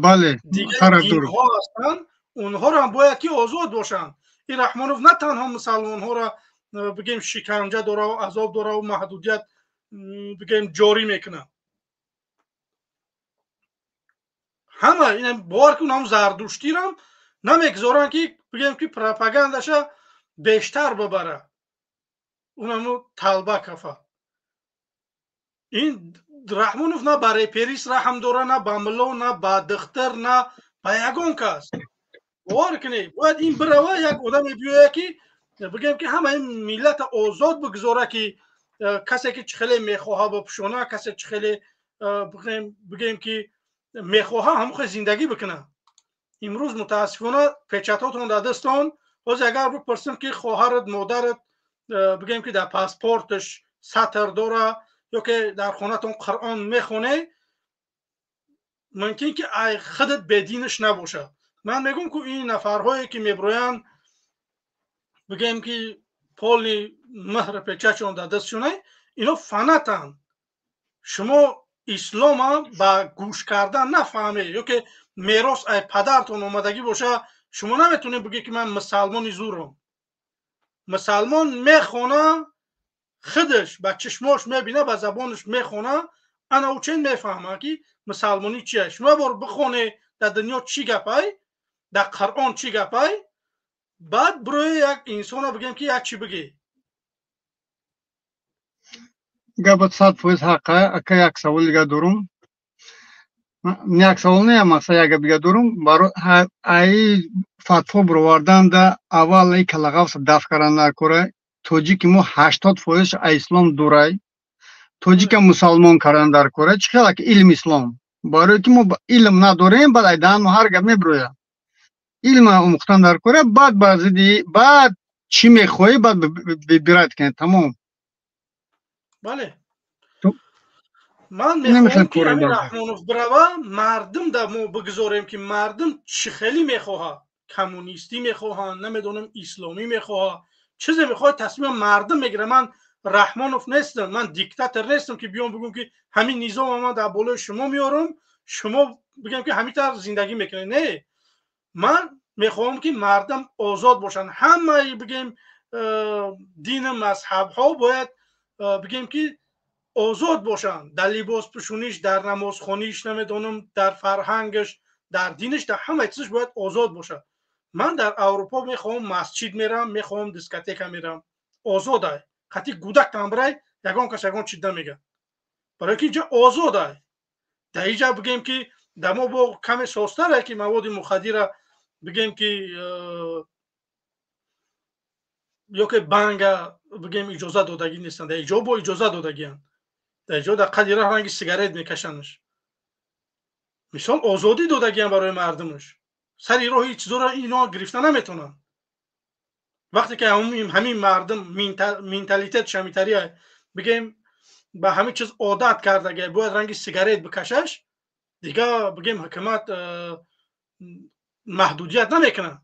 дигар динҳо ҳастанд, онҳоро ҳам бояд ки озод бошанд. Ин Раҳмонов на танҳо мусалмонҳоро бигем шиканҷа дора, азоб дора, маҳдудият бигем ҷорӣ мекунад. Ҳама ин бовар кун, ҳам зардуштирам намегузоранд ки бигем ки пропагандаша бештар бибара, унамо талба кафа. Ин Раҳмонов на ба реперис раҳм дора, на ба милло, на ба духтар, на ба ягон кас. Бовар кунед, бояд ин бирава, як одаме биёяд ки бигем ки ҳама ин миллата озод бигузора, ки касе ки чӣ хеле мехоҳа бипӯшона, касе чӣ хеле бигем ки мехоҳа ҳамон хел зиндагӣ бикунад. Имрӯз мутаассифона печатотон дар дастон. Ҳозир агар бипурсем ки хоҳарат, модарат бигем ки дар паспорташ сатр дора ё ки дар хонатон Қуръон мехоне, мумкин ки ай худат бединаш набошад. Ман мегӯм ки ин нафарҳое ки меброянд бигем ки поли меҳр печатшон дар дастшоне, ино фанатанд. Шумо ислома ба гӯш кардан нафаҳмед ё ки мерос ай падартон омадагӣ боша, шумо наметонед бигӯед ки ман мусалмони зурам. Мусалмон мехона, худаш ба чишмош мебина, ба забонаш мехона, ана ӯ чен мефаҳма ки мусалмонӣ чия. Шумо бор бихоне дар дунё чӣ гапай, дар Қуръон чӣ гапай, баъд бирои як инсона бигем ки як чӣ бигӣ. Гапат 100% ҳақа. Ака, як савол дига дорум. Як савол не, мақсад як гап дига дорум. Ай фатво бировардан да аввал ай калағавса дафт кардан накора. Тоҷики мо 80% ай ислом дурай. Тоҷика мусалмон кардан дар кора. Чӣ хел ки илм ислом? Барои ки мо илм надорем, баъд ай даҳан мо ҳар гап мебирояд. Илм омӯхтан дар кора, баъд ба зидди баъд чӣ мехоҳӣ, баъд бират кунед, тамом. Бале. Ман мехоҳам ки ҳамин Раҳмонов бирава, мардум да мо бигузорем ки мардум чӣ хеле мехоҳад. Коммунистӣ мехоҳанд, намедонам исломӣ мехоҳад, чизе мехоҳад, тасмима мардум мегирад. Ман Раҳмонов нестам, ман диктатор нестам ки биём бигӯм ки ҳамин низома ман дар болои шумо меорам, шумо бигӯем ки ҳамин тавр зиндагӣ мекунед. Не, ман мехоҳам ки мардум озод бошанд. Ҳамаи бигем дину мазҳабҳо бояд бигем ки озод бошанд дар либос пӯшониш, дар намозхониш, намедонам дар фарҳангаш, дар диниш, дар ҳамаи чизаш бояд озод бошад. Ман дар Аврупо мехоҳам масҷид мерам, мехоҳам дискотека мерам, озодай. Қатъи гудак тамбирай, ягон кас ягон чиз намегӯяд, барои ки инҷа озодай. Дар инҷа бигем ки дар мо бо каме созтаре ки маводи мухаддира бигем ки ё ки банга бигем иҷоза додагӣ нестанд. Дар инҷо бо иҷоза додагианд. Дар инҷо дар қади раҳ ранги сигарет мекашандш. Мисол озодӣ додагианд барои мардумаш. Сари роҳи чизоро ино гирифта наметавонанд. Вақте ки ҳамин мардум менталитет шамитария бигем ба ҳамин чиз одат кардага, бояд ранги сигарет бикашаш, дига бигем ҳукумат маҳдудият намекунад.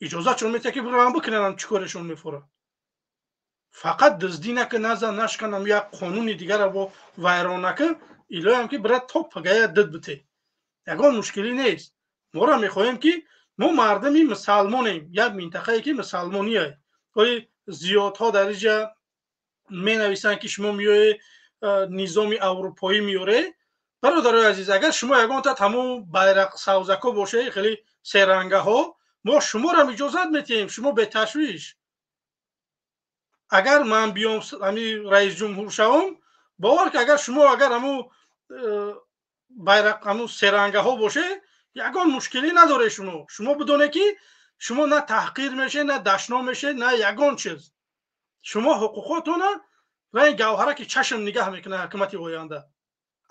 Иҷозатшон метиҳад ки бираванд бикунанд чӣ корешон мефорад. Фақат дуздӣ накун, назан, нашканам, як қонуни дигарро бо вайрон накун, илоям ки бирад то пагая дид бите. Ягон мушкилӣ нест. Моро мехоҳем ки мо мардуми мусалмонем, як минтақае ки мусалмоние. Ои зиёдҳо дар инҷа менависанд ки шумо меоед низоми аврупоӣ меоре. Бародарои азиз, агар шумо ягонта ҳамун байрақ савзако бошед, хеле серангаҳо, мо шуморам иҷозат метиҳем, шумо беташвиш. Агар ман биём ҳамин раис ҷумҳур шавам, бовар ки агар шумо агар ҳамун байрақ ҳамун серангаҳо бошед, ягон мушкилӣ надоред шумо. Шумо бидонед ки шумо на таҳқир мешед, на дашном мешед, на ягон чиз. Шумо ҳуқуқотона ранги гавҳара ки чашм нигаҳ мекунад ҳукумати оянда.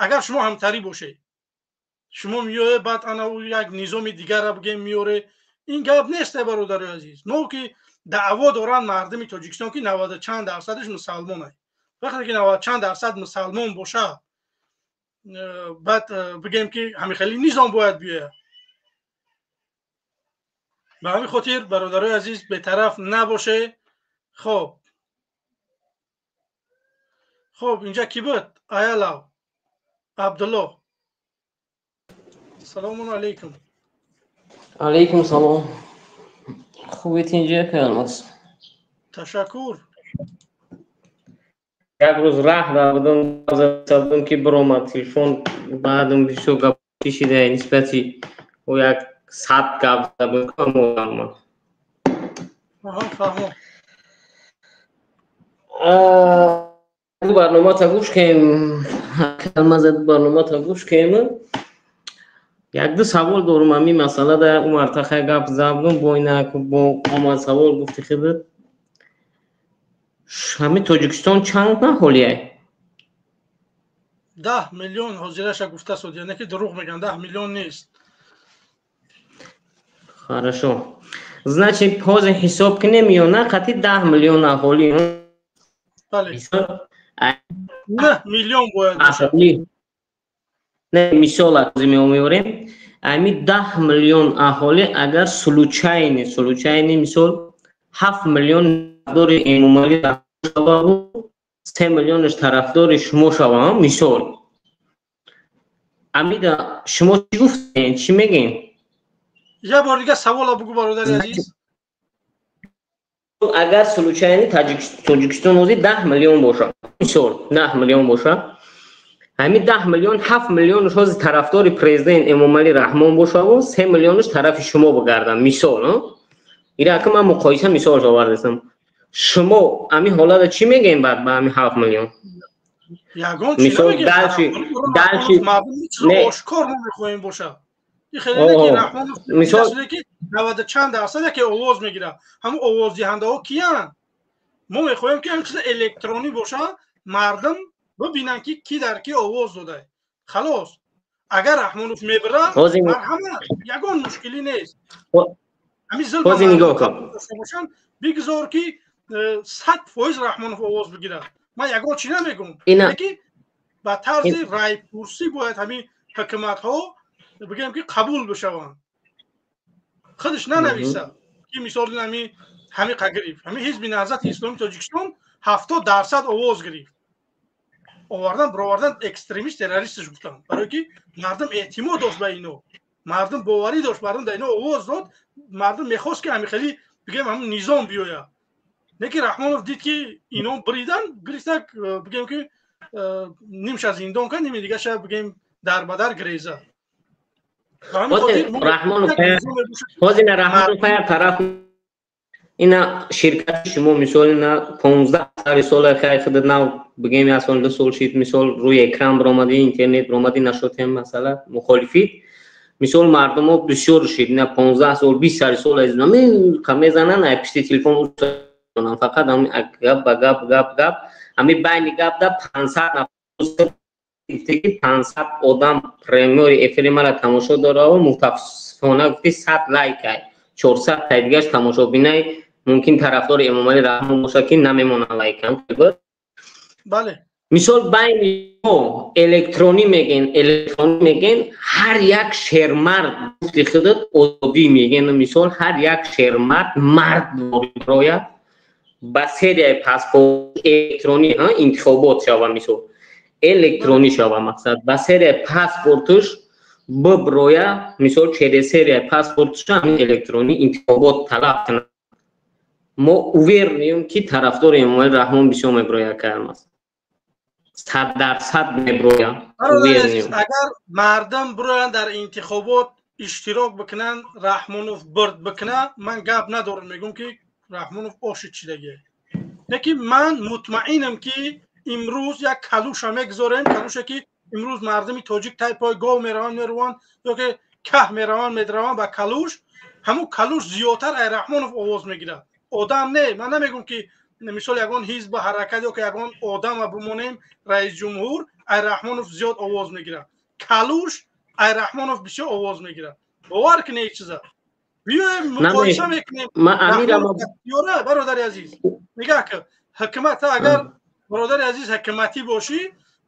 Агар шумо ҳамтарӣ бошед, шумо меоед, баъд ана ӯ як низоми дигарро бигем меоре. Ин гап нест, бародари азиз. Мо ки даъво доранд мардуми Тоҷикистон ки 90 чанд дарсадаш мусалмонай. Вақте ки 90 чанд дарсад мусалмон бошад, баъд бигем ки ҳамин хели низом бояд биёяд. Ба ҳамин хотир бародарои азиз бетараф набошед. Хоб хоб, инҷа кӣ буд? Аялав Абдуллоҳ. Салому алайкум. Алайкум салом. Хубед инҷа калмас? Ташаккур. Як рӯз раҳ будам, ки биромад телефон, баъдам бисёр гап кишида, нисбати ӯ як сад гап зада. Фаҳмо. Барномата гӯш кем, калмазад, барномата гӯш кем. Як-ду савол дорум ҳамин масъалада. Умар тахай гап задум, бо ина бо омад савол гуфти худат. Ҳамин Тоҷикистон чанд аҳолиай? 10 миллион ҳозираша гуфта суд, яъне ки дурӯғ мегӯянд, 10 миллион нест. Хорошо, значит, ҳозир ҳисоб кунем ё на, қати 10 миллион аҳолӣ. Бале, 9 миллион бояд. Не, мисол меорем. Ами 10 миллион аҳолӣ агар случайно, мисол, 7 миллион тарафдори Эмомалӣ шававу 3 миллионаш тарафдори шумо шавам, мисол, амида шумо чӣ гуфтем, чӣ мегӯем? Як бор дига савола бугӯ, бародари азиз. Агар случайно Тоҷикистон ҳозир 10 миллион боша, мисол, 10 миллион боша, ҳамин 10 миллион 7 миллионаш ҳозир тарафдори президент Эмомалӣ Раҳмон бошаву 3 миллионаш тарафи шумо бигардам, мисол, ира ака ман муқоиса мисолш овардастам, шумо ҳамин ҳолата чӣ мегӯем баъд ба ҳамин 7 миллион? Ягон чӣ Дальше ошкор мо мехоҳем боша. Хеле ки Раҳмонов мисол ки наваду чанд дарсад яке овоз мегирад, ҳамун овоздиҳандаҳо киянд? Мо мехоҳем, ки ҳамин чиз электронӣ боша, мардум бибинанд, ки ки дар ки овоз дода. Халос, агар Раҳмонов мебирад, марҳамат, ягон мушкилӣ нест. Ҳамин зилбошанд, бигзор ки 100% Раҳмонов овоз бигирад, ман ягон чӣ намегӯм, ки ба тарзи райпурсӣ бояд ҳамин ҳукуматҳо, бигӯем, ки қабул бишаванд. Худаш нанависа, ки мисол ҳамиқа гирифт. Ҳамин Ҳизби Наҳзати Исломии Тоҷикистон 70% овоз гирифт, овардан бировардан экстремист, террористш гуфтанд, барое ки мардум эътимод дошт ба ино, мардум боварӣ дошт, мардум дар ино овоз дод, мардум мехост, ки ҳамин хели, бигӯем, ҳамин низом биёяд. Не ки Раҳмонов дид, ки ино бридан гирифта, бигӯем, ки нимша зиндон кард, ними дигаша, бигӯем, дар ба дар гиреза. Ҳозир Раҳмонов тараф ина ширкати шумо, мисол, ина 15 сари сола хай худ нав, бигем, як сол, 2 сол шид, мисол, рӯи экран баромади, интернет баромади, нашотем масъала мухолифит, мисол, мардумо бисёр шид, ина 15 сол, 20 сари сол мезананд, ай пишти телефон фақат гап ба гап, гап, гап, ҳами байни гап да 500 нафар, 500 одам прямой эфири мара тамошо дораву, мутаассифона, гуфти, 100 лайкай, 400 тай дигаш тамошобинай мумкин тарафдори Эмомалӣ Раҳмон бошад, ки намемонанд лайкам. Бале. Мисол, байни мо электронӣ мегӯен, электронӣ мегӯен, ҳар як шермард, гуфти худат, озодӣ мегӯен, мисол, ҳар як шермард мард рояд, ба серияи паспорт электронӣ интихобот шава, мисол, электронӣ шава, мақсад, ба серияи паспортуш биброя, мисол, через серияи паспортуш ҳамин электронӣ интихобот талаб кунад, мо уверен ем, ки тарафдори Эмомалӣ Раҳмон бисёр меброяд, калмас 100% меброяд. Агар мардум бироянд, дар интихобот иштирок бикунанд, Раҳмонов бурд бикунад, ман гап надорам, мегӯм, ки Раҳмонов оши чидагие. Лекин ман мутмаинам, ки имрӯз як калуша мегузорем, калуше ки имрӯз мардуми тоҷик тай пой гов мераванд, мераванд, ё ки каҳ мераванд, медраванд ба калуш, ҳамун калуш зиёдтар ай Раҳмонов овоз мегирад. Одам не, ман намегӯм, ки мисол ягон ҳизба, ҳаракат ё ки ягон одама бимонем раисҷумҳур, ай Раҳмонов зиёд овоз мегирад. Калуш ай Раҳмонов бисёр овоз мегирад, бовар кунед ин чиза. Биёем, муқоиса мекунем. Бародари азиз, нигаҳ кун, ҳукумат, агар, бародари азиз, ҳукуматӣ бошӣ,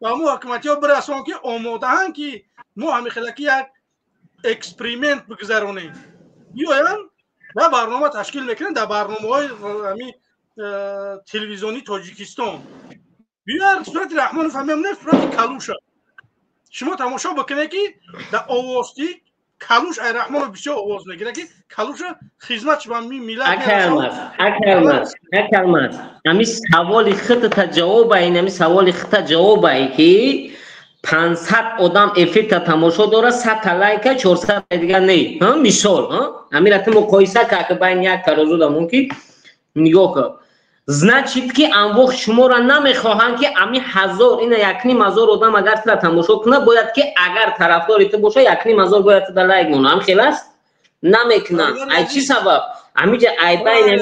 ба ҳамун ҳукуматиҳо бирасон, ки омодаанд, ки мо ҳамихелаки як эксперимент бигузаронем. Биёянд ва барнома ташкил мекунем дар барномаҳои ҳамин телевизионии Тоҷикистон. Биёяр, сурати Раҳмонов ҳамем, не, сурати калуша шумо тамошо бикунед, ки дар овозтӣ Калуш ай Раҳмонов бисёр овоз мегирад, ки Калуша хизмат ба миллат. Акалмаз, акалмаз, акалмаз, ами саволи хитата ҷавоб ай, ами саволи хита ҷавоб ай, ки 500 одам эфирта тамошо дора, 100 лайка, 400 дигар не. Мисол, амира ту муқоиса ка, ки байни як тарозу да мумкин нигоҳ кун. Значит, ки анвоқ шуморо намехоҳанд, ки ами ҳазор, ина 1,5 ҳазор одам агар тура тамошо кунад, бояд ки агар тарафдори ту боша, 1,5 ҳазор бояд туда лайк монад. Ам хел аст? Намекунанд. Ай чӣ сабаб? Амиҷа айбайн.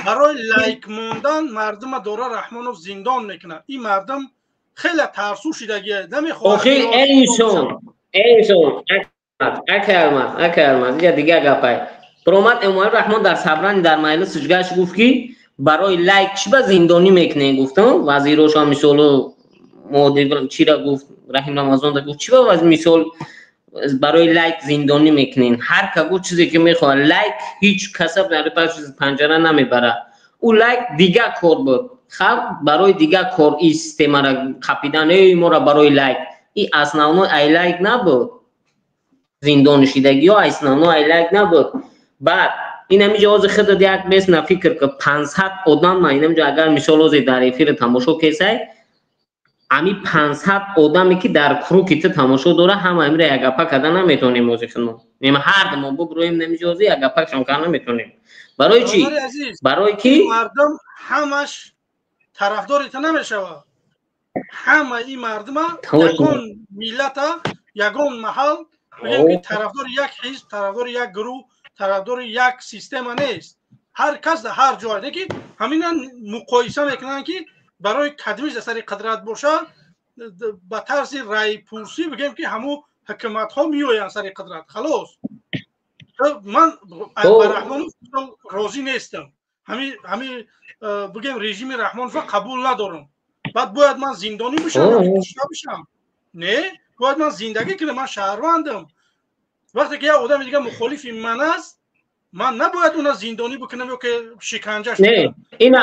Барои лайк мондан мардума дора Раҳмонов зиндон мекунад. Ин мардум хеле тарсу шидагия, намехоҳад. Охир, эй инсон, эй инсон, акай Алмаз, акай Алмаз, иҷа дигар гапай. Баромад Эмомалӣ Раҳмон дар собрание, дар маҷлис гашт, гуфт, ки барои лайк чӣ ба зиндонӣ мекунем, гуфтам. Вазироша, мисолу, чира гуфт, Раҳим Рамазонда гуфт, чӣ ба, мисол, барои лайк зиндонӣ мекунем? Ҳар ка гуфт чизе ки мехоҳад, лайк ҳеҷ каса панҷара намебарад. Ӯ лайк дигар кор буд, халқ барои дигар кор и системара қапидан, эй мора барои лайк. И основной ай лайк набуд, зиндонӣ шидагиҳо основной ай лайк набуд. Баъд инамиҷа ҳозир худат як бес на фикр ки 500 одам ма инамиҷа агар, мисол, ҳозир дар эфири тамошо кесай, ами 500 одаме ки дар круг и ту тамошо дора, ҳама амира якгапа карда наметонем. Ҳозир худмо нема, ҳар мо буброем намиҷа, ҳозир якгапакшон карда наметонем. Барои чӣ? Барои ки мардум ҳамаш тарафдори ту намешавад. Ҳама ин мардума, ягон миллата, ягон маҳал бигем, ки тарафдори як ҳизб, тарафдори як гурӯҳ, тарафдори як система нест. Ҳар кас дар ҳар ҷой не, ки ҳамина муқоиса мекунанд, ки барои кадмиш дар сари қудрат боша, ба тарзи райпурсӣ бигем, ки ҳамун ҳукуматҳо меоянд сари қудрат, халос. Ман ба Раҳмонов розӣ нестам, ҳами бигем, режими Раҳмонова қабул надорам. Баъд бояд ман зиндонӣ бишам, кушта бишам? Не, бояд ман зиндагӣ кунам, ман шаҳрвандам. Вақте ки як одами дига мухолифи ман аст, ман набояд уна зиндонӣ бикунам ё ки шиканҷаш. Ина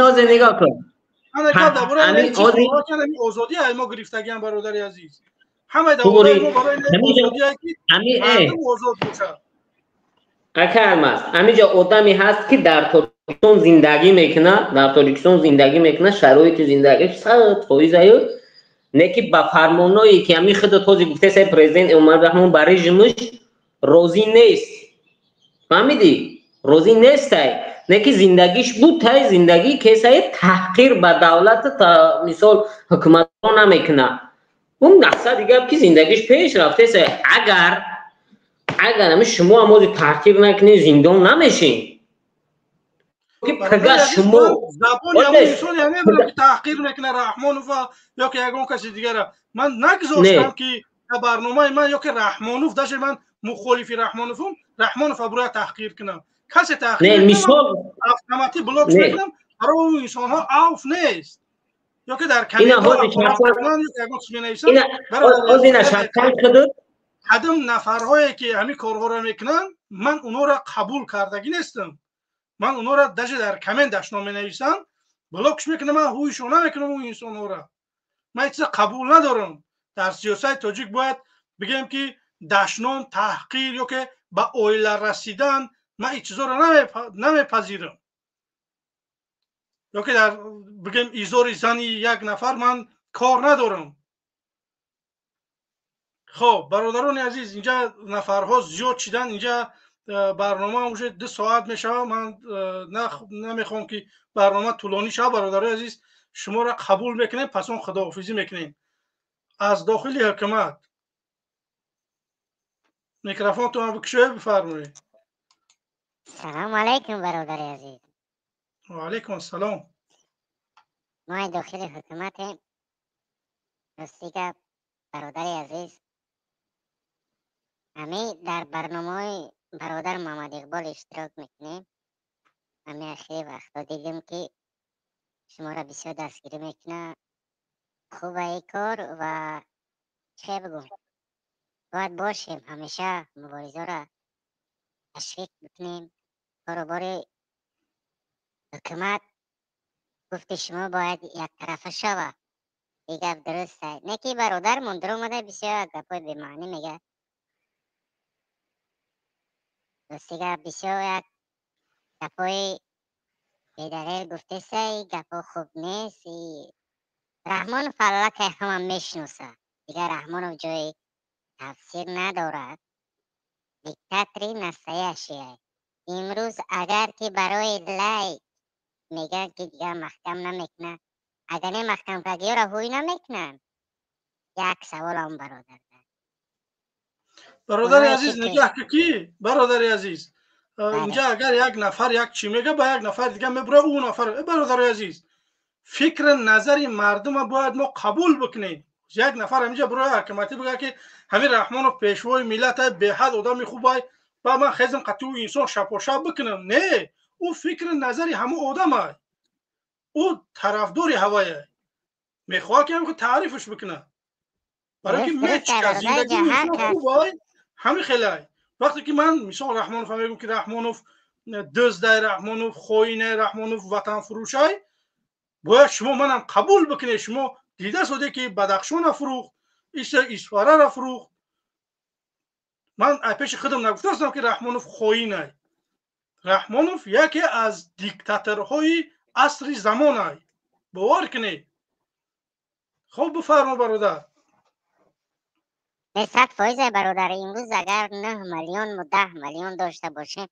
ҳозир нигоҳ кун. Озодӣ ай мо гирифтагиам, бародари азиз. Ҳамаи давлатҳои мо барои озодие, ки мардум озод бошад. Ака Алмаз, ҳамиҷа одаме ҳаст, ки дар Тоҷикистон зиндагӣ мекунад, дар Тоҷикистон зиндагӣ мекунад, шароити зиндагиш 100% аю, не ки ба фармоное, ки ҳамин худат ҳозир гуфтеса, президент Эмомалӣ Раҳмон, ба режимаш розӣ нест, фаҳмидӣ? Розӣ нестай, не ки зиндагиш буд, тай зиндагӣ кесае, таҳқир ба давлату, мисол, ҳукуматро намекунад. Он мақсади гап, ки зиндагиш пеш рафтеса. Агар ами шумо ҳам ҳозир таҳқир накунед, зиндон намешин, ки пага шумо Забони ҳамон инсоне намебарам, ки таҳқир мекунад Раҳмонова ё ки ягон каси дигара. Ман нагузоштам, ки барномаи ман ё ки Раҳмонов, даже ман мухолифи Раҳмоновум, Раҳмонов аброя таҳқир кунам. Касе таҳқир, автоматӣ блок мекунам. Барои он инсонҳо авф нест ё ки дар ягон чиз менависам. Кадом нафарҳое ки ҳамин корҳоро мекунанд, ман онҳоро қабул кардагӣ нестам. Ман онҳоро даже дар коммент дашном менависам, блокш мекунам, ман ҳуйшо намекунам он инсонҳоро. Ман ин чиза қабул надорам. Дар сиёсати тоҷик бояд бигем, ки дашном, таҳқир ё ки ба оила расидан, ман ин чизоро намепазирам. Ё ки дар, бигем, изори зани як нафар ман кор надорам. Хоб, бародарони азиз, инҷа нафарҳо зиёд шидан, инҷа барнома уже 2 соат мешавад. Ман намехоҳам, ки барнома тӯлонӣ шавад. Бародарои азиз, шуморо қабул мекунем, пас он худоҳофизӣ мекунем. Аз дохили ҳукумат микрофонтонро бикушоед, бифармоед. Салому алайкум, бародари азиз. Ваалайкум ассалом. Мо дохили ҳукуматем. Рости гап, бародари азиз, ҳами дар барномаҳои бародар Муҳаммад Иқбол иштирок мекунем. Ҳами ахири вақтҳо дидем, ки шуморо бисёр дастгирӣ мекунад. Хуба ин кор ва чӣ бигӯм, бояд бошем, ҳамеша муборизаро ташвиқ бикунем. Корубори ҳукумат, гуфти шумо, бояд яктарафа шавад. Ин гап дуруст аст, не ки бародармон дуромада бисёр гапҳои бемаънӣ мегӯяд. Рости гап, бисёр як гапҳои бедалел гуфтеса, и гапҳо хуб нест. И Раҳмонов аллакай ҳама мешиноса. Дигар Раҳмонов ҷои тафсир надорад. Диктатори настоящий. Имрӯз агар ки барои лайк мегӯянд, ки дигар маҳкам намекунад, агар не маҳкам кардиёра ҳуй намекунанд. Як саволам, бародар. Бародари азиз, нигаҳ ки, бародари азиз, инҷа агар як нафар як чӣ мега, ба як нафар дига мебура, ӯ нафар. Бародари азиз, фикри назари мардума бояд мо қабул бикунем. Як нафар ҳаминҷа бурои ҳакиматӣ бигӯяд, ки ҳамин Раҳмонов пешвои миллат, беҳад одами хубай, ба ман хезм қатъи ӯ инсон шапошап бикунам? Не, ӯ фикри назари ҳамон одамай, ӯ тарафдори ҳавая, мехоҳад ки ҳам таърифаш бикунад, барои ки мечка зиндагии инсон хубай. Ҳамин хелай, вақте ки ман мисол Раҳмонов мегӯм, ки Раҳмонов дуздай, Раҳмонов хоинай, Раҳмонов ватанфурӯшай, бояд шумо манам қабул бикунед. Шумо дида соде, ки Бадахшона фурӯхт, иса Исфарара фурӯхт. Ман пеши худам нагуфтаастам, ки Раҳмонов хоинай. Раҳмонов яке аз диктаторҳои асри замонай, бовар кунед. Хоб, бифармо, бародар. 100%, бародар. Имрӯз агар 9 миллиону 10 миллион дошта бошем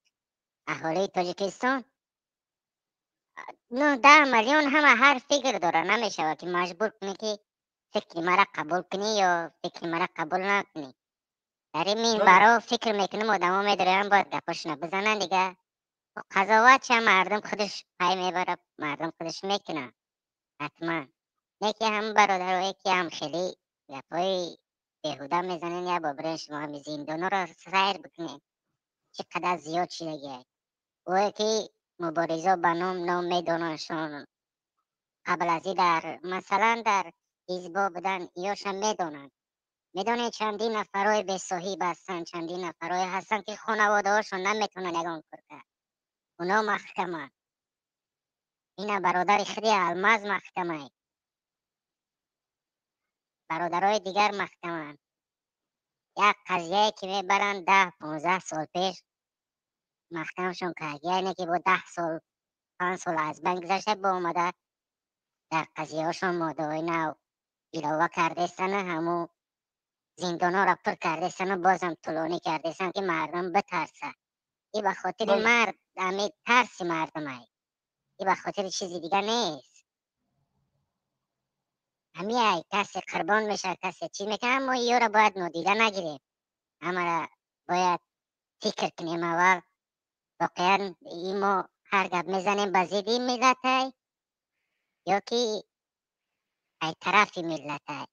аҳолии Тоҷикистон, 9-10 миллион ҳама ҳар фикр дорад. Намешавад, ки маҷбур кунӣ, ки фикри мара қабул кунӣ ё фикри мара қабул накунӣ. Дар ин минбаро фикр мекунам, одамо медоранд, бояд гапошона бизананд. Дига қазоват ча мардум худаш пай мебарад, мардум худаш мекунад ҳатман. Не ки ҳам бародарое, ки ҳам хеле гапҳои беҳуда мезанен, як бор бирен шумо ҳами зиндонҳоро сайр бикунед, чӣ қадар зиёд шидагиай. Ое ки муборизо ба ном медонандшон, қабл аз и дар масалан дар ҳизбо будан, ёша медонанд. Медонед, чандин нафарҳои бесоҳиб ҳастанд, чандин нафарҳое ҳастанд, ки хонаводаҳошон наметавонанд ягон кор кард, оно маҳкаманд. Ина бародари худи Алмаз маҳкамай, бародарои дигар маҳкаманд. Як қазияе ки мебаранд, 10-15 сол пеш маҳкамшон кард, яъне ки бо 10 сол, 5 сол аз байн гузашта, бо омада дар қазияҳошон моддаҳои нав илова кардастану ҳамун зиндонҳоро пур кардастану бозам тӯлонӣ кардастан, ки мардум битарса. И ба хотири мард ами тарси мардумай, и ба хотири чизи дига нест. Ҳамиай касе қурбон мешавад, касе чиз мекунад, аммо ёро бояд нодида нагирем, ҳамаро бояд фикр кунем аввал. Воқеан мо ҳар гап мезанем, ба зидди миллатай ё ки ай тарафи миллатай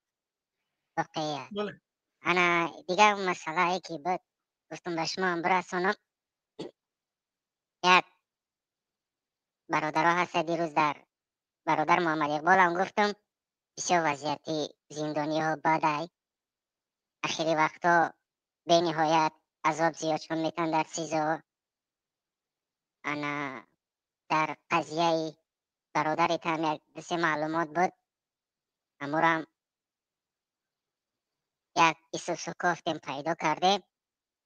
воқеият. Ана дигар масъалае ки буд, гуфтам ба шумоам бирасонам. Як бародаро ҳаста, дирӯз дар бародар Муҳаммад Иқболам гуфтам, бисёр вазъияти зиндониҳо бадай. Ахири вақтҳо бениҳоят азоб зиёдшон метавон дар СИЗО. Ана дар қазияи бародари там як дусе маълумот буд, амурам як исусу кофтем, пайдо кардем.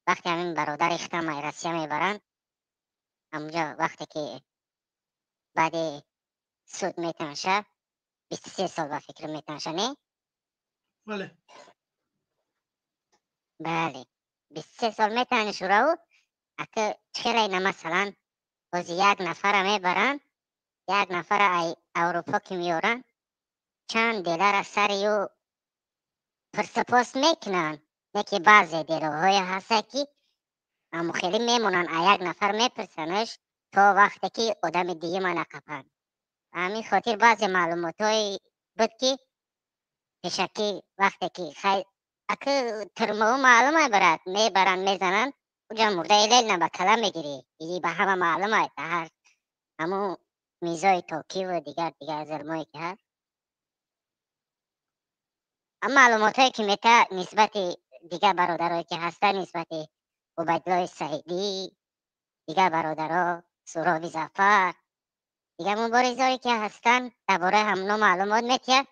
Вақте ҳамин бародари хитам ай Россия мебаранд, ҳамунҷо вақте ки баъди суд метанша, 23 сол ба фикр метанша, не? Бале. Бале, 23 сол метаншураву ака чхелайна. Масалан, бози як нафара мебаранд, як нафара ай Аврупо ки меоранд, чанд делара сари ӯ пурсупос мекунанд. Не ки баъзе делоҳое ҳаста, ки аммо хеле мемонанд, а як нафар мепурсанаш то вақте ки одами дуюма нақапанд. Ба ҳамин хотир баъзе маълумотҳое буд, ки пешакӣ вақте ки хай аку турмао маълума, брат, мебаранд, мезананд, уҷа мурдаи лел ба кала мегирӣ, и ба ҳама маълума, ҳар ҳамун мизои токиву дигар дигар зулмое ки ҳаст. Маълумотҳое ки мета нисбати дигар бародарое ки ҳастанд, нисбати Убайдуллои Саидӣ, дигар бародаро, Суроби Зафар, дигар муборизое ки ҳастанд, дар бораи ҳамоно маълумот метиҳад.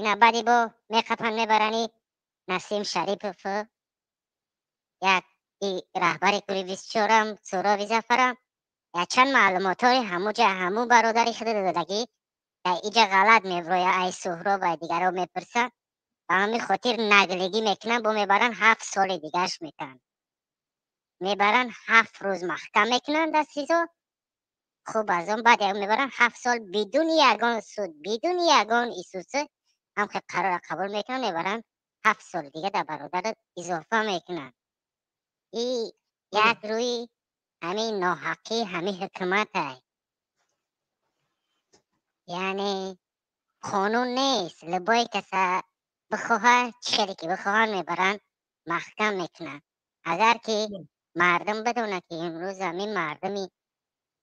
Ина баъди бо меқапанд, мебарани Насим Шарипов, як Раҳбари кули 24-ам Суроби Зафарам якчанд маълумотҳои ҳамуҷа ҳаму бародари худ додагӣ дар иҷа ғалат меброя, ай Суҳроб, ай дигаро мепурсанд. Ба ҳамин хотир наглигӣ мекунанд, бо мебаранд 7 соли дигарш метаҳанд, мебаранд 7 рӯз маҳкам мекунанд дар СИЗО. Хуб, аз он баъд мебаранд 7 сол бидуни ягон суд, бидуни ягон исуса ҳам хел қарора қабул мекунанд, мебаранд 7 соли дига дар бародарат изофа мекунанд. И як рӯи ҳамин ноҳақӣ ҳамин ҳукуматай, яъне қонун нест. Любой каса бихоҳад, чӣ хеле ки бихоҳанд, мебаранд маҳкам мекунанд. Агар ки мардум бидонад, ки имрӯз ҳамин мардуми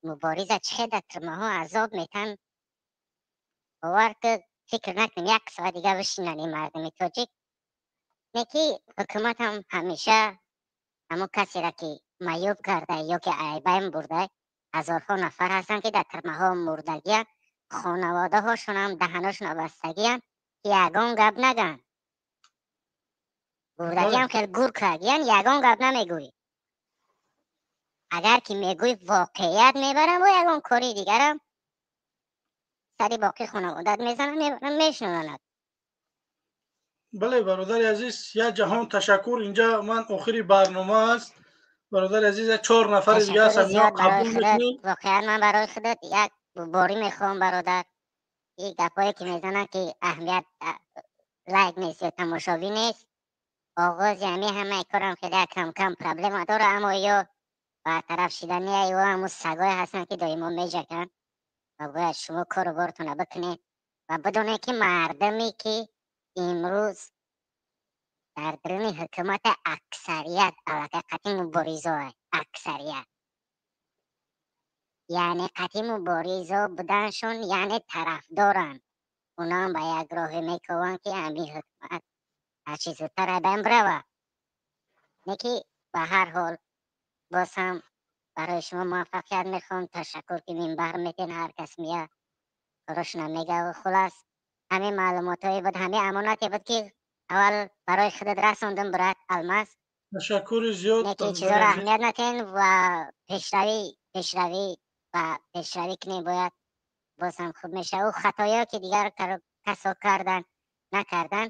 мубориза чӣ хел дар тюрьмаҳо азоб метаҳанд, бовар ки фикр накунем як соат дига бишинанд ин мардуми тоҷик. Не ки ҳукумат ҳам ҳамеша ҳамон касеро ки маъюб карда ё ки айбайн бурда, ҳазорҳо нафар ҳастанд, ки дар тюрьмаҳо мурдагиянд, хонаводаҳошон ҳам даҳаношон бастагиянд, ки ягон гап нагӯянд. Бурдагиам хел гур кардиян, ягон гап намегӯӣ. Агар ки мегӯӣ, воқеият мебарам бо ягон кори дигарам сари боқӣ хонаводат мезанам, мебарам мешунонад. Бале, бародари азиз, як ҷаҳон ташаккур. Инҷа ман охири барнома аст, бародари азиз, як чор нафари дига Ташаккури ҳастанд, зиёд барои қабул худат. мекунем. Воқеан ман барои худат як борӣ мехоҳам, бародар. И гапҳое ки мезананд, ки аҳамият лайк нест ё тамошобӣ нест, оғози ҳамин ҳамаи корам хеле кам-кам проблема дора, аммо ё бартараф шидания. Ё ҳамун сагое ҳастанд, ки доимо меҷаканд, ва бояд шумо кору бортонро бикунед ва бидонед, ки мардуме ки имрӯз дар даруни ҳукумата аксарият аллакай қатъи муборизоа, аксарият, яъне қатъи муборизо буданшон, яъне тарафдоранд. Оноам ба як роҳе мекованд, ки ҳамин ҳукумат ҳарчи зудтар айбайн бирава. Не ки ба ҳар ҳол боз ҳам барои шумо муваффақият мехоҳам. Ташаккур, ки минбар метен, ҳар кас мия корошона мега. Хулас, ҳамин маълумотҳое буд, ҳамин амонате буд, ки аввал барои худат расондум, брат Алмаз. Ташаккури зиёд. Не ки чизоро аҳамият натен ва пешравӣ, пешравӣ ва пешравӣ кунем, бояд боз ҳам хуб мешавад. Ӯ хатоё ки дигар касо кардан накардан,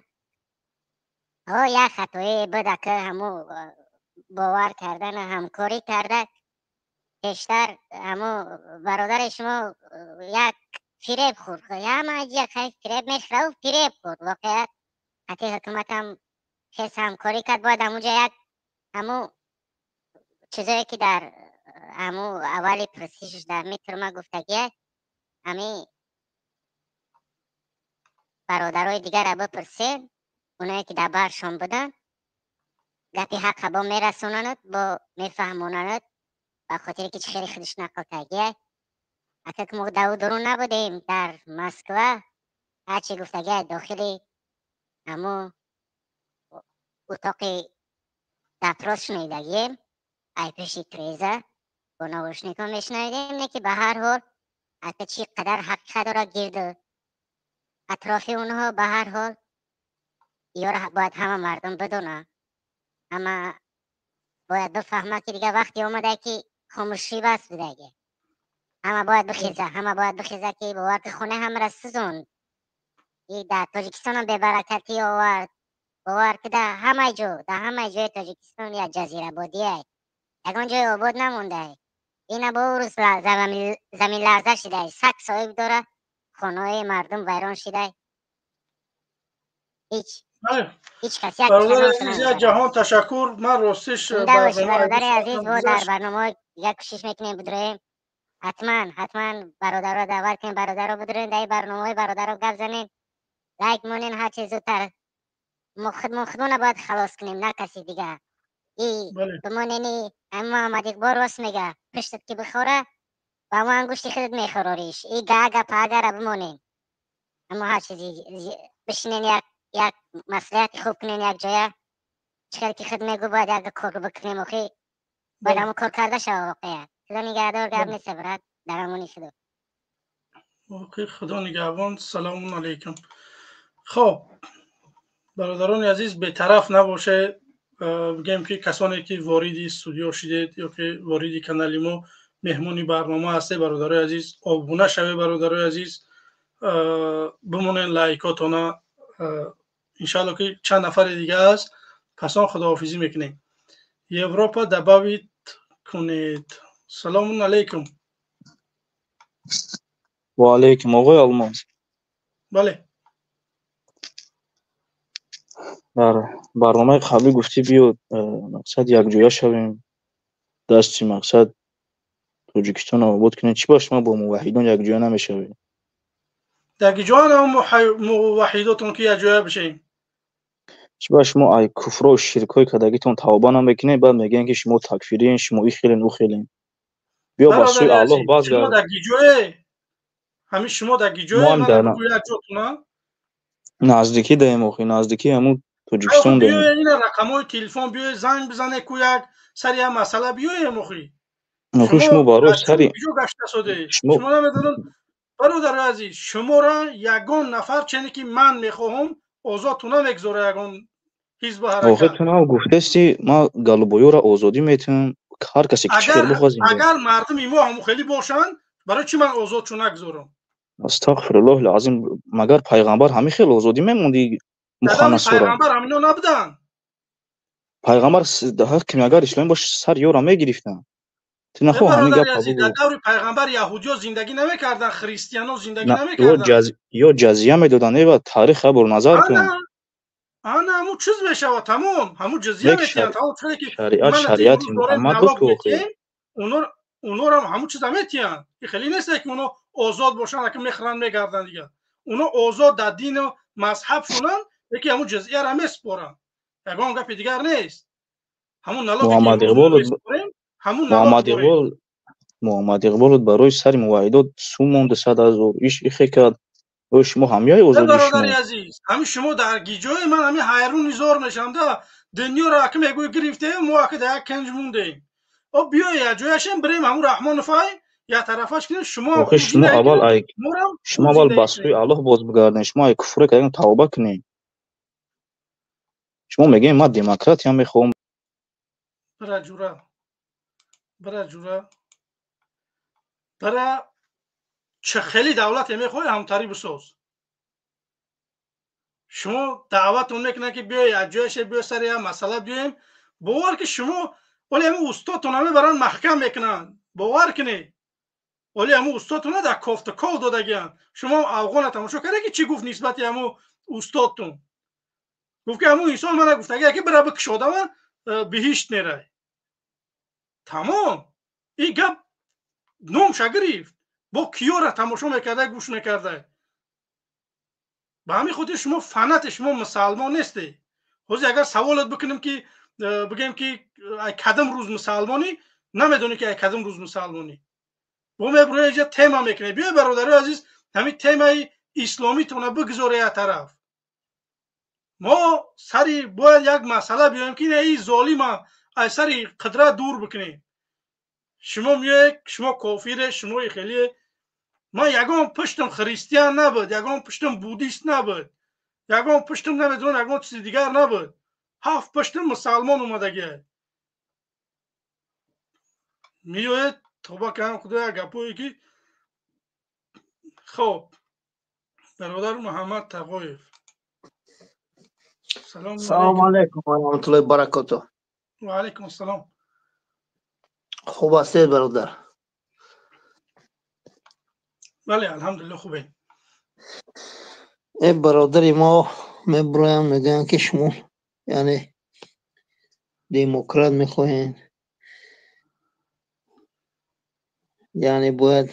ҳо, як хатое буда, ки ҳамун бовар кардан, ҳамкорӣ карда пештар ҳамун бародари шумо як фиреб хӯрд. Ҳама як фиреб мехӯра, фиреб хӯрд. Воқеият ҳати ҳукуматам хес ҳамкорӣ кард, бояд ҳамунҷа як ҳамун чизое ки дар ҳамун аввали пурсишш дар митурма гуфтагия, ҳамин бародарои дигарро бипурсед, оное ки дар баршон буданд, гапи ҳаққа бо мерасонанд, бо мефаҳмонанд, ба хотире ки чӣ хеле худаш нақл кардия. Ака ки мо дар дурун набудем, дар Москва ҳарчи гуфтагия дохили ҳамун утоқи допрос шунидагием, ай пеши треза бо наушникҳо мешунавидем. Не ки ба ҳар ҳол ака чӣ қадар ҳақиқат дорад гирду атрофи онҳо, ба ҳар ҳол ёро бояд ҳама мардум бидонад, ҳама бояд бифаҳмад, ки дигар вақте омада, ки хомӯшӣ бас будаги. Ҳама бояд бихеза, ҳама бояд бихеза, ки бовар ки хонаи ҳамаро сӯзонд. И дар Тоҷикистонам бебаракатӣ овард. Бовар ки дар ҳамаи ҷо, дар ҳамаи ҷои Тоҷикистон як ҷазирабодие, ягон ҷои обод намондае. Ина бо рӯз заминларза шидай, саг соҳиб дора, хонаҳои мардум вайрон шидай. Ҳеҷ ҳеҷ кас як Бародари азиз, як ҷаҳон ташаккур. Ман ростиш Зинда бошӣ, бародари азиз. Бо дар барномаҳои дигар кӯшиш мекунем, бидроем. Ҳатман, ҳатман бародарро даъват кунем, бародаро бидроем, дар ин барномаҳои бародаро гап занем, лайк монем. Ҳарчи зудтар мо худмона бояд халос кунем, на каси дигар. И бимонени Муҳаммад Иқбол рост мега: пуштат ки бихора, ба мо ангушти худат мехӯрориш. И гага пагара бимонем, аммо ҳар чизи бишинен, як як маслиҳати хуб кунен як ҷоя. Чӣ хел ки худ мегӯ, бояд як кор бикунем, охи бояд ҳамон кор карда шава. Воқеият, Худо нигаҳдор, гап нест, брат, дар амони Худо. Окей, Худо нигаҳбон, салому алайкум. Хоб, бародарони азиз, бетараф набошед. Бигем ки касоне ки вориди студио шидед ё ки вориди канали мо меҳмони барнома ҳастед, бародарои азиз, обуна шавед, бародарои азиз, бимонед лайкотона. Иншалло ки чанд нафари дига аст, пас он худоҳофизӣ мекунем. Европа добавить кунед. Салому алайкум. Ва алайкум, оғои Алмоз. Бале. Дар барномаи қаблӣ гуфтӣ, биё, мақсад, якҷоя шавем, дасти, мақсад, Тоҷикистонро обод кунем. Чӣ ба шумо бо муваҳҳидон якҷоя намешавед? Дар ҷоан муваҳҳидотон ки якҷоя бишем? Чӣ ба шумо ай куфру ширкҳои кардагитон тавба намекунед, баъд мегӯянд ки шумо такфириен, шумо и хелен, ӯ хелен. Биё ба сӯи Аллоҳ базгард. Шумо дар гиҷое? Ҳамин шумо дар гиҷое? Якҷотуна? Наздикӣ даем, охи, наздикӣ ҳамун Тоҷикистон даем. Биёе, ина рақамҳои телефон, биёе, занг бизане ку, як сари як масъала биёем, охи. Охи, шумо барои сари куҷо гашта соде? Шумо намедонам, бародари азиз, шуморо ягон нафар чене ки ман мехоҳам озодту намегзора ягон ҳизбу ҳаракат. Охи, ту нав гуфтасти, ман галубоёро озодӣ метавам, ҳар касе ки чӣ хел бихоҳад зинда. Агар мардуми мо ҳамон хеле бошанд, барои чӣ ман озодшу нагзорам? Астағфируллоҳ азим, магар пайғамбар ҳамин хел озодӣ мемонди муханнасора? Пайғамбар ҳамино набуданд. Пайғамбар ҳар кимиягар исломӣ бош, сар ёра мегирифтанд. Ту нахоҳ ҳамин гап. Дар даври пайғамбар яҳудиё зиндагӣ намекарданд, христиано зиндагӣ намекарданд. Ё ҷазия медоданд, эва таърих бор назар кун. Ана ҳамун чиз мешавад, тамом, ҳамун ҷазия метиҳанд, тамом. Чуне ки шариат, шариати Муҳаммад буд ку. Онорам ҳамун чиза метиҳанд. И хеле нест ки оно озод бошанд, аки мехӯранд, мегарданд дигар. Оно озод дар дину мазҳаб шунанд, леки ҳамун ҷазияро месупоранд, ягон гапи дигар нест. Ҳамун налоге ки Муҳаммад Иқбол барои сари муваҳҳидот сум монда, 100 000 иш ихе кард. Ё шумо ҳамёи озодии Бародари азиз, ҳамин шумо дар гиҷое, ман ҳамин ҳайрон низор мешавам да. Дунёро аки мегӯй гирифтем, мо аки дар як канҷ мондем. О, биёй, якҷояшем, бирем, ҳамун Раҳмоновай як тарафаш кунем, шумо. Охи, шумо аввал ай, шумо аввал ба сӯи Аллоҳ боз бигардед, шумо ай куфре кардем тавба кунед. Шумо мегӯед, ман демократия мехоҳам. Бира, ҷура, бира, ҷура, бира, чӣ хеле давлате мехоҳӣ, ҳамтарӣ бисоз. Шумо даъватон мекунад ки биёй, якҷояше биё, сари як масъала биёем. Бовар ки шумо оли ҳамин устодтона мебаранд, маҳкам мекунанд. Бовар кунед, оли ҳамун устодтона дар кофтуков додагианд. Шумо афғона тамошо карда ки чӣ гуфт нисбати ҳамун устодтон? Гуфт ки ҳамун инсон мана гуфтагия ки бира бикиш одама, биҳишт мерай. Тамом, ин гап номша гирифт. Бо киёра тамошо мекарда, гӯш мекарда. Ба ҳамин хотир шумо фанате, шумо мусалмон нестед. Ҳозир агар саволат бикунем ки бигем ки ай кадом рӯз мусалмонӣ, намедонӣ ки ай кадом рӯз мусалмонӣ. Бо меброя иҷа тема мекунед. Биёй, бародарои азиз, ҳамин темаи исломитона бигзоре як тараф. Мо сари бояд як масъала биёем ки ин золима аз сари қудрат дур бикунем. Шумо меоед, шумо кофире, шумо хеле. Ман ягон пуштам христиан набуд, ягон пуштам буддист набуд, ягон пуштам намедонам ягон чизи дигар набуд. Ҳафт пуштам мусалмон омадагия. Меоед, тоба кардам, худоя, гапое ки. Хоб, бародар Муҳаммад Тағоев. Салому алайкум ва раҳматуллоҳи баракоту. Ва алайкум ассалом. Хуб ҳастед, бародар? Бале, алҳамдулилло, хубем. Э, бародари мо меброям, мегӯянд ки шумо, яъне, демократ мехоҳед, яъне бояд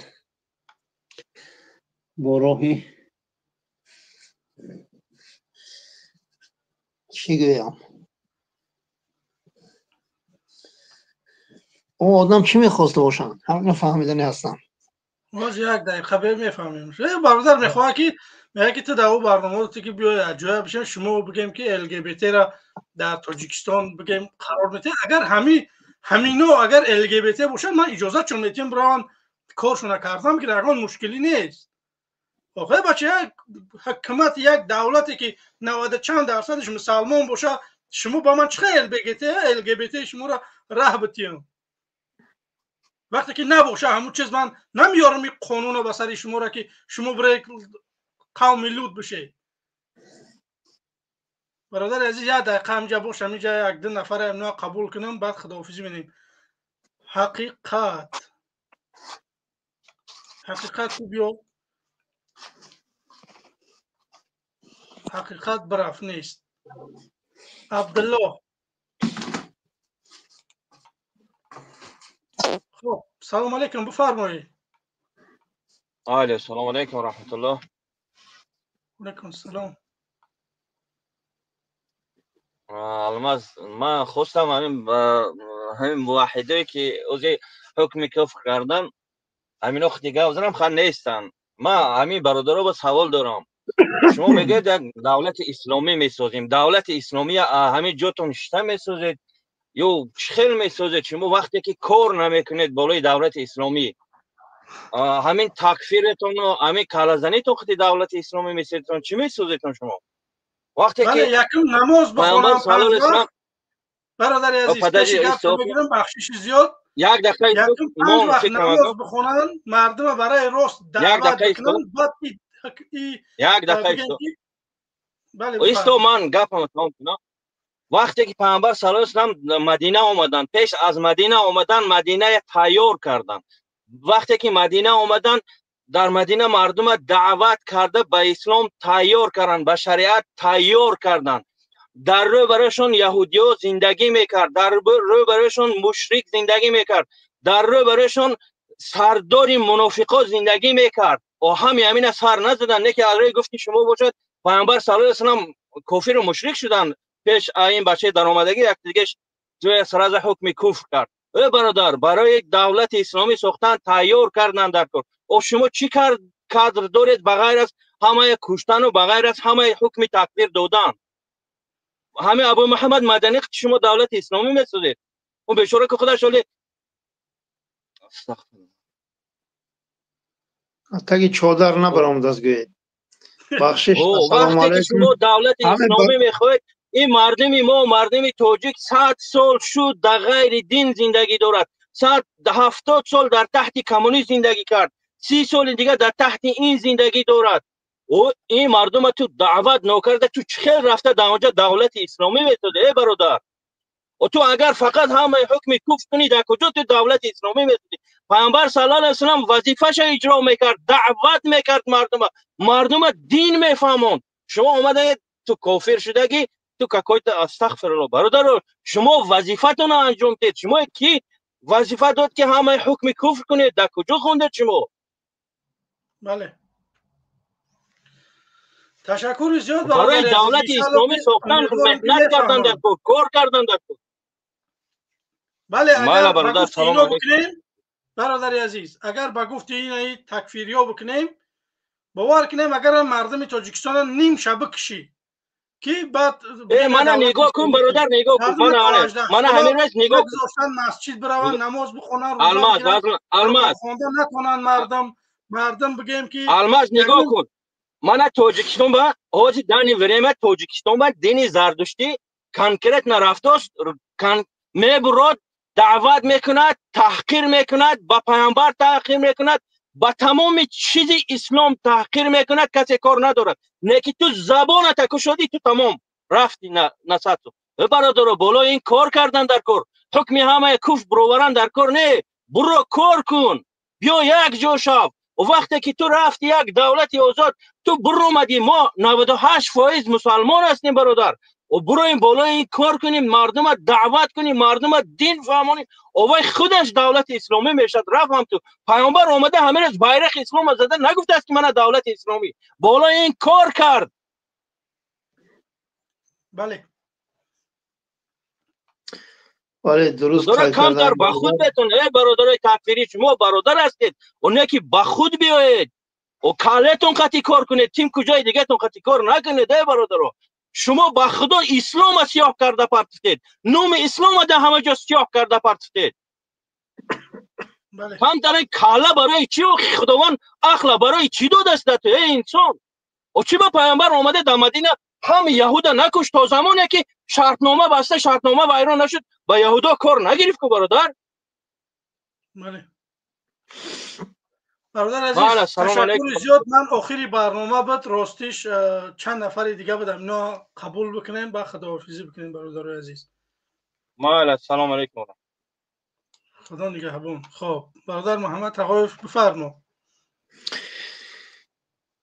бо роҳи, чӣ гӯям, о одам чӣ мехоста бошанд, ҳамина фаҳмидани ҳастам. Боз як дақиқа бе мефаҳмем. Бародар мехоҳад ки, мегӯяд ки ту дар ӯ барнома ту ки биёй, ҷоя бишем, шумо бигем ки ЛГБТ-ра дар Тоҷикистон бигем қарор метиҳед. Агар ҳамино агар ЛГБТ бошад, ман иҷозатшон метиҳам, бираванд, коршона кардам, ки ягон мушкилӣ нест. Охе, бача, як ҳукумат, як давлате ки наваду чанд дарсадаш мусалмон боша, Шумо ба ман чӣ хел ЛГБТ, ЛГБТ шуморо раҳ битиям? Вақте ки набоша ҳамун чиз, ман намеёрам ин қонуна ба сари шуморо, ки шумо биред қавми лут бишед. Бародари азиз, як дақиқа ҳаминҷа бош, ҳаминҷа як ду нафара амна қабул кунам, баъд худоҳофизӣ менем. Ҳақиқат, ҳақиқат, ту биё. Ҳақиқат бирафт, нест. Абдулло, хуб, салом алейкум, бифармоед. Алё, салом алейкум ва раҳматуллоҳ. Алейкум салом. Алмаз, ман хостам ҳамин муваҳидое ки ози ҳукми куфр кардан, ҳамино дига озарам хан нестанд. Ман ҳамин бародаро ба савол дорам. Шумо мегӯед як давлати исломӣ месозем. Давлати исломӣ ҳамин ҷотон шита месозед ё чӣ хел месозед? Шумо вақте ки кор намекунед болои давлати исломӣ, ҳамин такфиретону ҳамин калазанитон худи давлати исломӣ месозедтон, чӣ месозедтон шумо? Вақте ки якум намоз бихонам, бародари азиз, пеши гап мегирам, бахшиши зиёд. Як дақиқа, якум панҷ вақт намоз бихонанд, мардума барои рост даъват бикунанд, баъд як дақиқа исто, ман гапам тамом кунам. Вақте ки Пайғамбар саллаллоҳу алайҳи васаллам Мадина омаданд, пеш аз Мадина омадан Мадинае тайёр карданд. Вақте ки Мадина омаданд, дар Мадина мардума даъват карда ба ислом тайёр карданд, ба шариат тайёр карданд. Дар рӯ барояшон яҳудиё зиндагӣ мекард, дар рӯ барояшон мушрик зиндагӣ мекард, дар рӯ барояшон сардори мунофиқо зиндагӣ мекард. О ҳами ҳамина сар назаданд, не ки аз рӯи гуфти шумо бошад, Пайғамбар саллаллоҳу алайҳи васаллам кофиру мушрик шуданд. Пеш ин бачаи даромадагӣ якдигаш ҷоя сразу ҳукми куфр кард. Э бародар, барои давлати исломӣ сохтан тайёр карданд дар кор. О шумо чӣ кадр доред ба ғайр аз ҳамаи куштану ба ғайр аз ҳамаи ҳукми такфир додан? Ҳамин Абу Муҳаммад Маданӣ шумо давлати исломӣ месозед? Он бечора ки худаш оли таги чодар набаромадааст, гӯед. Бахшиш, ассалому вақте ки алайкум. шумо давлати исломӣ мехоҳед, ин мардуми мо, мардуми тоҷик 100 сол шуд дар ғайри дин зиндагӣ дорад. 70 сол дар таҳти коммунизм зиндагӣ кард, 30 соли дигар дар таҳти ин зиндагӣ дорад. Ин мардума ту даъват нокарда, ту чӣ хел рафта дар онҷа давлати исломӣ месозӣ, э бародар? Ту агар фақат ҳамаи ҳукми куфр кунӣ, дар куҷо ту давлати исломӣ месозӣ? Пайғамбар саллаллоҳу алайҳи васаллам вазифаша иҷро мекард, даъват мекард мардума, мардума дин мефаҳмонд. Шумо омадаед, ту кофир шудагӣ, ту какой-то, астағфируллоҳ. Бародаро, шумо вазифатонро анҷом диҳед. Шумо ки вазифа дод ки ҳамаи ҳукми куфр кунед, дар куҷо хондед шумо? Бале, ташаккури зиёд. Барои давлати исломӣ сохтан меҳнат кардан дар кор, кор кардан дар кор. Бале, агар ба гуфти ино бикунем, бародари азиз, агар ба гуфти инаи такфириё бикунем, бовар кунем, агар мардуми Тоҷикистона ним шаба кишӣ ки баъд мана нигоҳ кун, бародар, нигоҳ кун, мана ҳамин рӯз нигоҳ кун. Гузоштан масҷид бираванд, намоз бихонанд, Алмаз, Алмаз, хонда натонанд мардум бигем ки Алмаз, нигоҳ кун, мана Тоҷикистон ба ҳозир дани время Тоҷикистон ба дини зардуштӣ конкретно рафтост, мебурод, даъват мекунад, таҳқир мекунад, ба пайғамбар таҳқир мекунад, ба тамоми чизи ислом таҳқир мекунад, касе кор надорад. Не ки ту забоната кушодӣ, ту тамом рафти насату. Бародаро, болои ин кор кардан дар кор, ҳукми ҳамаи куфр бироваран дар кор не, буро кор кун, биё як ҷо шав. Вақте ки ту рафти як давлати озод, ту буромадӣ, мо 98% мусалмон ҳастем, бародар. Буроем болои ин кор кунем, мардума даъват кунем, мардума дин фаҳмонем, овай худаш давлати исломӣ мешавад. Рафт ҳам ту пайғамбар омада ҳамин рӯз байрақи ислома зада нагуфтааст ки мана давлати исломӣ, болои ин кор кард. Бале, бале, дуруст. Камтар ба худ бетон, э бародарои такфирӣ, шумо бародар ҳастед, оне ки ба худ биёед, калетон қати кор кунед, тим куҷои дигатон қати кор накунед, э бародаро. Шумо ба худо ислома сиёҳ карда партифтед, номи ислома дар ҳама ҷо сиёҳ карда партифтед. Камтаре калла барои чӣ Худованд ақла барои чӣ додааст дар ту, э инсон? О чӣ ба пайғамбар омада дар Мадина ҳам яҳуда накушт то замоне ки Шартнома баста, шартнома вайрон нашуд, ба яҳудо кор нагирифт ку бародар. Бале. Бародар азиз, ташаккури зиёд. Ман охири барнома буд, ростиш чанд нафари дига будам, ино қабул бикунем, ба худоҳофизӣ бикунем, бародарои азиз. Майла, салом алейкум. Худо нигаҳбон. Хоб, бародар Муҳаммад Тағоев, бифармо.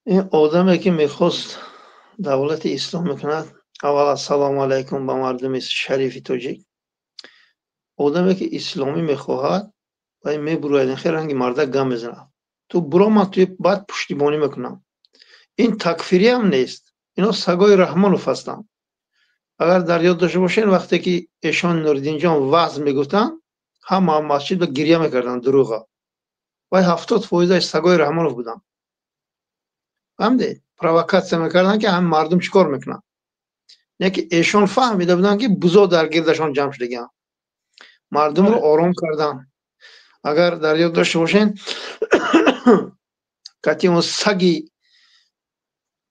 Ин одаме ки мехост давлати ислом мекунад, аввал ассалому алайкум ба мардуми шарифи тоҷик. Одаме ки исломӣ мехоҳад, вай мебурояд, ин хел ранги мардак гам мезанад. Ту буро, ман туи баъд пуштибонӣ мекунам. Ин такфириам нест, ино сагои Раҳмонов ҳастанд. Агар дар ёд дошта бошед, вақте ки эшон Нуриддинҷон ваъз мегуфтанд, ҳама масҷид ба гиря мекарданд дурӯға. Вай 70%-аш сагои Раҳмонов буданд. Фаҳмидед? Провокатсия мекарданд, ки ҳам мардум чӣ кор мекунанд. Не ки эшон фаҳмида буданд, ки бузо дар гирдашон ҷамъ шудагианд. Мардумро ором карданд. Агар дар ёд дошта бошед, кати он саги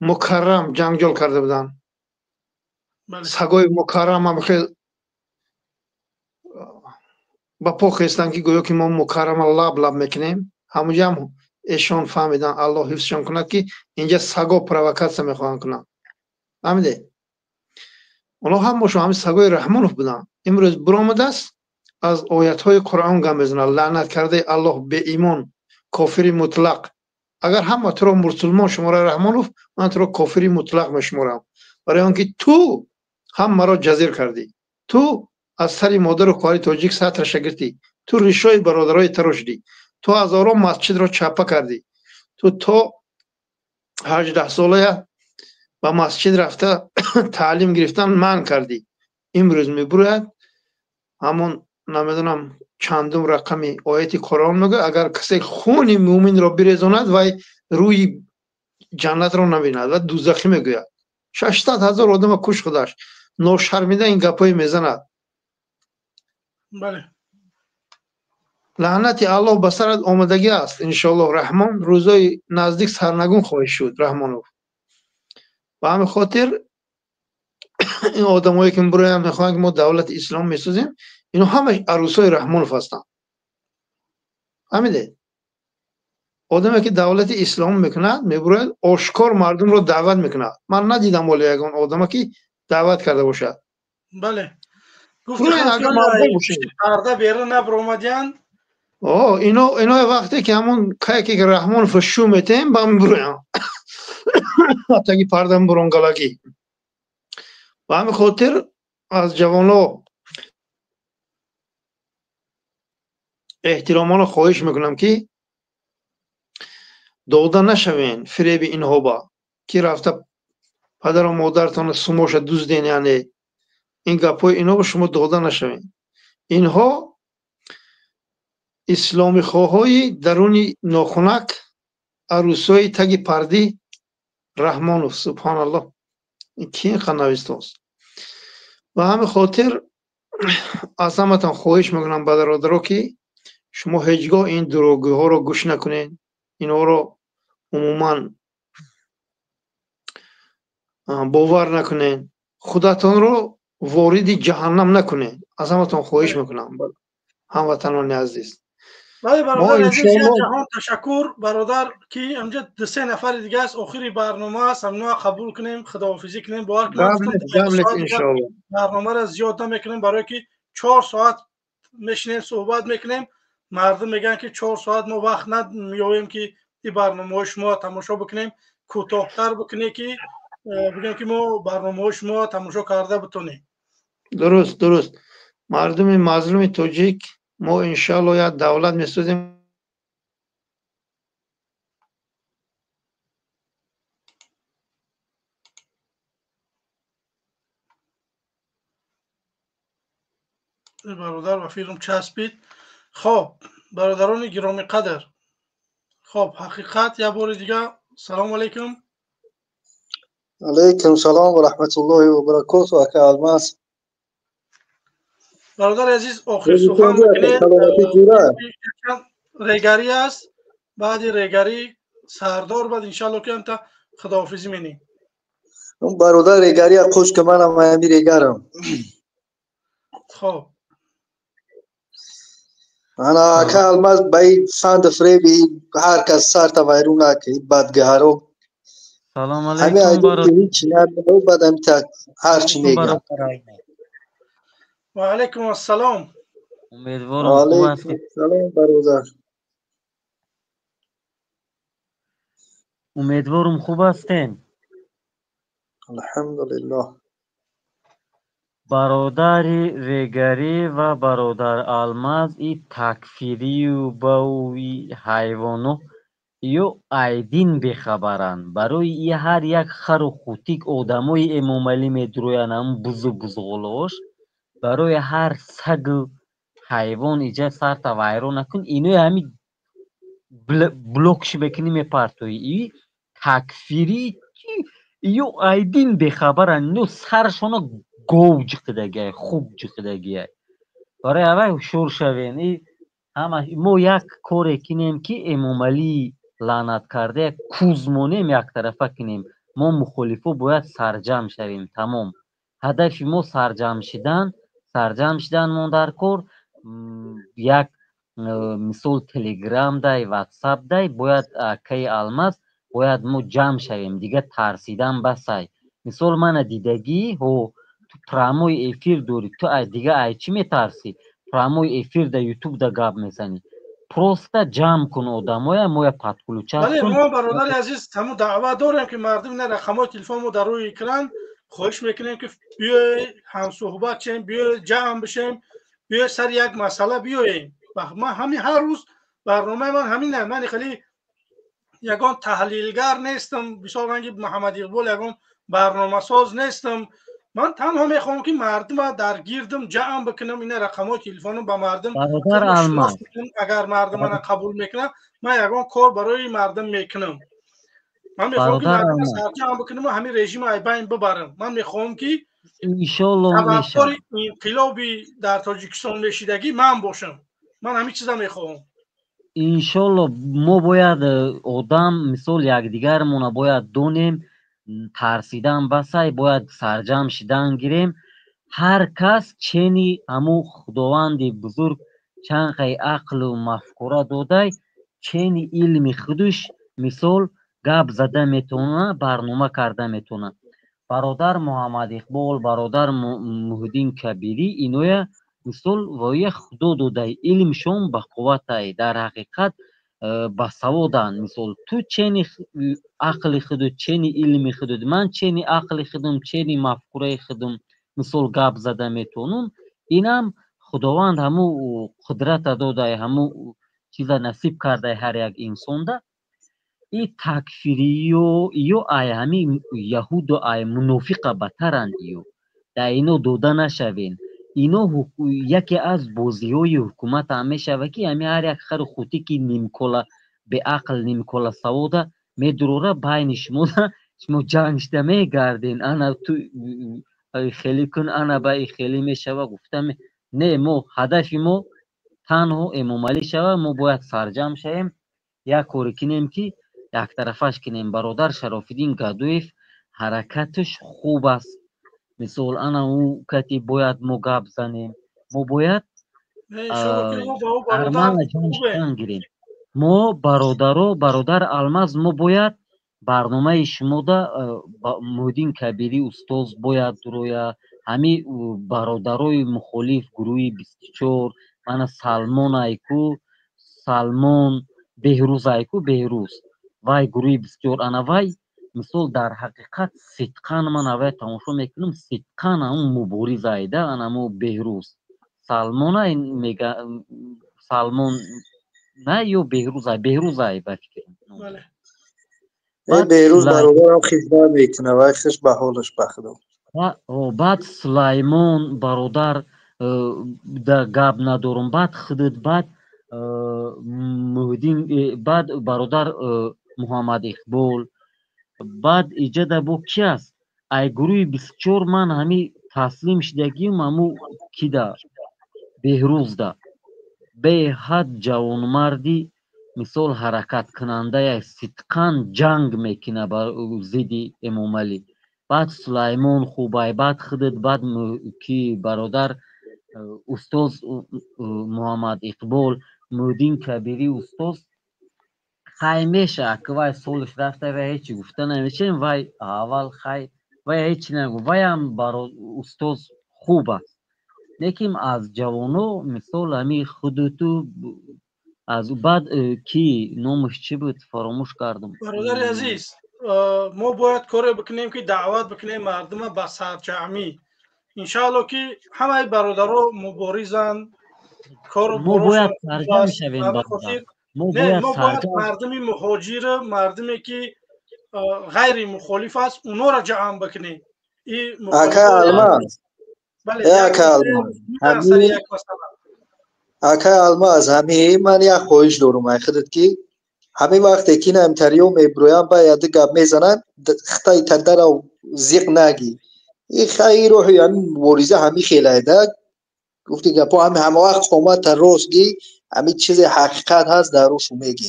Мукаррам ҷангҷол карда буданд. Сагои Мукаррам ҳам хел ба по хестанд, ки гӯё ки мо Мукаррама лаб лаб мекунем. Ҳамунҷа ҳам эшон фаҳмиданд, Аллоҳ ҳифзшон кунад, ки инҷа саго провокатсия мехоҳанд кунанд. Фаҳмидед? Онҳо ҳамашон ҳамин сагои Раҳмонов буданд. Имрӯз биромадааст, аз оятҳои Қуръон гам мезанад. Лаънат кардаи Аллоҳ, беимон, кофири мутлақ. Агар ҳама туро мусулмон шумора Раҳмонов, ман туро кофири мутлақ мешуморам. Барои он ки ту ҳам маро ҷазир кардӣ. Ту аз сари модару хоҳари тоҷик сатраша гирифтӣ. Ту ришои бародарои тарошидӣ. Ту ҳазорон масҷидро чапа кардӣ. Ту то 18 солая ба масҷид рафта таълим гирифтан манъ кардӣ. Имрӯз мебурояд ҳамон намедонам чандум рақами ояти Қуръон мегӯяд, агар касе хуни мӯминро бирезонад, вай рӯи ҷаннатро набинад ва дузахӣ мегӯяд. 600 ҳазор одама куш худаш. Ношармида ин гапҳое мезанад. Бале. Лаънати Аллоҳ ба сарат омадагӣ аст, иншоаллоҳ Раҳмон рӯзои наздик сарнагун хоҳӣ шуд, Раҳмонов. Ба ҳамин хотир ин одамое ки мебуроянд мехоҳанд ки мо давлати ислом месозем, ино ҳамаш арӯсои Раҳмонов ҳастанд. Фаҳмидед? Одаме ки давлати ислом мекунад, мебурояд ошкор мардумро даъват мекунад. Ман надидам ҳоло ягон одама ки даъват карда бошад. Бале. Парда берун набаромадянд. Ино вақте ки ҳамон кае ки Раҳмонов шу метем, ба мебуроянд. Таги парда мебуронгалагӣ. Ба ҳамин хотир аз ҷавонҳо эҳтиромона хоҳиш мекунам, ки дода нашавен фиреби инҳо ба ки рафта падару модаратонро сумоша дузден, яъне ин гапҳои инҳо ба шумо дода нашавен. Инҳо исломихоҳҳои даруни нохунак, арӯсои таги парди Раҳмонов. Субҳоналлоҳ, ин ки инқадр навистааст? Ба ҳамин хотир аз ҳаматон хоҳиш мекунам, бародаро, ки шумо ҳеҷ гоҳ ин дурӯғгӯҳоро гӯш накунед, инҳоро умуман бовар накунед, худатонро вориди ҷаҳаннам накунед. Аз ҳаматон хоҳиш мекунам, ҳамватанони азиз. Бале, бародар азиз, ҷаҳон ташаккур, бародар, ки инҷа ду се нафари дига аст, охири барнома аст, ҳаминоа қабул кунем, худоҳофизӣ кунем, бовар кунем. Барномаро зиёд намекунем, барое ки 4 соат мешинем суҳбат мекунем, мардум мегӯянд ки 4 соат мо вақт намеёбем ки ин барномаҳои шумо тамошо бикунем, кӯтоҳтар бикунем, ки бигӯем ки мо барномаҳои шумо тамошо карда битонем. Дуруст, дуруст. Мардуми мазлуми тоҷик, мо иншоаллоҳ як давлат месозем. Бародар ба филм часпид. Хоб, бародарони гиромиқадр, хоб, ҳақиқат як бори дига салому алайкум. Алайкум салом ва раҳматуллоҳи ва баракоту, ака Алмаз. Бародари азиз, охир сухан мекунед. Регарӣ аст, баъди регарӣ сардор, баъд иншаалло ки ҳамта худоҳофизӣ менем. Он бародар регария қош ки манам ҳами регарам. Хоб. Ана ака Алмаз, ба ин фанду фреби ҳар кас сарта вайрон нака, ин бадгаҳаро. Салом ҳами алейкум, айдон ки бародар. ҳеч надонад, баъд ҳами так ҳар чӣ Алейкум, мегӯяд. бародар Алмаз. Ва алайкум ассалом. Умедворам хуб Алейкум ҳастед. ассалом, бародар. Умедворам хуб ҳастем. Алҳамдулиллоҳ. Бародари Регарӣ ва бародар Алмаз, и такфирию бауи ҳайвоно ё айдин бехабаранд. Барои и ҳар як хару хутик одамои Эмомалӣ медурӯянд, ҳамун бузу бузғолош. Барои ҳар сагу ҳайвон иҷа сарта вайрон накун. Инои ҳами блокш мекунӣ, мепартоӣ. И такфирӣ чи? Ё айдин бехабаранд. Ино саршона гов ҷиқидагиай, хуб ҷиқидагиай. Барои аввал ҳушёр шавем. И ҳама мо як коре кинем, ки Эмомалӣ лаънат карда як куз монем, яктарафа кинем. Мо мухолифо бояд сарҷамъ шавем, тамом. Ҳадафи мо сарҷамъ шидан, сарҷамъ шидан мон дар кор. Як мисол Телеграм дай, Ватсап дай, бояд акаи Алмаз, бояд мо ҷамъ шавем, дигар тарсидан басай. Мисол мана дидагӣ, ҳо, ту прямой эфир дорӣ, ту дига ай чӣ метарсӣ? Прямой эфир да Ютуб да гап мезанӣ. Просто ҷамъ кун одамоя, моя подключать Бале, кун. мо, бародари азиз, ҳамун даъват дорем, ки мардум ина рақамҳои телефон мо дар рӯи экран, хоҳиш мекунем, ки биёй ҳамсуҳбат шем, биёй ҷамъ бишем, биёй сари як масъала биёем. Ман ҳамин ҳар рӯз барномаи ман ҳамин. Ман хеле ягон таҳлилгар нестам, бисёр ранги Муҳаммад Иқбол ягон барномасоз нестам. Ман танҳо мехоҳам, ки мардума дар гирдам ҷамъ бикунам, ина рақамҳои телефонам ба мардум Бародар Алмаз. Агар мардум мана қабул мекунад, ман ягон кор барои мардум мекунам. Ман мехоҳам, ки Бародар мардума Алмаз. сарҷамъ бикунам ва ҳамин режима аз байн бибарам. Ман мехоҳам, ки Иншоллоҳ сабабкори мешавад. инқилоби дар Тоҷикистон мешидагӣ ман бошам. Ман ҳамин чиза мехоҳам. Иншоллоҳ, мо бояд одам мисол якдигармона бояд донем, тарсидан басай, бояд сарҷамъ шидан гирем. Ҳар кас чени ҳамун Худованди бузург чанд қай ақлу мафкура додай, чени илми худуш мисол гап зада метавона, барнома карда метавона. Бародар Муҳаммад Иқбол, бародар Муҳиддин Кабирӣ, иноя мисол воя Худо додай, илмшон ба қувватай, дар ҳақиқат басаводанд. Мисол ту чени ақли худу, чени илми худу, ман чени ақли худум, чени мафкураи худум мисол гап зада метавонум. Инам Худованд ҳаму қудрата додай, ҳаму чиза насиб кардай ҳар як инсонда. И такфириё ё ай ҳами яҳуду ай мунофиқа батаранд, ё дар ино дода нашавен. Ино яке аз бозиҳои ҳукумат ҳам мешавад, ки ҳами ҳар як хару хутӣ, ки нимкола беақл, нимкола савода медурора байни шумо, шумо ҷанг шуда мегарден. Ана ту хеле кун, ана ба и хеле мешава гуфта. Не, мо ҳадафи мо танҳо Эмомалӣ шава. Мо бояд сарҷамъ шавем, як коре кинем, ки яктарафаш кинем. Бародар Шарофиддин Гадоев ҳаракаташ хуб аст. Мисол ана ӯ кати бояд мо гап занем. Мо бояд Не, иншоллоҳ, ки мо ба ӯ бародар нормально ҷамъ хубем. шудан гирем. Мо бародаро, бародар Алмаз, мо бояд барномаи шумода Муҳиддин Кабирӣ устоз бояд дуроя, ҳами бародарои мухолиф гурӯҳи 24, мана Салмон айку, Салмон, Беҳрӯз айку, Беҳрӯз, вай гурӯҳи 24, ана вай мисол дар ҳақиқат сидқан ман аввай тамошо мекунам, сидқан ҳамун мубориз айда, анамо Беҳрӯз Салмона мега, Салмон на ё Беҳрӯз ай, Беҳрӯз ай ба фикрам. Бале. Э, Беҳрӯз бародарам хидмат мекунад, вай хуш ба ҳолаш, ба Худо. Баъд Сулаймон бародар да гап надорум, баъд худут, баъд Муҳиддин, баъд бародар Муҳаммад Иқбол, баъд иҷада бо ки аст? Ай гурӯҳи 24 ман ҳами таслим шидагиюм ҳаму кида, Беҳрӯзда. Беҳад ҷавонмарди мисол ҳаракаткунандая, сидқан ҷанг мекуна бар зидди Эмомалӣ. Баъд Сулаймон хубай, баъд худат, баъд ки бародар устоз Муҳаммад Иқбол, Муҳиддин Кабирӣ устоз хай меша, ки вай солиш рафта, вай ҳечи гуфта намешавем, вай аввал хай, вай ҳечи нагу, вайам устоз хуб аст. Лекин аз ҷавоно мисол ҳами худуту аз баъд ки номаш чӣ буд, фаромӯш кардам. Бародари азиз, мо бояд коре бикунем, ки даъват бикунем мардума ба сарҷамӣ. Иншаалло, ки ҳамаи бародаро муборизанд. Мо бояд сарҷам шавем. Мо бояд мардуми муҳоҷир, мардуме ки ғайри мухолиф аст, онора ҷамъ бикунем. Ака Алмаз, ака Алмаз, ака Алмаз, ҳами ман як хоҳиш дорум ай худат, ки ҳамин вақте ки на интервю мебироям, ба яду гап мезананд, хитаи тадарав зиқ нагӣ. И хай роҳи ҳамин мубориза ҳами хелайда гуфти гапо, ҳами ҳама вақт қомата рост гӣ, ҳами чизе ҳақиқат ҳаст дар рушу мегӣ.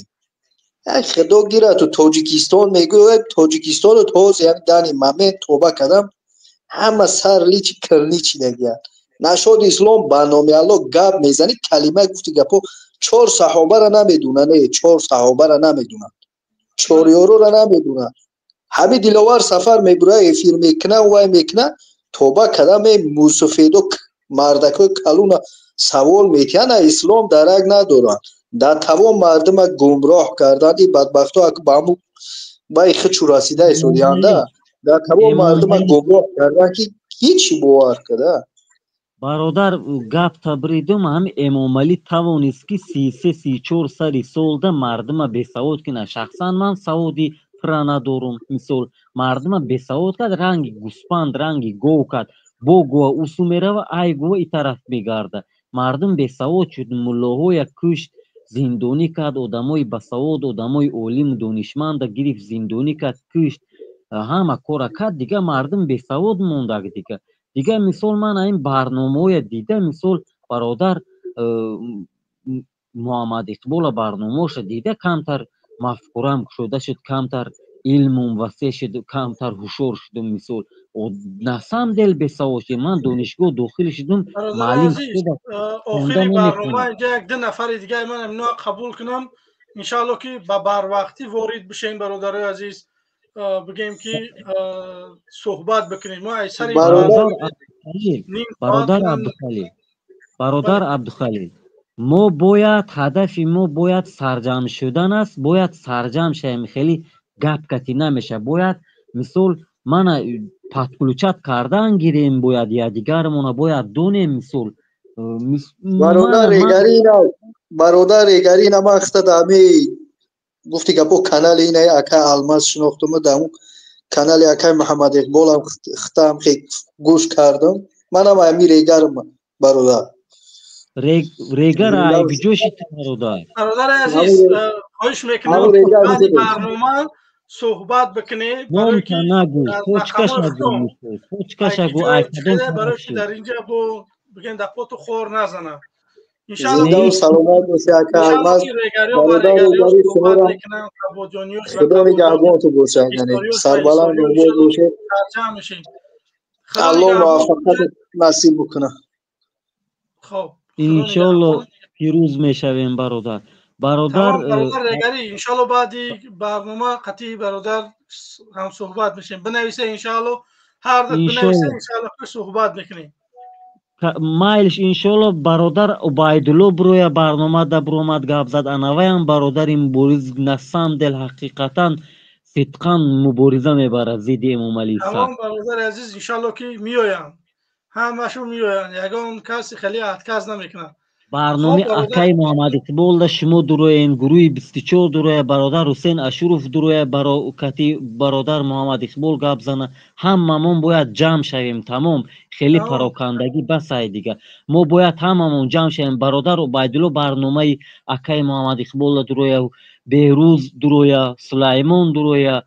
Як худо гира, ту Тоҷикистон мегӯй, Тоҷикистону то ҳозир ҳами дани момент тоба кардам, ҳама сар личи кирничи дагияд. Нашод ислом ба номи Алло гап мезанӣ, калима гуфти гапо, чор саҳобара намедуна, не, чор саҳобара намедунад, чор ёрора намедунад. Ҳами Диловар Сафар мебура, эфир мекуна, вай мекуна, тоба кардам, мусуфедо мардакои калуна савол метиҳанд, ислом дарак надоранд. Дар тавон мардума гумроҳ карданд, и бадбахто ба ҳаму вай хичу расида истодианда, дар тавон мардума гумроҳ карданд, ки ҳичи бовар када. Бародар, гап табридум, ҳами Эмомалӣ тавонист, ки 33-34 сари солда мардума бесавод кунад. Шахсан ман саводи пурра надорум. Мисол, мардума бесавод кард, ранги гӯспанд, ранги гов кард. Бо гова усу мерава, ай гова и тараф мегарда. Мардум бесавод шуд, муллоҳоя кушт, зиндонӣ кард, одамои басавод, одамои олиму донишманда гирифт, зиндонӣ кард, кушт, ҳама кора кард, дига мардум бесавод мондаг дига. Дига мисол ман ин барномаҳоя дида, мисол бародар Муҳаммад Иқбола барномаҳоша дида, камтар мафкурам кушода шуд, камтар илмум васеъ шуд, камтар ҳушёр шудум. Мисол, на самом деле бесавод шудем. Ман донишгоҳ дохил шудум, маълим. Охири барнома инҷа як ду нафари дига ман ино қабул кунам, иншаалло, ки ба барвақтӣ ворид бишем. Бародарои азиз, бигем ки суҳбат бикунем мо ай сари Бародар Абдухалил, бародар Абдухалил, мо бояд, ҳадафи мо бояд сарҷамъ шудан аст, бояд сарҷамъ шавем. Хеле гап катӣ намеша, бояд мисол мана подключать кардан гирем, бояд якдигармона бояд донем, мисол. Бародар Регарина, бародар Регарина, ман хита ҳами гуфти гапо канали ина ака Алмаз шинохтум, дар канали акай Муҳаммад Иқболам хитам гӯш кардам. Манам ҳами регарм, бародар. Регар ай куҷо шид, бародар? Бародари азиз, хоҳиш мекунам, баъди барнома суҳбат бикунед. Номта нагӯ, точкаш нагӯ, точкаш нагӯ, ай кадом. Барои ки дар инҷа бо бигем дар поту хор назанам. Зинда саломат бошӣ, ака Алмаз. Бародар, регари шуморо Худо нигаҳбонту бошад, яъне сарбаланд обод бошед, Аллоҳ муваффақият насиб бикунад. Хоб. Иншолло, пирӯз мешавем, бародар, бародар. Бародар Регари, иншолло, баъди барнома қатъи бародар ҳам суҳбат мешем. Бинависе, иншолло, ҳар бинависе, иншолло, суҳбат мекунем. Майлш, иншолло. Бародар Убайдулло бироя барнома да биромад, гап зад, анаваям бародари мубориз, на самом деле ҳақиқатан сидқан мубориза мебарад зидди Эмомалӣ. Тамом, бародари азиз, иншолло, ки меоянд, ҳамашон меоянд, ягон каси хеле отказ намекунад. Барномаи акаи Муҳаммад Иқболда шумо дуроен, гурӯҳи 24 дуроя, бародар Ҳусейн Ашуров дуроя, кати бародар Муҳаммад Иқбол гап зана. Ҳамамон бояд ҷамъ шавем, тамом. Хеле парокандагӣ басай дига, мо бояд ҳамамон ҷамъ шавем. Бародар Убайдулло барномаи акаи Муҳаммад Иқболда дуроя, Беҳрӯз дуроя, Сулаймон дуроя,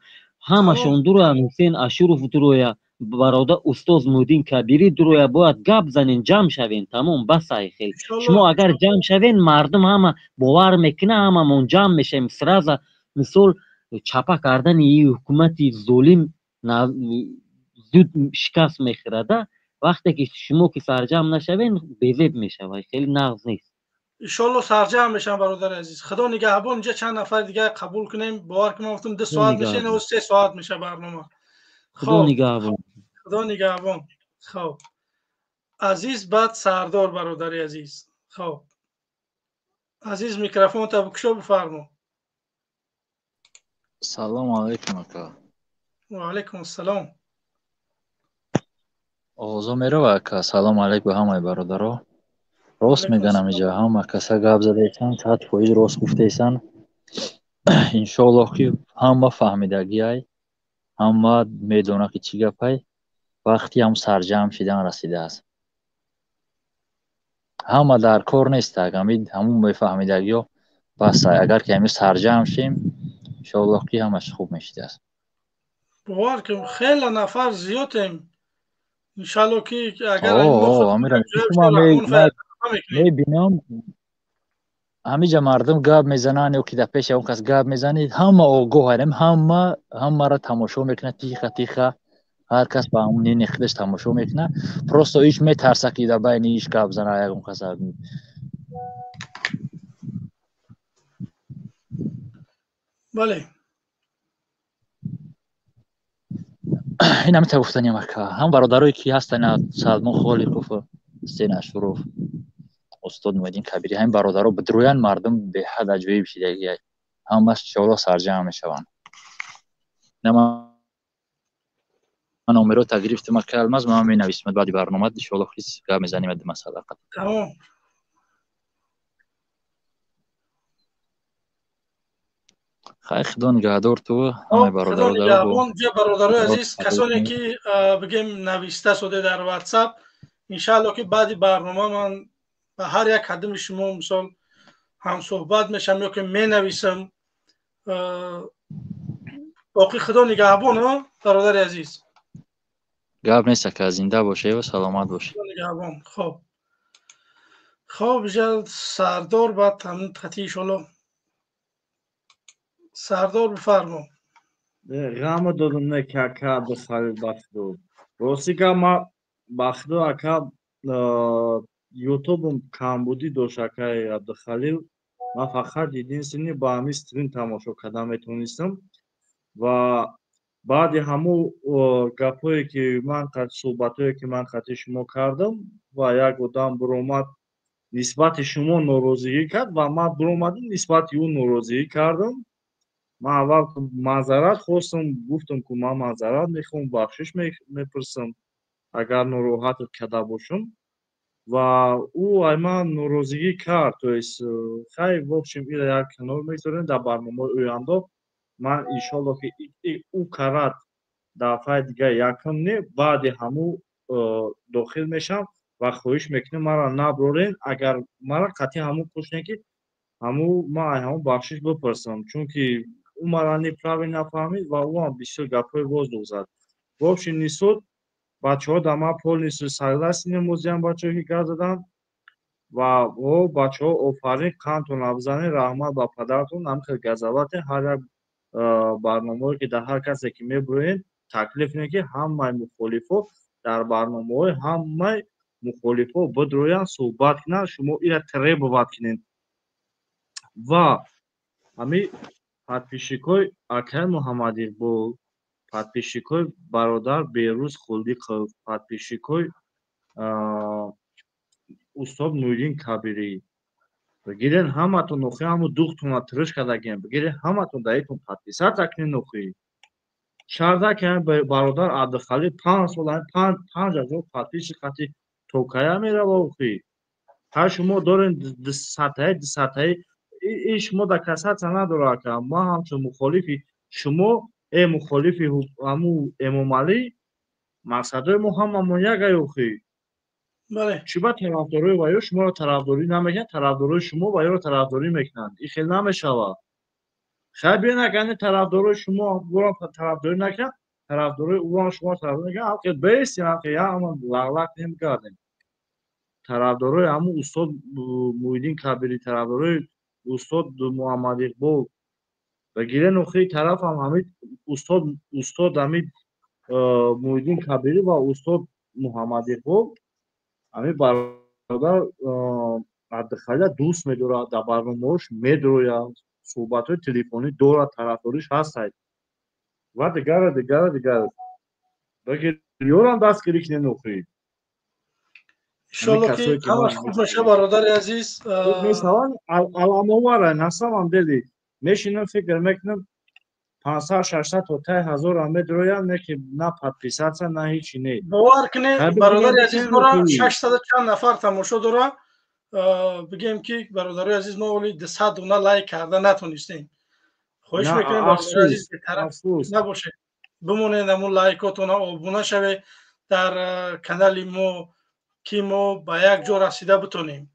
ҳамашон дуроян, Ҳусейн Ашуров дуроя, бародар устоз Муҳиддин Кабирӣ дуроя. Бояд гап занен, ҷамъ шавен, тамом, басай. Хел шумо агар ҷамъ шавен, мардум ҳама бовар мекуна, ҳамамон ҷамъ мешавем, сразу мисол чапа кардани и ҳукумати золим. Зуд шикаст мехӯрада. Вақте ки шумо ки сарҷамъ нашавен, безеб мешавад, хеле нағз нест. Иншоалло сарҷамъ мешавам, бародари азиз. Худо нигаҳбон. Инҷа чанд нафар дигар қабул кунем. Бовар кунам, гуфтам 2 соат меша, ина 3 соат меша барнома. Худо нигаҳбон. Худо нигаҳбон. Хоб, Азиз, баъд Сардор, бародари азиз. Хоб, Азиз, микрофонта бикушо, бифармо. Салому алайкум, ака. Ва алайкум ассалом. Овозо мерава, ака? Салому алайкум ба ҳамаи бародаро. Рост меганам, иҷа ҳама каса гап задаесан, 100% рост гуфтаесан. Иншоаллоҳ, ки ҳама фаҳмидагиай, ҳама медона, ки чӣ гапай. Вақти ҳам сарҷамъ шидан расидааст. Ҳама дар кор нестак, ҳамун мефаҳмидагиё бас. Агар ки ҳамин сарҷамъ шем, иншоаллоҳ, ки ҳамаш хуб мешидааст. Бовар кун, хеле нафар зиёдем. Иншоалло, ки агар мебинам, ҳамиҷа мардум гап мезананд ё ки дар пеши он кас гап мезанед, ҳама огоҳ ҳарем, ҳама ҳамаро тамошо мекунад тиха тиха, ҳар кас ба ҳамун нини худаш тамошо мекунад. Просто иш метарса, ки дар байни иш гап зана ягон кас. Бале. Ин ҳамита гуфтаниям, ака. Ҳам бародарое ки ҳастанд, Салмон Холиқов, Ҳусейн Ашуров, устод Муҳиддин Кабирӣ, ҳамин бародаро бидурӯянд, мардум беҳад аҷоиб шидагиай. Ҳамаш иншоаллоҳ сарҷамъ мешаванд. Ман номерота гирифтам, ака Алмаз, ман менависам баъди барнома, иншоаллоҳ ҳис гап мезанем ад масъала. Тамом. Хай, худо нигаҳдор ту, ҳамаи бародаро. Бародарои азиз, касоне ки бигем нависта соде дар WhatsApp, иншаалло, ки баъди барнома ман ба ҳар як кадами шумо мисол ҳамсӯҳбат мешам ё ки менависам. Боқӣ худо нигаҳбон, бародари азиз. Гап нест, ака, зинда бошед ва саломат бошед. Нигаҳбон. Хоб, хоб, Сардор, баъд ҳамин хати иншоалло. Сардор, бифармо. Ғама додам, не ки ака Абдухалил, ба худо. Рости гап, ма ба худо, ака, ютубам камбудӣ дошт, акаи Абдухалил. Ман фақат единственный ба ҳамин стрим тамошо карда метавонистам ва баъди ҳамун гапҳое ки ман, суҳбатҳое ки ман қатъи шумо кардам ва як одам биромад, нисбати шумо норозигӣ кард ва ман биромадам, нисбати ӯ норозигӣ кардам. Ман аввал маъзарат хостам, гуфтам, ки ман маъзарат мехоҳам, бахшиш мепурсам, агар нороҳатат карда бошам, ва ӯ ай ман норозигӣ кард. То есть хай, в общем, ира як канор мегузорем. Дар барномаи оянда ман иншоалло, ки ӯ карад, дафъаи дигар якум не, баъди ҳамун дохил мешавам ва хоҳиш мекунем, маро наброрен. Агар маро қатъи ҳамун кушне, ки ҳамун ман ай ҳамун бахшиш бипурсам, чунки ӯ маро неправильно фаҳмид ва ӯ ҳам бисёр гапҳои воздух зад. В общем, нисуд бачаҳо дар ман полностью согласен, имрӯзиам бачаҳо ки гап заданд ва о бачаҳо, офарин, қандтон абзанед, раҳмат ба падаратон, ҳамин хел газавате. Ҳар як барномаҳое ки дар ҳар касе ки мебуред, таклиф кунед, ки ҳамаи мухолифо дар барномаҳои ҳамаи мухолифо бидроянд, суҳбат кунанд, шумо ира требовать кунед. Ва ҳамин подписчикҳои акаи Муҳаммадиқбол, подписчикҳои бародар Берӯз Хулдиқов, подписчикҳои устод Муҳиддин Кабирӣ, бигирен ҳаматон охи ҳамун духтона тириш кардагием, бигирен ҳаматон даитон подписаться кунен. Охи шарда ки бародар Абдухалил 5 сол 5000 подписчик қати токая мерава. Охи ҳар шумо дорен дусатаи дусатаи, ин шумо дар касаться надора, ака. Ман ҳамчун мухолифи шумо, мухолифи ҳамун Эмомалӣ, мақсадҳои мо ҳамамон як ай. Охи чӣ ба тарафдорои ваё шуморо тарафдорӣ намекунанд, тарафдорои шумо ваёро тарафдорӣ мекунанд? Ин хел намешавад. Хай, биён, агар тарафдорои шумо ӯро тарафдорӣ накунанд, тарафдорои ӯам шуморо тарафдорӣ накунанд, ҳамхел бестем, ҳамхел ҳамон лағлақ кунем, гардем. Тарафдорои ҳамун устод Муҳиддин Кабирӣ, тарафдорои устод Муҳаммад Иқбол бигирен. Охири тарафам ҳамин устод ҳамин Муҳиддин Кабирӣ ва устод Муҳаммад Иқбол ҳамин бародар Абдухалила дӯст медорад, дар барномаҳош медрояд, суҳбатҳои телефонӣ дорад, тарафдориш ҳастад ва дигара дигара дигара. Ёрам дастгирӣ кунем охӣ. Иншоалло ки ҳамаш хуб меша, бародари азиз. Мешаванд, аламовара на самом деле. Мешинам, фикр мекунам, 500-600 то таи ҳазорам медроянд, не ки на подписаться, на ҳичи не. Бовар кунед, бародари азиз, мора 600 чанд нафар тамошо дора. Бигем ки, бародарои азиз, мо оли 200 дона лайк карда натонистем. Хоҳиш мекунем, бародари азиз, бетараф набошед, бимонед ҳамун лайкотона, обуна шавед дар канали мо, ки мо ба як ҷо расида битонем.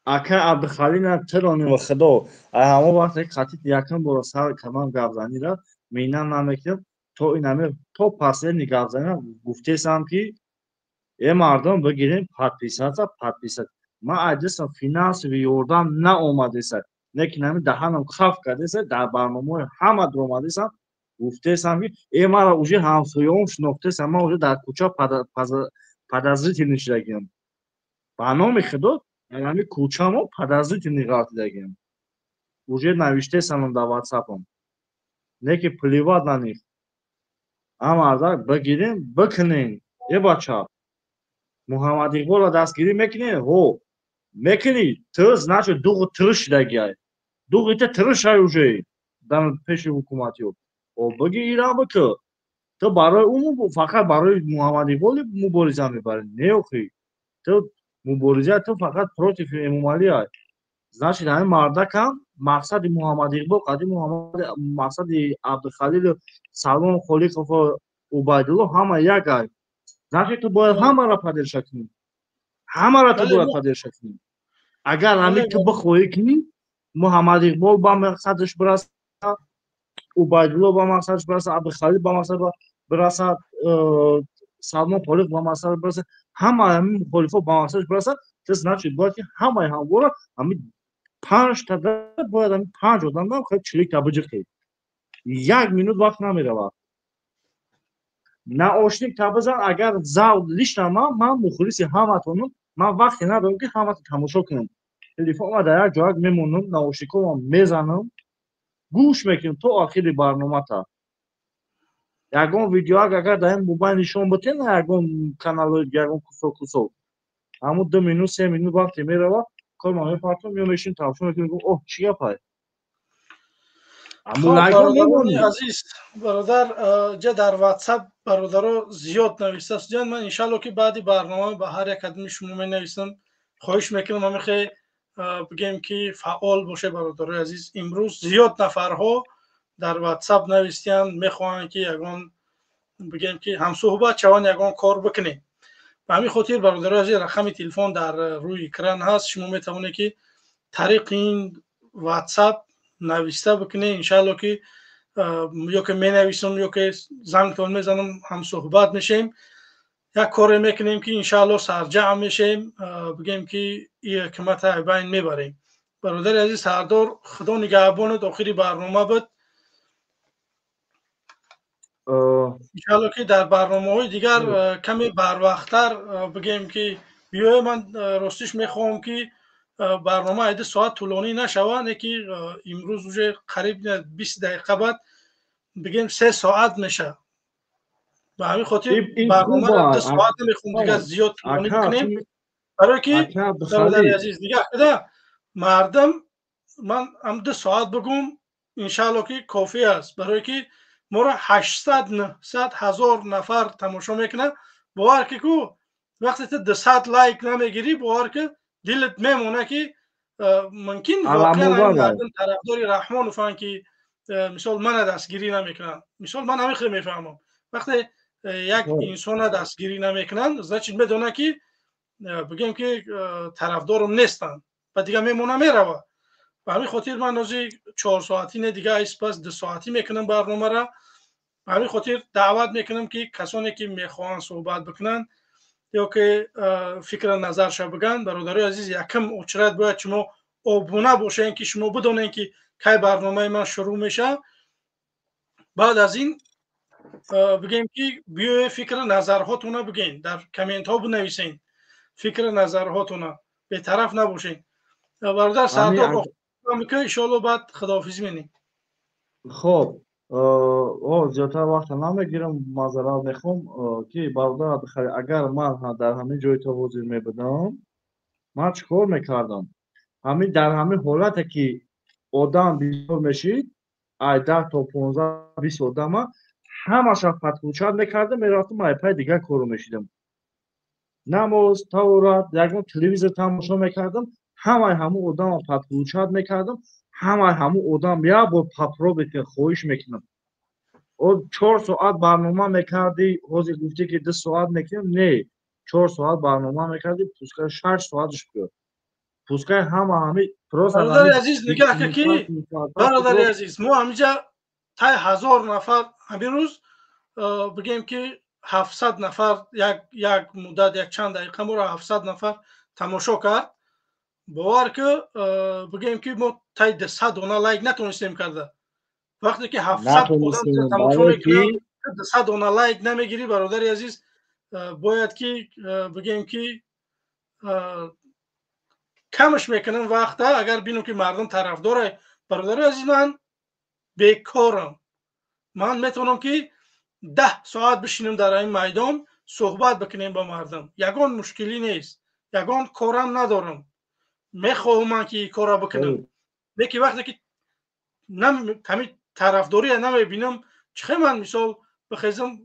Ака Абдухалина, тиронӣ ва худо, ҳамон вақте қатит якум бора сар кардам гапзанира, мина намекунам, то инаме то последний гапзанира гуфтесам, ки э мардум, бигирем подписаться, подписаться. Ман айдисам, финансовый ёрдам наомадеса, лекин ҳамин даҳанам хаф кардеса, дар барномаҳои ҳама дуромадесам, гуфтесам, ки э мара уже ҳамсояом шинохтесам, ман уже дар кӯча подозрительный шудагиам. Ба номи худо, ҳамин кӯчамо подозрительный ғалтидагиам. Уже навиштесанам дар ватсапам. Не ки плевать на них. Ама азар бигирем, бикунем. Э бача, Муҳаммад Иқболро дастгирӣ мекунӣ? Ҳо. Мекунӣ, ту значит дуғи тирш шудагиай. Дуғи ту тиршай уже дар пеши ҳукуматиё. О, биги ирам бикӯ. Ту барои ӯ, фақат барои Муҳаммад Иқболи мубориза мебарӣ? Не охӣ. Ту мубориза ту фақат против Эмомалӣ ай. Значит, ҳамин мардакам мақсади Муҳаммад Иқбол қади Муҳаммад, мақсади Абдухалилу Салмон Холиқов, Убайдулло ҳама як ай. Значит, ту бояд ҳамаро поддержка кунӣ. Ҳамаро ту бояд поддержка кунӣ. Агар ҳамин ту бихоҳӣ кунӣ, Муҳаммад Иқбол ба мақсадаш бирасад, Убайдулло ба мақсадаш бирасад, Абдухалил ба мақсад бирасад, Салмон Холиқ ба мақсад бирасад, ҳама ҳамин мухолифо ба мақсадаш бирасад, ту значит бояд ки ҳамаи ҳамвора ҳамин панҷта бояд, ҳамин панҷ одам хеле чиликта биҷиқӣ. Як минут вақт намеравад. Наушник та бизан, агар зав лично ман мухлиси ҳаматонам, ман вақте надорам, ки ҳамато тамошо кунам. Телефонма дар як ҷояк мемонам, наушникоам мезанам, гӯш мекунам то охири барномата. Ягон видеоак агар дар ин мобайл нишон битен, ягон каналҳои, ягон кусок кусок, ҳамун 2 минут, 3 минут вақте меравад, корма мепартом, ё мешин тамошо мекунем, оҳ, чӣ гапай. Азиз бародар, ҷа дар ватсап бародаро зиёд нависта ҷан. Ман иншалло ки баъди барнома ба ҳар як кадоми шумо менависам. Хоҳиш мекунам, ҳамихе бигем ки фаъол боше, бародарои азиз. Имрӯз зиёд нафарҳо дар ватсап навистиянд, мехоҳанд ки ягон, бигем ки, ҳамсӯҳбат шаванд, ягон кор бикунем. Ба ҳамин хотир, бародарои азиз, рақами телефон дар рӯи экран ҳаст, шумо метавонед ки тариқи ин ватсап нависта бикунед. Иншалло ки ё ки менависам, ё ки зангтон мезанам, ҳамсӯҳбат мешем, як коре мекунем ки иншалло сарҷамъ мешем, бигем ки и ҳукумата байн мебарем. Бародари азиз Сардор, худо нигаҳбонат. Охири барнома буд. Иншалло ки дар барномаҳои дигар каме барвақттар, бигем ки, биёе. Ман ростиш мехоҳам ки барнома айди соат тӯлонӣ нашава, не ки имрӯз уже қариб 20 дақиқа баъд, бигем, 3 соат меша. Ба ҳамин хотир барномаро 2 соат намехоҳам дигар зиёд тӯлонӣ бикунем, барое ки, бародари азиз, нигаҳ кида мардам, ман ҳам 2 соат бигӯм, иншаалло ки кофӣ аст, барое ки моро 800, 900 ҳазор нафар тамошо мекунад. Бовар ки ку, вақте ту 200 лайк намегирӣ, бовар ки, дилат мемона, ки мумкин воқеан мардум тарафдори Раҳмонованд, ки мисол мана дастгирӣ намекунанд. Мисол, ман ҳамин хел мефаҳмам: вақте як инсона дастгирӣ намекунанд, значит медонад ки, бигем ки, тарафдорум нестанд ва дигар мемона, мерава. Ба ҳамин хотир ман ҳозир 4 соатӣ не, дига айспас 2 соатӣ мекунам барномара. Ба ҳамин хотир даъват мекунам, ки касоне ки мехоҳанд суҳбат бикунанд ё ки фикра назарша бигӯянд, бародарои азиз, якум очередь бояд шумо обуна бошед, ки шумо бидонед, ки кай барномаи ман шурӯъ мешавад. Баъд аз ин Бигем ки биёе фикри назарҳотона бигем, дар комментҳо бинависен фикри назарҳотона, бетараф набошен. Бародар Сардор, иншоалло баъд худоҳофиз менем. Хоб, зиёдтар вақта намегирам, маъзарат мехоҳам ки бародар Абдухалил, агар ман дар ҳамин ҷои то ҳозир мебудам, ман чӣ кор мекардам? Ҳамин дар ҳамин ҳолате ки одам бисёр мешид, ай 10 то 15 20 одама ҳамаша подключать мекардам, мерафтам ай пай дигар корро мешидам. Намоз, таҳорат, ягон телевизор тамошо мекардам, ҳамаи ҳамун одама подключать мекардам, ҳамаи ҳамун одам як бор попробуй кун, хоҳиш мекунам. 4 соат барнома мекардӣ, ҳозир гуфтӣ ки 2 соат мекунем, не, 4 соат барнома мекардӣ, пускай 6 соаташ биёд. Пускай ҳама ҳами просто бародари азиз нигаҳ кун ки бародари азиз, мо ҳаминҷа тай 1000 нафар ҳамин рӯз бигем ки 700 нафар як муддат як чанд дақиқа моро 700 нафар тамошо кард. Бовар ки бигем ки мо тай 200 дона лайк натонистем карда. Вақте ки 700 одам тамошо мекунад, 200 дона лайк намегирӣ, бародари азиз, бояд ки бигем ки камаш мекунам вақта, агар бинам ки мардум тарафдора. Бародари азиз, ман бекорам, ман метавонам ки 10 соат бишинам дар ин майдон суҳбат бикунем ба мардум, ягон мушкилӣ нест, ягон корам надорам, мехоҳам ман ки ин корро бикунам. Лекин вақте ки ҳамин тарафдория намебинам, чӣ ман мисол бихезам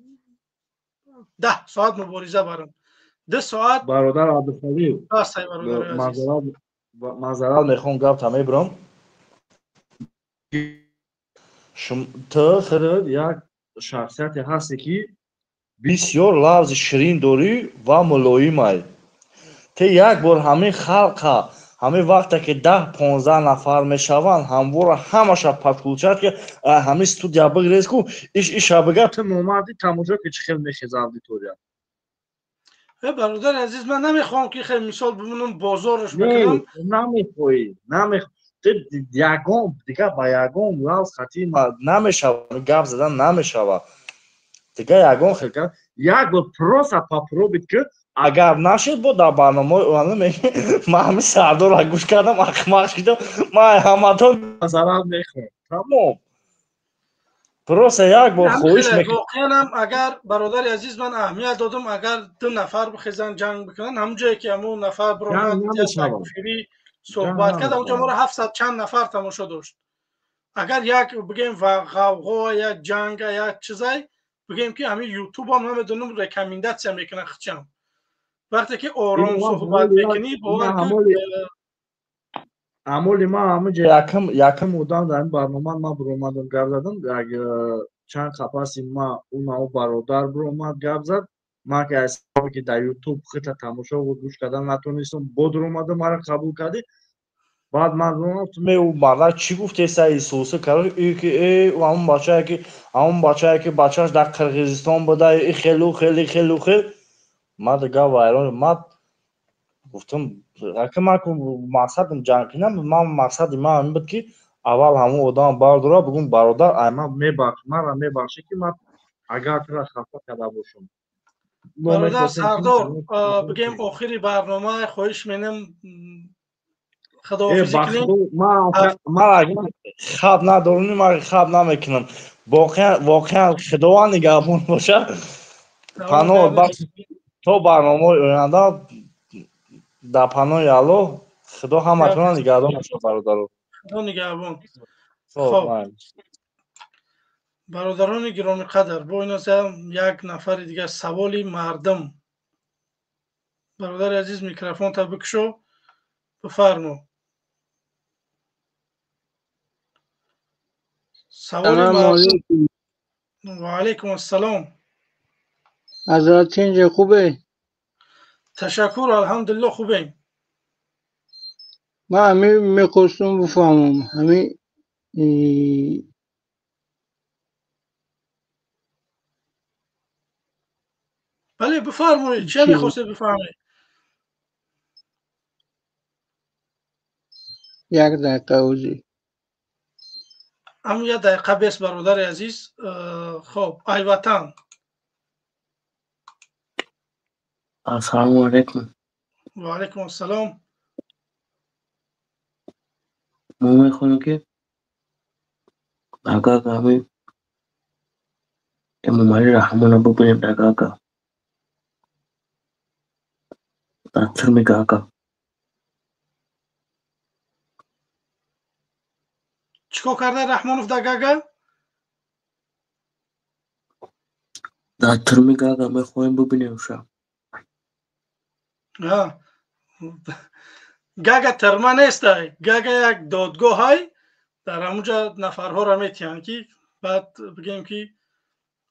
10 соат мубориза барам, 2 соат. Бародар Абдухалил, маъзарат мехоҳам, гапта мебарам. Ту худат як шахсияте ҳасте ки бисёр лафзи ширин дорӣ ва мулоимай. Ту як бор ҳамин халқа ҳамин вақте ки 10-15 нафар мешаванд, ҳамвора ҳамаша подключать ки ҳамин студия бигрез ку, иш иша бигар, ту номарди тамошо ки чӣ хел мехеза аудитория. Бародари азиз, ман намехоҳам ки хел мисол бимонам бозораш бикунам. Намехоҳӣ, намехоҳӣ. Ягон дигар ба ягон лафз хати намешава, гап задан намешава. Дигар ягон хел як бор просто попробуй ки агар нашуд, бо дар барномаи оянда ман ҳамин Сардорро гӯш кардам, ахмақ шудам, ман ҳаматон зарар мехоҳам. Тамом. Просто як бор хоҳиш мекунам. Воқеан агар бародари азиз, ман аҳамият додам, агар 2 нафар бихезанд ҷанг бикунанд, ҳамон ҷое ки ҳамон нафар биромад суҳбат кард, ҳамонҷо моро 700 чанд нафар тамошо дошт. Агар як бигем ғавғо, як ҷанг, як чизай бигем ки ҳамин ютуб ҳам намедонам рекомендатсия мекунад хичам. Вақте ки ором суҳбат мекунӣ, бовар кун. Амоли ман ҳаминҷа якум одам дар ин барнома ман биромадам гап задам, як чанд қапаси ман унао бародар биромад гап зад. Ман ки аз сабаби ки дар ютуб хита тамошо ва гӯш кардан натонистам, бодр омадам, маро қабул кардӣ. Баъд ман гуфтам, ӯ мардак чӣ гуфтеса Исуси кард, ки ҳамон бачае ки ҳамон бачае ки бачааш дар Қирғизистон буда, и хелу хели хелу хел. Ман дигар вайрон, ман гуфтам, ака ман мақсадам ҷанг набуд, ман мақсади ман ин буд ки аввал ҳамон одам бардора, бигӯм бародар, ай ман мебахш, маро мебахшӣ ки ман агар туро хафа карда бошам. Бародар Сардор, бигем охири барнома хоҳиш менам худоҳофизӣ кунем. Ман агар хаб надорам, ман хаб намекунам. Воқеан Худованд нигаҳбон бошад. Паноҳ бахш то барномаи оянда дар паноҳи Аллоҳ. Худо ҳаматонро нигаҳдон бошад, бародаро. Худо нигаҳбон. Хоб, бародарони гиромиқадр, бо ин як нафари дигар саволи мардум. Бародари азиз, микрофонта бикушо, бифармо. Саволи мардум. Ва алайкум ассалом. Ҳазрат инҷа хубе? Ташаккур, алҳамдулилло хубем. Ман ҳамин мехостум бифаҳмам, ҳамин бале, бифармоед, чӣ мехостед бифаҳмед? Як дақиқа ӯзи. Ҳамун як дақиқа бес, бародари азиз. Хоб, айватан. Ассалому алайкум. Ва алайкум ассалом. Мо мехоҳем, ки агар ҳамин Эмомалӣ Раҳмонро бубинем дар Гага, дар тюрьмаи Гага. Чӣ кор карда Раҳмонов дар Гага? Дар тюрьмаи Гага мехоҳем бубинем ша. Гага тюрьма нестай, Гага як додгоҳай, дар ҳамунҷа нафарҳоро метиҳанд, ки баъд бигем, ки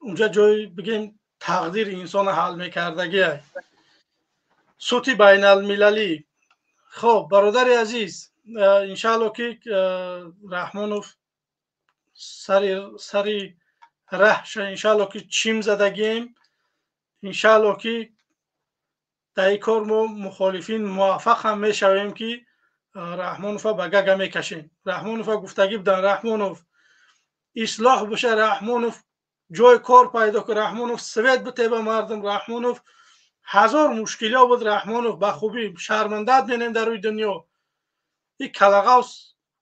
унҷа ҷои, бигем, тақдири инсона ҳал мекардагиай, суди байналмилалӣ. Хоб, бародари азиз, иншаалло, ки Раҳмонов сари раҳша, иншаалло, ки чим задагием, иншаалло, ки дар ин кор мо мухолифин муваффақ ҳам мешавем, ки Раҳмонова ба Гага мекашем. Раҳмонова гуфтагӣ будан: Раҳмонов ислоҳ боша, Раҳмонов ҷои кор пайдо кун, Раҳмонов свет бите ба мардум, Раҳмонов ҳазор мушкилиҳо буд, Раҳмонов ба хубӣ шармандат менем дар рӯи дунё. Ин калағавс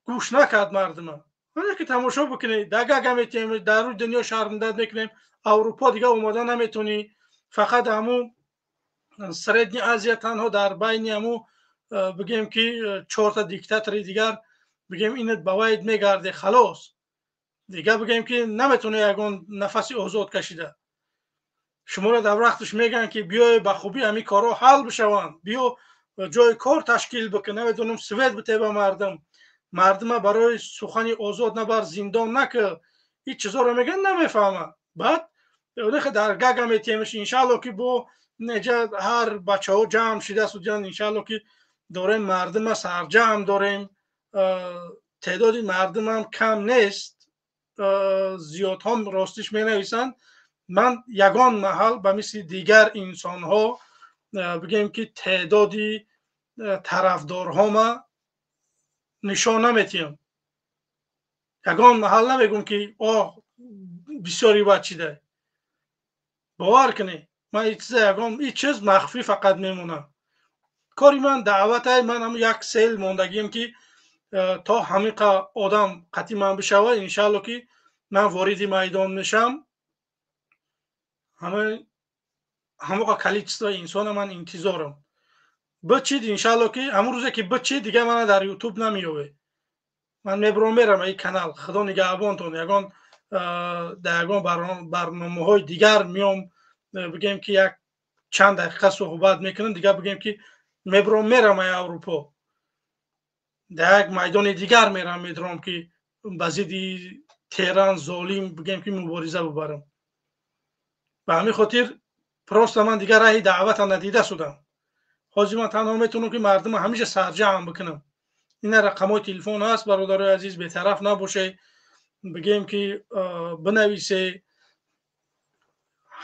гӯш накард мардума. Ана ки тамошо бикунед, дар Гага метиҳем, дар рӯи дунё шармандат мекунем, Аврупо дига омода наметонӣ, фақат ҳамун Средний Азия, танҳо дар байни ҳамун, бигем, ки чорта диктатори дигар, бигем, инат ба вайд мегарде, халос. Дига, бигем, ки наметоне ягон нафаси озод кашида. Шуморо дар вақташ мегӯянд, ки биёй, ба хубӣ ҳамин корҳо ҳал бишаванд, биё, ҷои кор ташкил бикун, намедонам, свет бите ба мардум, мардума барои сухани озод набар, зиндон накар. Ин чизоро мегӯянд, намефаҳмад. Баъд дар Гага метиҳемш, иншаалло, ки бо неҷа ҳар бачаҳо ҷамъ шида судянд, иншаалло, ки дорем мардума сарҷамъ дорем. Теъдоди мардумам кам нест, зиёдҳо ростиш менависанд. Ман ягон маҳал ба мисли дигар инсонҳо, бигем, ки теъдоди тарафдорҳома нишон наметиҳам, ягон маҳал намегӯм, ки оҳ, бисёри бад чида. Бовар кунед, ман чиза ягон ин чиз махфӣ фақат мемонам. Кори ман даъватай, ман ҳам як сел мондагием, ки то ҳамиқа одам қатъи ман бишава, иншаалло, ки ман вориди майдон мешам. Ҳамоқа количество инсона ман интизорам. Бичид, иншаалло, ки ҳамон рӯзе ки бичид, дига мана дар Ютуб намеёве, ман мебурам, мерам ин канал. Худо нигаҳбонтон. Ягон дар ягон барномаҳои дигар меом, бигем, ки як чанд дақиқа суҳбат мекунам, дига, бигем, ки мебурам, мерам ай Аврупо, дар як майдони дигар мерам, медурам, ки ба зидди теран золим, бигем, ки мубориза бубарам. Ба ҳамин хотир просто ман дигар раҳи даъвата надида шудам. Ҳозир ман танҳо метавонам, ки мардума ҳамеша сарҷамъ бикунам. Ина рақамҳои телефон ҳаст, бародарои азиз, бетараф набошед, бигем, ки бинависе,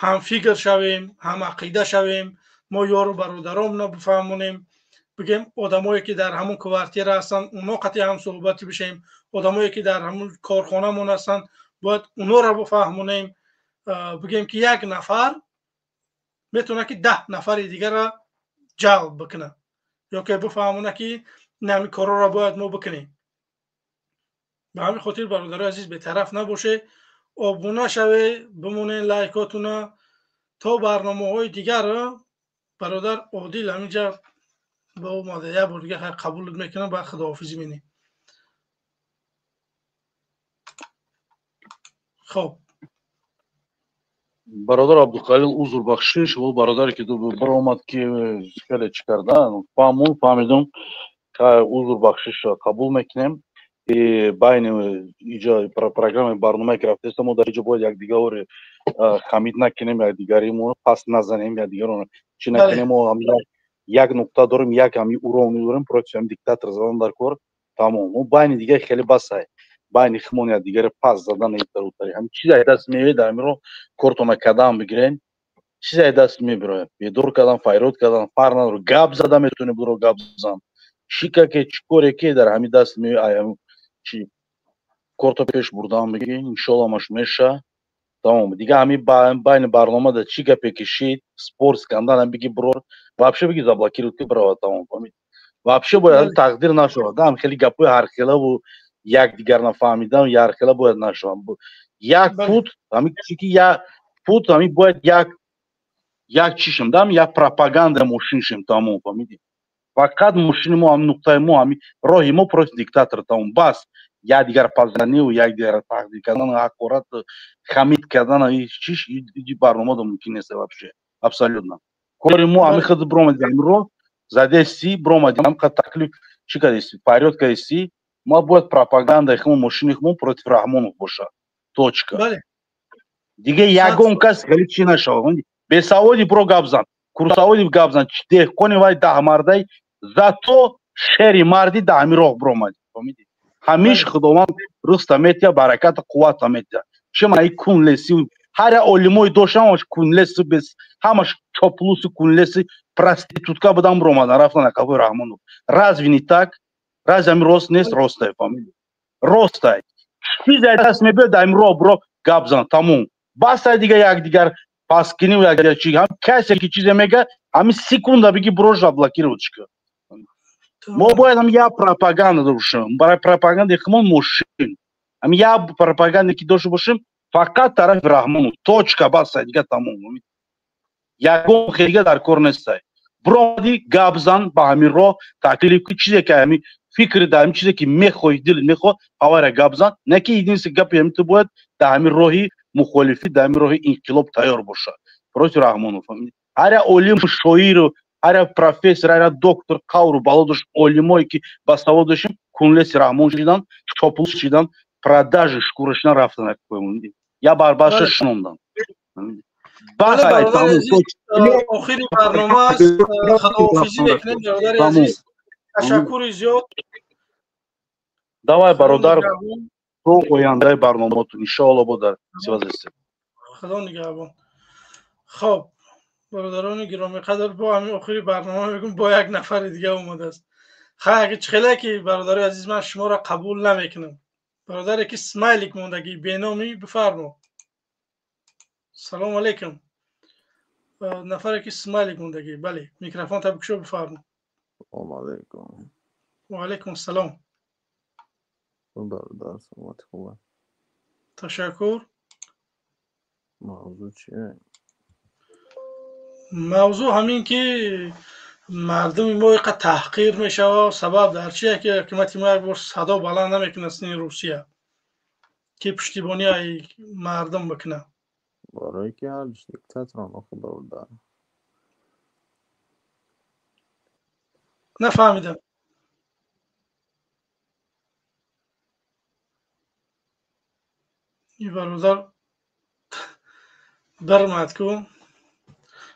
ҳамфикр шавем, ҳамақида шавем, мо ёру бародаромона бифаҳмонем, бигем, одамое ки дар ҳамун квартира ҳастанд, оно қатъи ҳам суҳбатӣ бишем, одамое ки дар ҳамун корхонамон ҳастанд, бояд онора бифаҳмонем. Бигем, ки як нафар метавонад, ки 10 нафари дигарро ҷалб бикунад ё ки бифаҳмонад, ки ҳамин корҳоро бояд мо бикунем. Ба ҳамин хотир, бародарои азиз, бетараф набошед, обуна шавед, бимонед лайкотуна то барномаҳои дигар. Бародар Одил ҳаминҷа ба омада, як бор дига қабулат мекунам, баъд худоҳофизӣ менем. Хоб. Бародар Абдуқалил, узр, бахшиш. Ӯ бародаре ки баромад, ки хеле чӣ кардан, фаҳмун, фаҳмидум, узр, бахшиш қабул мекунем. Байни иҷо программаи барномае ки рафтаиста, мо дар иҷо бояд якдигаро хамид накунем, якдигаримон пас назанем, якдигаро чӣ накунем. Мо як нуқта дорем, як ҳами уровни дорем, против ҳами диктатор задан дар кор, тамом. Мо байни дигар хеле басай, байни химон якдигаро пас задан итарутари ҳами чизе даст меояд, дар ҳамиро кортона кадан бигирен, чизе даст мебирояд, бедор кардан, файрод кардан фарқ надорад, гап зада метавонӣ, буро гап зан, чӣ ка ки, чӣ коре ки дар ҳами даст меояд, чи Корто пеш бурдан бигӣ, иншолло ҳамаш меша. Тамом. Дига ҳами байни барномада чӣ гапе кишид, спор, скандал ҳам бигӣ бирор, вообще бигӣ заблокировать ки бирава, тамом. Фаҳмид? Вообще бояд тақдир нашавад. Ҳам хеле гапҳои ҳархелаву якдигар нафаҳмидан ҳархела бояд нашавад. Як пут, ҳами чи ки як пут, ҳами бояд як чишем, дам як пропаганда мошин шем, тамом, фаҳмидӣ? Фақат мошини мо, ҳами нуқтаи мо, ҳами роҳи мо против диктатор, тамом, бас. Якдигар пазаниву якдигар тақдир кардан, ҳақорат, хамид кардан, чиш барнома да мумкин нест вообще. Абсолютно. Кори мо ҳами худ биромадем ҳами роҳ, задести, биромадем, ҳам таклиф чӣ кардести, фарёд кардести, мо бояд пропагандаи химо, мошини химо против Раҳмонов боша. Точка. Дига ягон кас хеле чӣ нашавад. Бесаводи бро гап зан, курсаводи гап зан, деҳқони вай даҳмардай, зато шери марди да ҳами роҳ биромад. Фаҳмидӣ? Ҳамиш Худованд ризқта метия, бараката, қуввата метия. Чи ман кунлеси, ҳар як олимои дошт, ҳамаш кунлеси, бес, ҳамаш чоплуси, кунлеси, проститутка будан биромадан, рафтан ақабои Раҳмонов. Разве не так? Разве ҳами рост нест? Ростай, фаҳмидӣ? Ростай. Чизе даст мебиёд, дар ҳами роҳ биро гап зан, тамом. Бастай дига якдигар паскиниву якдигар чи, ҳам касе ки чизе мега, ҳами секунда биги брош заблокировать ка. Мо бояд ҳам як пропаганда дошем. Барои пропагандаи химон мошин. Ҳам як пропаганда ки дошта бошем, фақат тарафи Раҳмонов. Точка, бастай дига, тамом. Ягон хел дига дар кор нестай. Биромадӣ гап зан ба ҳамин роҳ, таклиф ки чизе ки ҳами фикри дар ҳамин чизе ки мехоҳӣ, дил мехоҳ, ҳавайра гап зан. Не ки единственный гапи ҳамин ту бояд дар ҳамин роҳи мухолифӣ, дар ҳамин роҳи инқилоб тайёр бошад. Против Раҳмонов. Ҳар як олим, шоиру, ҳар як профессор, ҳар як доктор, қавру бало дошт, олимое ки басавод доштем, кунлеси Раҳмон шидан, чоплус шидан, продажи шкура шидан рафтан. Я барбаша шунондан. Охири барнома аст, худоҳофизӣ мекунем, бародари азиз. Ташаккури зиёд. Давай, бародар, то ояндаи барномаотон иншоалло бо дар сиваз ҳастем. Худо нигаҳбон. Хоб, бародарони гиромиқадр, бо ҳамин охири барнома мегӯм, бо як нафари дига омадааст. Хай, чихеле ки бародари азиз, ман шуморо қабул намекунам. Бародаре ки смайлик мондагӣ, беномӣ, бифармо. Салому алейкум. Нафаре ки смайлик мондагӣ, бале, микрофон та бикушо, бифармо. Салому алейкум. Ва алейкум ассалом. Бародар, саломати хуба? Ташаккур. Мавзӯъ чие? Мавзӯъ ҳамин ки мардуми мо иқа таҳқир мешавад, сабаб дар чие ки ҳукумати мо як бор садо баланд намекунад сини Русия, ки пуштибонии мардум бикунад. Барое ки ҳардуш диктаторан охи, бародар. Нафаҳмидам. И бародар бармад ку.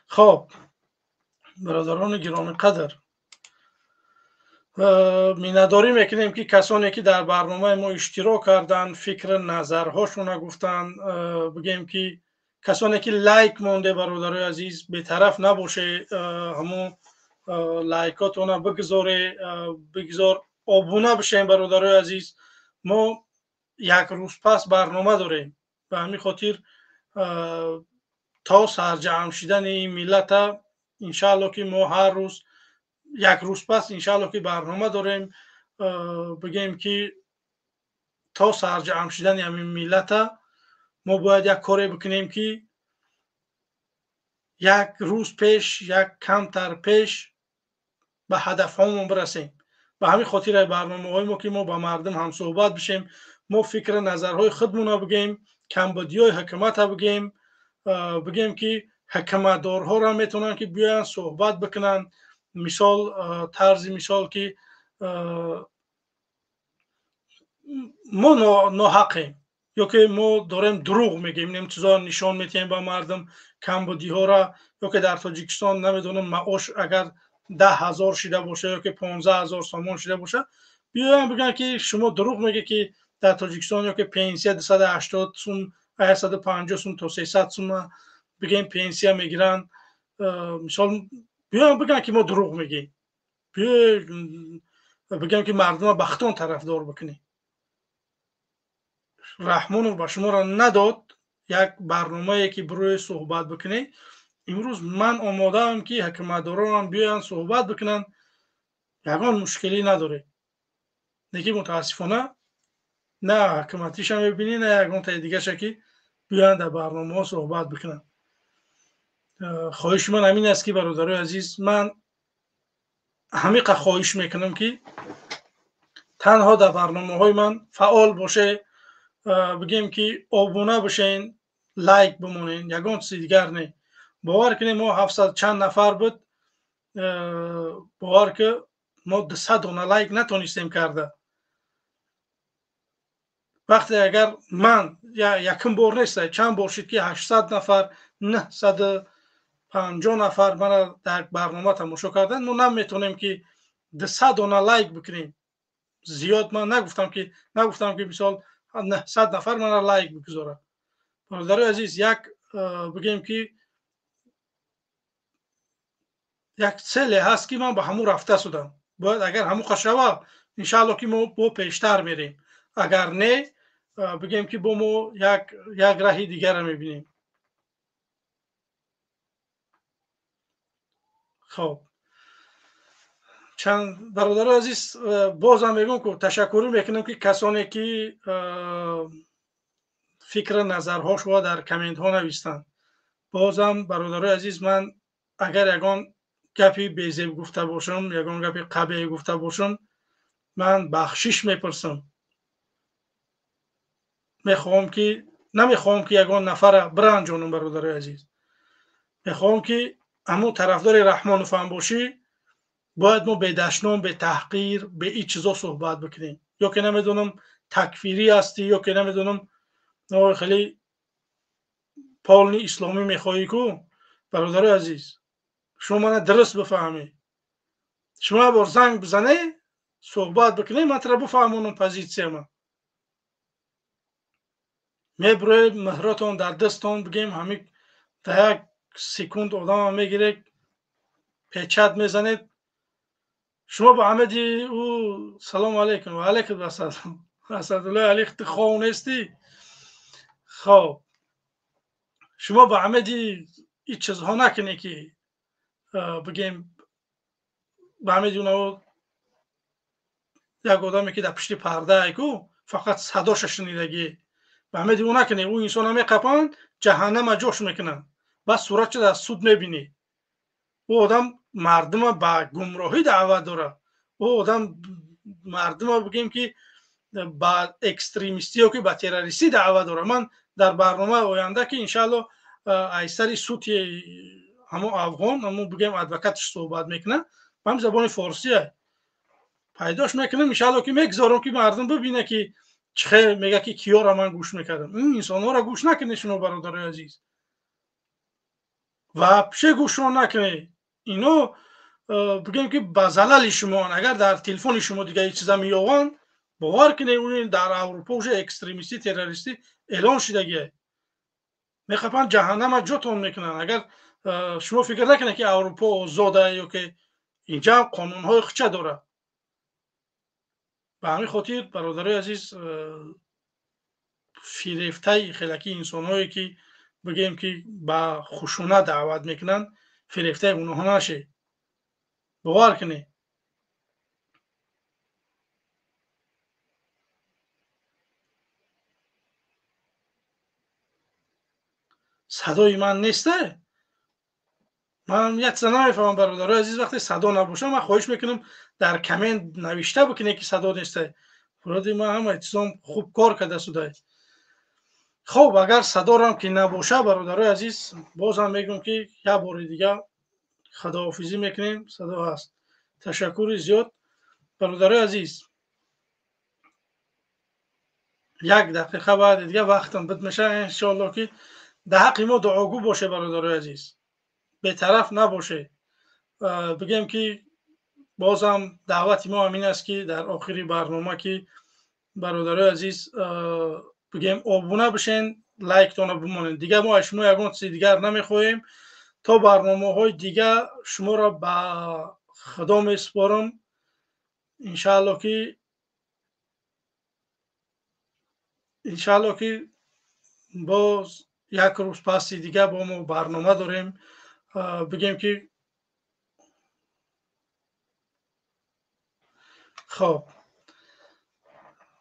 Хоб, бародарони гиромиқадр, миннатдорӣ мекунем ки касоне ки дар барномаи мо иштирок карданд, фикри назарҳошона гуфтанд. Бигем ки касоне ки лайк монде, бародарои азиз, бетараф набоше, ҳамон лайкотона бигзоре, бигзор обуна бишем. Бародарои азиз, мо як рӯз пас барнома дорем, ба ҳамин хотир то сарҷамъ шидани ин миллата, иншаалло ки мо ҳар рӯз як рӯз пас иншаалло ки барнома дорем. Бигем ки то сарҷамъ шидани ҳамин миллата мо бояд як коре бикунем ки як рӯз пеш, як камтар пеш ба ҳадафҳомон бирасем. Ба ҳамин хотир барномаҳои мо ки мо ба мардум ҳамсӯҳбат бишем, мо фикри назарҳои худмона бигем, камбудиҳои ҳукумата бигем, бигем ки ҳукуматдорҳоро метавонанд ки биёянд суҳбат бикунанд. Мисол, тарзи мисол ки мо ноҳақем ё ки мо дорем дурӯғ мегӯем, ин чизоро нишон метиҳем ба мардум, камбудиҳоро, ё ки дар Тоҷикистон, намедонам, маош агар 10 000 шида боша ё ки 15 000 сомон шида боша, биёянд бигӯянд ки шумо дурӯғ мегӯед, ки дар Тоҷикистон ё ки пенсия 280 сум, 150 сум то 300 сум, бигӯем, пенсия мегиранд. Мисол, биёянд бигӯянд ки мо дурӯғ мегӯем, бигӯем ки мардума ба худтон тарафдор бикунем. Раҳмонов ба шуморо надод як барномае ки бирои суҳбат бикунед, имрӯз ман омодаам ки ҳукуматдоронам биёянд суҳбат бикунанд, ягон мушкилӣ надоред. Лекин мутаассифона на ҳукуматиша мебинӣ, на ягон таи дигаша ки биёянд дар барномаҳо суҳбат бикунанд. Хоҳиши ман ҳамин аст ки бародарои азиз, ман ҳамиқа хоҳиш мекунам ки танҳо дар барномаҳои ман фаъол боше, бигем ки обуна бошен, лайк бимонен, ягон чизи дигар не. Бовар кунед, мо 700 чанд нафар буд, бовар ки мо 200 дона лайк натонистем карда. Вақте агар ман якум бор нест, чанд бор шуд ки 800 нафар, 950 нафар мана дар барнома тамошо карданд, мо наметонем ки 200 дона лайк бикунем. Зиёд ман нагуфтам ки мисол 900 нафар мана лайк бигузорад. Бародарои азиз, як бигем ки як целе ҳаст ки ман ба ҳамун рафта судам. Бояд агар ҳамун қашава, иншаалло ки мо бо пештар мерем. Агар не, бигем ки бо мо як раҳи дигарро мебинем. Хоб, чанд бародарои азиз, бозам мегӯям ки ташаккурӣ мекунам ки касоне ки фикру назарҳошро дар комментҳо навистанд. Бозам бародарои азиз, ман агар ягон гапи безеб гуфта бошам, ягон гапи қабеҳ гуфта бошам, ман бахшиш мепурсам. Мехоҳам ки намехоҳам ки ягон нафара биранҷонам, бародарои азиз. Мехоҳам ки ҳамун тарафдори Раҳмонов ҳам бошӣ, бояд мо бедашном, бетаҳқир, бе ин чизо суҳбат бикунем. Ё ки намедонам такфирӣ ҳастӣ, ё ки намедонам хеле полни исломӣ мехоҳӣ ку. Бародарои азиз, шумо мана дуруст бифаҳмед. Шумо як бор занг бизане, суҳбат бикунем, ман тара бифаҳмонам позитсияма. Мебуроед меҳротон дар дастон, бигем ҳамин дар як секунд одама мегиред, печат мезанед. Шумо ба ҳамади ӯ салому алайкум ва алайкум ассалом. Асадуллои Алӣ, ту хов нестӣ? Хоб, шумо ба ҳамади ин чизҳо накунед ки бигем ба ҳамади унаво як одаме ки дар пушти парда айку фақат садоша шунидагӣ, ба ҳамади ӯ накунед. Ӯ инсона меқапанд, ҷаҳаннама ҷош мекунанд, баъд суратшо дар суд мебинӣ. Ӯ одам мардума ба гумроҳӣ даъват дорад. Ӯ одам мардума бигем ки ба экстремистӣ ё ки ба террористӣ даъват дорад. Ман дар барномаи оянда ки иншаалло аз сари суди ҳамон афғон, ҳамон бигем адвокатш суҳбат мекунад, ба ҳам забони форсия пайдош мекунам, иншаалло ки мегузорам ки мардум бибина ки чӣ хел мега ки киёра ман гӯш мекардам. Ин инсонҳоро гӯш накунед шумо, бародарои азиз, вообще гӯшро накунед. Ино бигем ки ба залали шумоанд. Агар дар телефони шумо дига ҳеҷ чиза меёванд, бовар кунед, ӯ дар Аврупо уже экстремистӣ, террористӣ эълон шудагие. Мехапанд ҷаҳаннама ҷотон мекунанд. Агар шумо фикр накунед ки Аврупо озода ё ки инҷа ҳам қонунҳои худша дорад. Ба ҳамин хотир бародарои азиз, фирефтаи хелаки инсонҳое ки бигем ки ба хушунат даъват мекунанд, фирефтаи онҳо нашед. Бовар кунед. Садои ман несте? Ман як чиза намефаҳмам, бародарои азиз, вақте садо набошад, ман хоҳиш мекунам дар коммент навишта бикунед ки садо несте. Вроде ман ҳама чизом хуб кор карда судай. Хоб, агар садорам ки набошад, бародарои азиз, бозам мегӯям ки як бори дига худоҳофизӣ мекунем. Садо ҳаст. Ташаккури зиёд, бародарои азиз. Як дақиқа баъди дига вақтам бит мешавад, иншоалло ки дар ҳаққи мо дуогӯ боше, бародарои азиз, бетараф набоше. Бигем ки бозам даъвати мо ҳамин аст ки дар охири барнома ки бародарои азиз бигем обуна бишен, лайктона бимонед. Дигар мо аз шумо ягон чизи дигар намехоҳем. То барномаҳои дигар шуморо ба худо месупорам. Иншаалло ки Иншаалло ки боз як рӯз паси дига бо мо барнома дорем. Бигем ки хоб,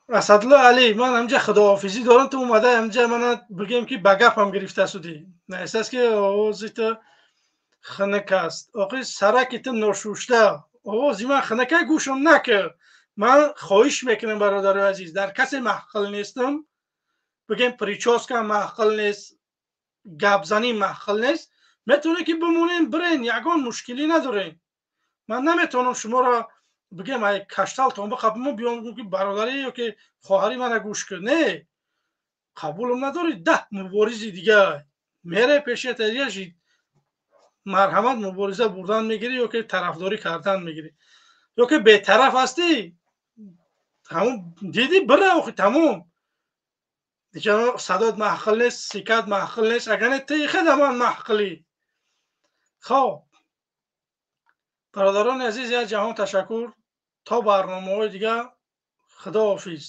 Асадулло Али, ман ҳамҷа худоҳофизӣ дорам, ту омада ҳамҷа мана бигем ки ба гапам гирифта судӣ. Эҳсос ки овози ту хунук аст. Охи сараки ту ношушта, овози ман хунука, гӯшам накар. Ман хоҳиш мекунам, бародарои азиз, дар касе маҳқил нестам, бигем прическа маҳқил нест, гапзанӣ маҳқил нест. Метавонед ки бимонем, бирен, ягон мушкилӣ надорем. Ман наметавонам шуморо бигем ай кашталтон бихапимо, биём ки бародарӣ ё ки хоҳари мана гӯш кун. Не, қабулам надорӣ, 10 муборизи дига мере пешияташи, марҳамат, мубориза бурдан мегирӣ ё ки тарафдорӣ кардан мегирӣ, ё ки бетараф ҳастӣ, тамом дидӣ, бира, охи тамом. Садоят маҳқил нест, сикат маҳқил нест, агар не ти хеда ман маҳқилӣ. Хоб, бародарони азиз, як ҷаҳон ташаккур, то барномаҳои дигар, худоҳофиз.